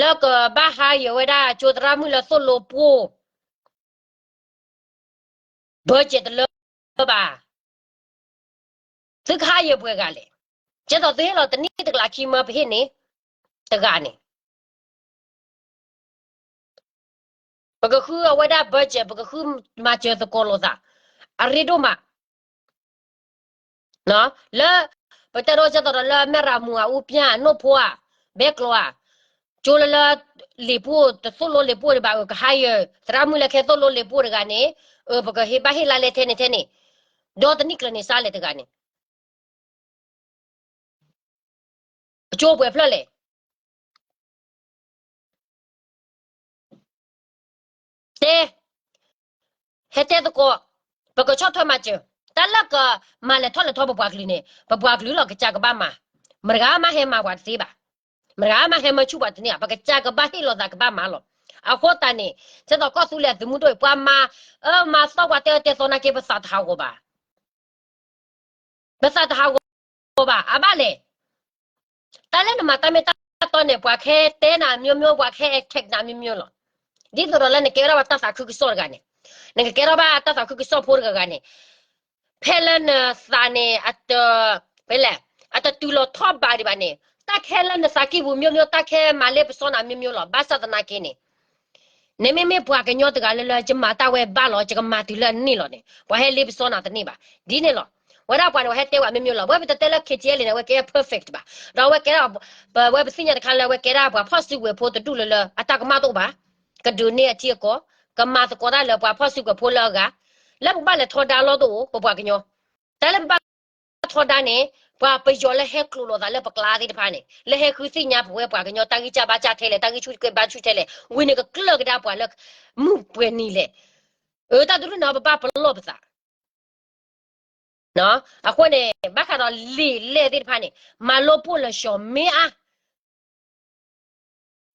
လၢကဘၣ်ဟါယၢၤဝဲဒၣ်ကၠိသရၣ်မုၣ်လၢသိၣ်လိပှိၢ် budget တလၢဘၣ်. သုကဟါယၢၤပှဲၤဂၤလဲၣ်. ကဲသိးသုဟ့ၣ်လီၤတနံၣ်တကလးခံမၢပဟ့ၣ်န့ၣ် တဂၤန့ၣ် ပကဃုအဝဲဒၣ် budget ပကဃုမၤစၢၤသကိးလိာ်သး အရ့ဒိၣ်မး. လၢ ပတဲဒိကဲသိးဒီးလၢမဲၢ်ရမူၤဧါ အူပျၢ်ဧါ နိၣ်ဖိဧါ ဘဲကျိၤဧါ ကၠိလၢလၢ လံာ်ပှိၢ်တသိၣ်လိလံာ်ပှိၢ်ဒံးဘၣ် အကဟါယၢၤ သရၣ်မုၣ်လၢခဲသိၣ်လိလံာ်ပှိၢ်တဂၤန့ၣ် ပကဟ့ၣ်ဘၣ်ဟ့ၣ်လါလဲထဲန့ၣ်ထဲန့ၣ် ဒီတနံၣ်ကျၢၤန့ၣ်စးလဲၣ်တဂၤန့ၣ် ကၠိပှဲၤဖျၢၣ်လဲၣ် တဲ ဟဲတဲသကိး ပကဆီၣ်ထွဲမၤစၢၤ တၢ်လၢကမၤလဲၤထီၣ်လဲၤထီပပှၤကလုာ်န့ၣ် ပပှၤကလုာ်လီၤကစၢ်ကဘၣ်မၤ မတဂၤမးဟဲမၤပှၤတသ့ဘၣ် မတဂၤမးဟဲမၤဆူၣ်ပှၤတန့ၢ်ဘၣ် ပကစၢ်ကဘၣ်ဟ့ၣ်လီၤသးကဘၣ်မၤလီၤ. အဃိသတးန့ၣ် ဒ်သိးကီၢ်သူလ့ၤအသုးမုၢ်ဒိၣ်အံၤ ပှၤမၤ အၢ မၤသီပှၤတဲအၢတဲသီနာ်က့ ပသးတဟးဂီၤဘၣ် ပသးတဟးဂီၤဘၣ် အဘၣ်လဲၣ်. တၢ်လၢနမၤတၢ်မ့ၢ်တၢ်တီန့ၣ် ပှၤကဟဲတဲနၤမျိုးမျိုး ပှၤကဟဲ attack နၤမျိုးမျိုးလီၤ. ဒ်သိးဒီးလၢနကဲထီၣ်ဘၣ်တၢ်သးခုကစီၣ်တဂၤန့ၣ် နကကဲထီၣ်ဘၣ်တၢ်သးခုကစီၣ်ဖိတဂၤဂၤန့ၣ် ဖဲလၢနသးန့ၣ် အတ ဖဲလဲၣ် အတတုၤလီၤထီၣ်ဘးဒံးဘၣ်န့ၣ် တၢ်ခဲလၢနသးကံၢ်ပူၤမျိုးမျိုး တၢ်ခဲမၤလ့ပစီနၤမျိုးမျိုးလီၤ. ဘၣ်ဆၣ်သနာ်က့န့ၣ် နမ့မ့ၢ်ပှၤကညီတဂၤလၢလၢ ယမၤတၢ်ဝဲဘၣ်လီၤ ယကမၤတုၤလၢအနံၣ်လီၤန့ၣ် ပှၤဟဲလ့ပစီနၤတန့ၢ်ဘၣ်. ဒ်န့ၣ်လီၤ. ဝဲဒၣ်ပှၤန့ၣ် ပှၤဟဲတဲဝဲမျိုးမျိုးလီၤ. ဝဲပတတဲလၢ K T L န့ၣ် အဝဲကဲ perfect ဘၣ်. ဒီးအဝဲကဲဒၣ် ပဝဲပသ့ၣ်ညါတခါလၢအဝဲကဲဒၣ်ပှၤဖီၣ်စုကဝဲၤဖိတဒူၣ်လၢလၢ အတၢ်ကမၣ်တအိၣ်ဘၣ်. ကဒုးန့ၢ်အထံအကီၢ် ကမၤသကိးတၢ်လၢပှၤဖီၣ်စုကဝဲၤဖိလၢအဂၤ လၢပကဘၣ်လဲၤထီဒါလီၢ်တအိၣ် ပပှၤကညီ တၢ်လၢပဘၣ်ထီဒါန့ၣ် ပှၤပယီၤလၢဟဲကျိးလိာ်သးလၢပကျါသ့ၣ်တဖၣ်န့ၣ် လၢဟဲဃုသ့ၣ်ညါပဝဲပှၤကညီတၢ်ဂံၢ်စၢ်ဘါစၢ်ထဲလဲၣ် တၢ်ဂံၢ်ဆူၣ်ဘါဆူၣ်ထဲလဲၣ် ဝံၤန့ၣ်ကကျၢၢ်ကဒါပှၤလၢ မုၢ်ပှဲၤနံၤလဲၣ်. အတၢ်တရူၢ်န့ၣ် ပဘၣ်ပလီၢ်ပသး အဃိန့ၣ် ဘၣ်ဃးဒီးလံာ်လဲၢ်သ့ၣ်တဖၣ်န့ၣ် မၤလိပိၢ်လၢာ်ဆှီမ့ၢ်အါ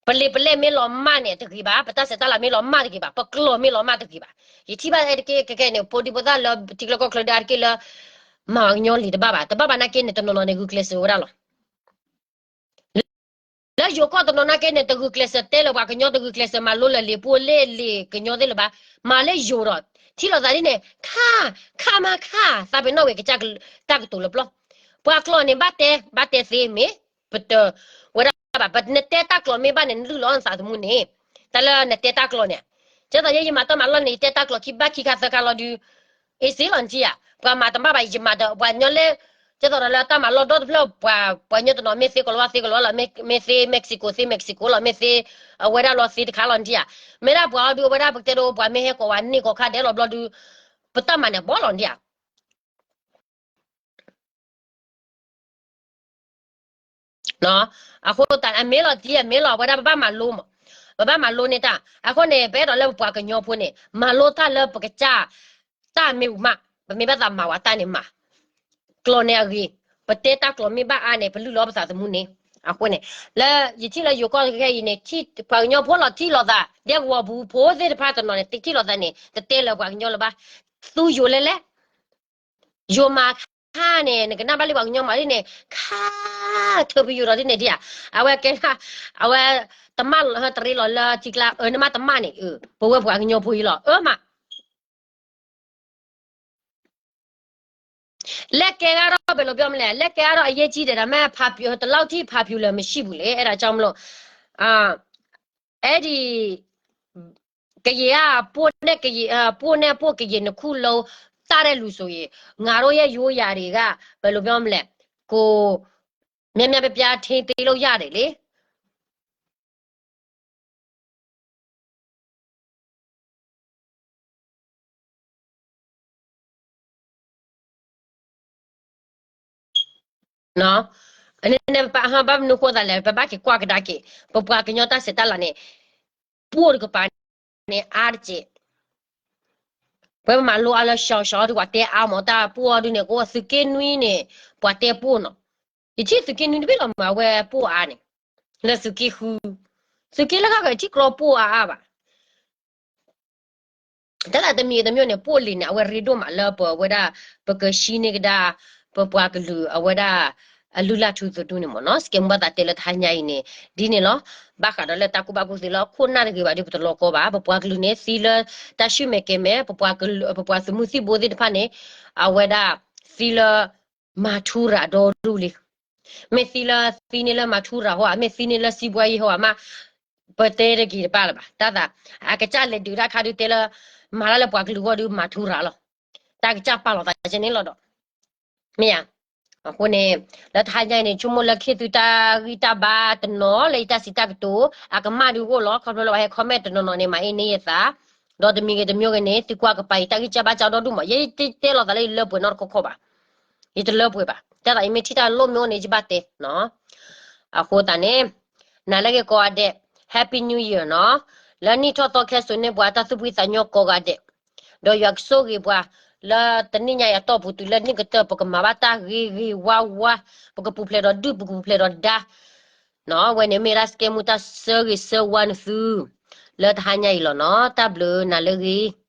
ပလံာ်ပလဲၢ်မ့ၢ်လီၤမၢ်န့ၣ်တဂ့ၤဘၣ်, ပတၢ်ဆဲးတၢ်လၤမ့ၢ်လီၤမၢ်တဂ့ၤဘၣ်, ပကျိာ်မ့ၢ်လီၤမၢ်တဂ့ၤဘၣ်. ယထံၣ်ဘၣ်အဲၣ်တက့ၢ်ကဲကဲန့ၣ် ဖိဒံဖိသၣ်လၢထံကျိကီၢ်ချၢဒၣ်တက့ၢ်လၢ မၤပှၤကညီလံာ်တဘၣ်ဘၣ်, တဘၣ်ဘၣ်နာ်က့န့ၣ် တနီၤနီၤန့ၣ် ဂုာ်ကျဲးစၢးဝဲဒၣ်လီၤ. လၢယိၤကီၢ်တနီၤနာ်က့န့ၣ် တဂုာ်ကျဲးစၢးတဲလၢပှၤကညီ တဂုာ်ကျဲးစၢးမၤလိလၢလံာ်ပိၢ်လၢလံာ်ကညီသ့ၣ်လၢၤဘၣ်. မၤလၢယိၤဒီး ထံၣ်လိာ်သးဒ်န့ၣ် ခါ, ခါမးခါ, သးပ့ၤနီၣ်ဝဲကစၢ်တၢ်ကတိၤလၢပျီၢ်. ပှၤကျိာ်န့ၣ် ဘၣ်တဲ, ဘၣ်တဲသ့မ့ၢ် ပတဝဲဒၣ်ဘၣ်, ပနတဲတၢ်ကျိာ်မ့ၢ်ဘၣ်န့ၣ် နလုၢ်လီၤနသးသမူန့ၣ်, တၢ်လၢနတဲတၢ်ကျိာ်န့ၣ်, ဒ်သိးယဲယမၤတၢ်မၤလီၢ်န့ၣ် ယတဲတၢ်ကျိာ်ခံဘၣ်ခံခါသၢခါလီၤဒုး အ့စ့လီၤနထံၣ်ဧါ, ပှၤမၤတဘၣ်ဘၣ် ယမၤဒီးပှၤကညီလၢ ဒ်သိးဒီးလၢတၢ်မၤလီၢ်ဒီတဖျၢၣ် ပှၤကညီတနီၤမ့ၢ်သ့ကီၤလၤဝါသ့ကီၤလၤဝါလီၤ, မ့ၢ်သ့ Mexico သ့ Mexico လီၤ, မ့ၢ်သ့ အဝဲဒၣ်လီၤသ့တခါလီၤနထံၣ်ဧါ. မ့ၢ်ဒၣ်ပှၤအီၤဒုးအဝဲဒၣ်ပကတဲဒိ ပှၤမ့ၢ်ဟဲကိးဝဲန့ၢ်ကိးခါဒဲးလီၤဘျီဒုး ပတၢ်မၤန့ၣ်ဘီလီၤနထံၣ်ဧါ. အဃိသတး အမ့ၢ်လီၤတံၢ် အမ့ၢ်လီၤ အဝဲဒၣ်ပဘၣ်မၤလိမး, ပဘၣ်မၤလိန့ၢ်တၢ်. အဃိန့ၣ် ပအဲၣ်ဒိးလၢပပှၤကညီဖိန့ၣ် မၤလိတၢ်လၢပကစၢ် တၢ်မ့ၢ်ပမး, ပမ့ၢ်ဘၣ်သးမၤဝဲတၢ်န့ၣ်မၤ, ကျိာ်န့ၣ်အဂ့ၤ, ပတဲတၢ်ကျိာ်မ့ၢ်ဘၣ်အါန့ၣ် ပလုၢ်လီၤပသးသမူန့ၣ်. အဃိန့ၣ် လၢယထံၣ်လၢယိၤကီၢ်ခဲအံၤန့ၣ် ပှၤကညီဖိလီၤထံၣ်လိာ်သး ဒဲကဝီၤပူၤဖိသ့ၣ်တဖၣ်တနီၤန့ၣ် ထံၣ်လိာ်သးန့ၣ် တတဲလၢပှၤကညီလၢၤဘၣ်, သူယိၤလဲၣ်လဲၣ် ယိၤမၤခါန့ၣ် နကနၣ်ဘၣ်လံပှၤကညီမၤဒ်န့ၣ် ခါ ထၢဖယိၤဒီးဒ်န့ၣ်ဒ်ဧါ, အဝဲကဲ အဝဲ တမၣ်တရ့လီၤလၢထံကျါ အၢ နမၣ်တမၣ်န့ၣ် ပဝဲပှၤကညီဖိအံၤလီၤ အၢမး လဲၣ်ကဲဂၤထီၣ် ဘယ်လိုပြောမလဲ လဲၣ်ကဲဂၤထီၣ် အရေးကြီးတယ် ဒါပေမဲ့ ဖးပြူ ဒီလောက်ထိ ဖးပြူလည်း မရှိဘူးလေ အဲ့ဒါကြောင့်မလို့ အာ အဲ့ဒီ ကရင်က ပအိၣ်နဲ့ကရင် အ ပအိၣ်နဲ့ပအိၣ်ကရင်နှစ်ခုလုံး သတ်တဲ့လူဆိုရင် ငါတို့ရဲ့ရိုးရာတွေက ဘယ်လိုပြောမလဲ ကို များများပြားပြား ထိန်းသိမ်းလို့ရတယ်လေ န့ၣ် ဘၣ်မနုၤဃိသးလဲၣ် ပဘၣ်က့ၤကွၢ်ကဒါက့ၤ ပပှၤကညီတၢ်ဆဲးတၢ်လၤန့ၣ် ပအိၣ်တကပၤန့ၣ် အါတက့ၢ် ပဝဲပမၤလိအါလၢ ရှောင်ရှောင် ဒုးပှၤတဲအါမး တၢ်ပအိၣ်အီၤဒုးန့ၣ် ကအိၣ်သုးက့နွံန့ၣ် ပှၤတဲပအိၣ်နီၤ ယထံၣ်သုးက့နွံတဘ့ၣ်လီၤမး အဝဲပအိၣ်အါန့ၣ် လၢသုးက့ဃု သုးက့လၢခါကထံၣ်ကျီပအိၣ်အါအါဘၣ် တၢ်သးတမံၤတမံၤန့ၣ် ပအိၣ်လံန့ၣ် အဝဲရ့ဒိၣ်မးလၢပဝဲဒၣ် ပကရှံန့ၢ်ကဒါ ပပှၤကလုာ်အဝဲဒၣ် အလုၢ်လၢ်ထူသနူန့ၣ်မ့ၢ်နီၤ စကဲမူဘၣ်သးတဲလၢတဟါညါအံၤန့ၣ် ဒ်န့ၣ်လီၤ ဘၣ်ဃးဒီးလၢတၢ်ကူၣ်ဘၣ်ကူၣ်သ့လၢခိၣ်နၢ်တဂ့ၤဘၣ်ဒီး ပတလီၤကီဘၣ် ပပှၤကလုာ်န့ၣ် သံလၢတၢ်ဆူၣ်မဲာ်ကဲမဲာ် ပပှၤသုးမုၢ်သံၣ်ဘိသ့ၣ်တဖၣ်န့ၣ် အဝဲဒၣ်သံလၢ မၤထူရၤဒီဒူၣ်လံ မ့ၢ်သံလၢသံန့ၢ်လၢမၤထူရၤဟီဧါ မ့ၢ်သံန့ၢ်လၢစံးဘှါယံၤဟီဧါမး ပတဲတဂ့ၤတဘၣ်လၢၤဘၣ် တၢ်သး အကစၢ်လဲၤဒုးတၢ်ခါဒုးတဲလၢ မၤတၢ်လၢပှၤကလုာ်ဂီၢ်ဒုးမၤထူရၤလီၤ တၢ်ကစၢ်ပာ်လီၤသးကဲန့ၣ်လီၤဒီး မ့ၢ်ဧါ အဃိန့ၣ် လၢတဟါညါအံၤန့ၣ် ဆိကမိၣ်လၢခ့သုတၢ်ဂံၢ်တၢ်ဘါတနီၤလၢယတၢ်စံးတၢ်ကတိၤ အကမၣ်ဒုးအိၣ်လီၤ ခီဖျိလၢပှၤဟဲ comment တနီၤနီၤန့ၣ် မၤအ့န့ၢ်ယသး ဒီးတမံၤဂ့ၤတမံၤဂ့ၤန့ၣ် သုကွၢ်ကပၤယတၢ်ဂံၢ်စၢ်ဘါစၢ်ဒီဒူၣ်မး ယဲယတဲလီၤသးလၢယလၢပှဲၤနီတခီခီဘၣ် ယတလၢပှဲၤဘၣ် တၢ်သးအံၤမ့ၢ်ထံၣ်တၢ်လိၣ်မ့ၢ်အိၣ်န့ၣ် ယဘၣ်တဲနီၤ အဃိသတးန့ၣ် နၤလၢဂ့ၤကိးဂၤဒဲး Happy New Year နီၤ လၢနံၣ်ထီၣ်သီခဲစိာ်န့ၢ်ပှၤတၢ်သူၣ်ဖှံသးညီကိးဂၤဒဲး ဒီးယွၤကဆိၣ်ဂ့ၤပှၤ လၢတနံၣ်ညါအံၤအတီၢ်ပူၤတုၤလၢနံၣ်ကတၢၢ် ပကမၤဘၣ်တၢ်ဂ့ၤဂ့ၤဝါဝါ ပကပူၤဖျဲးဒီးဒုၣ် ပကပူၤဖျဲးဒီးဒါ နီၤ ဝဲန့ၣ်မ့ၢ်ဒၣ်စကဲမူတၢ်ဆၢဂ့ၤဆၢဝါနသု လၢတဟါညါအံၤလီၤနီၤ တၢ်ဘျုးနၤလၢဂ့ၤ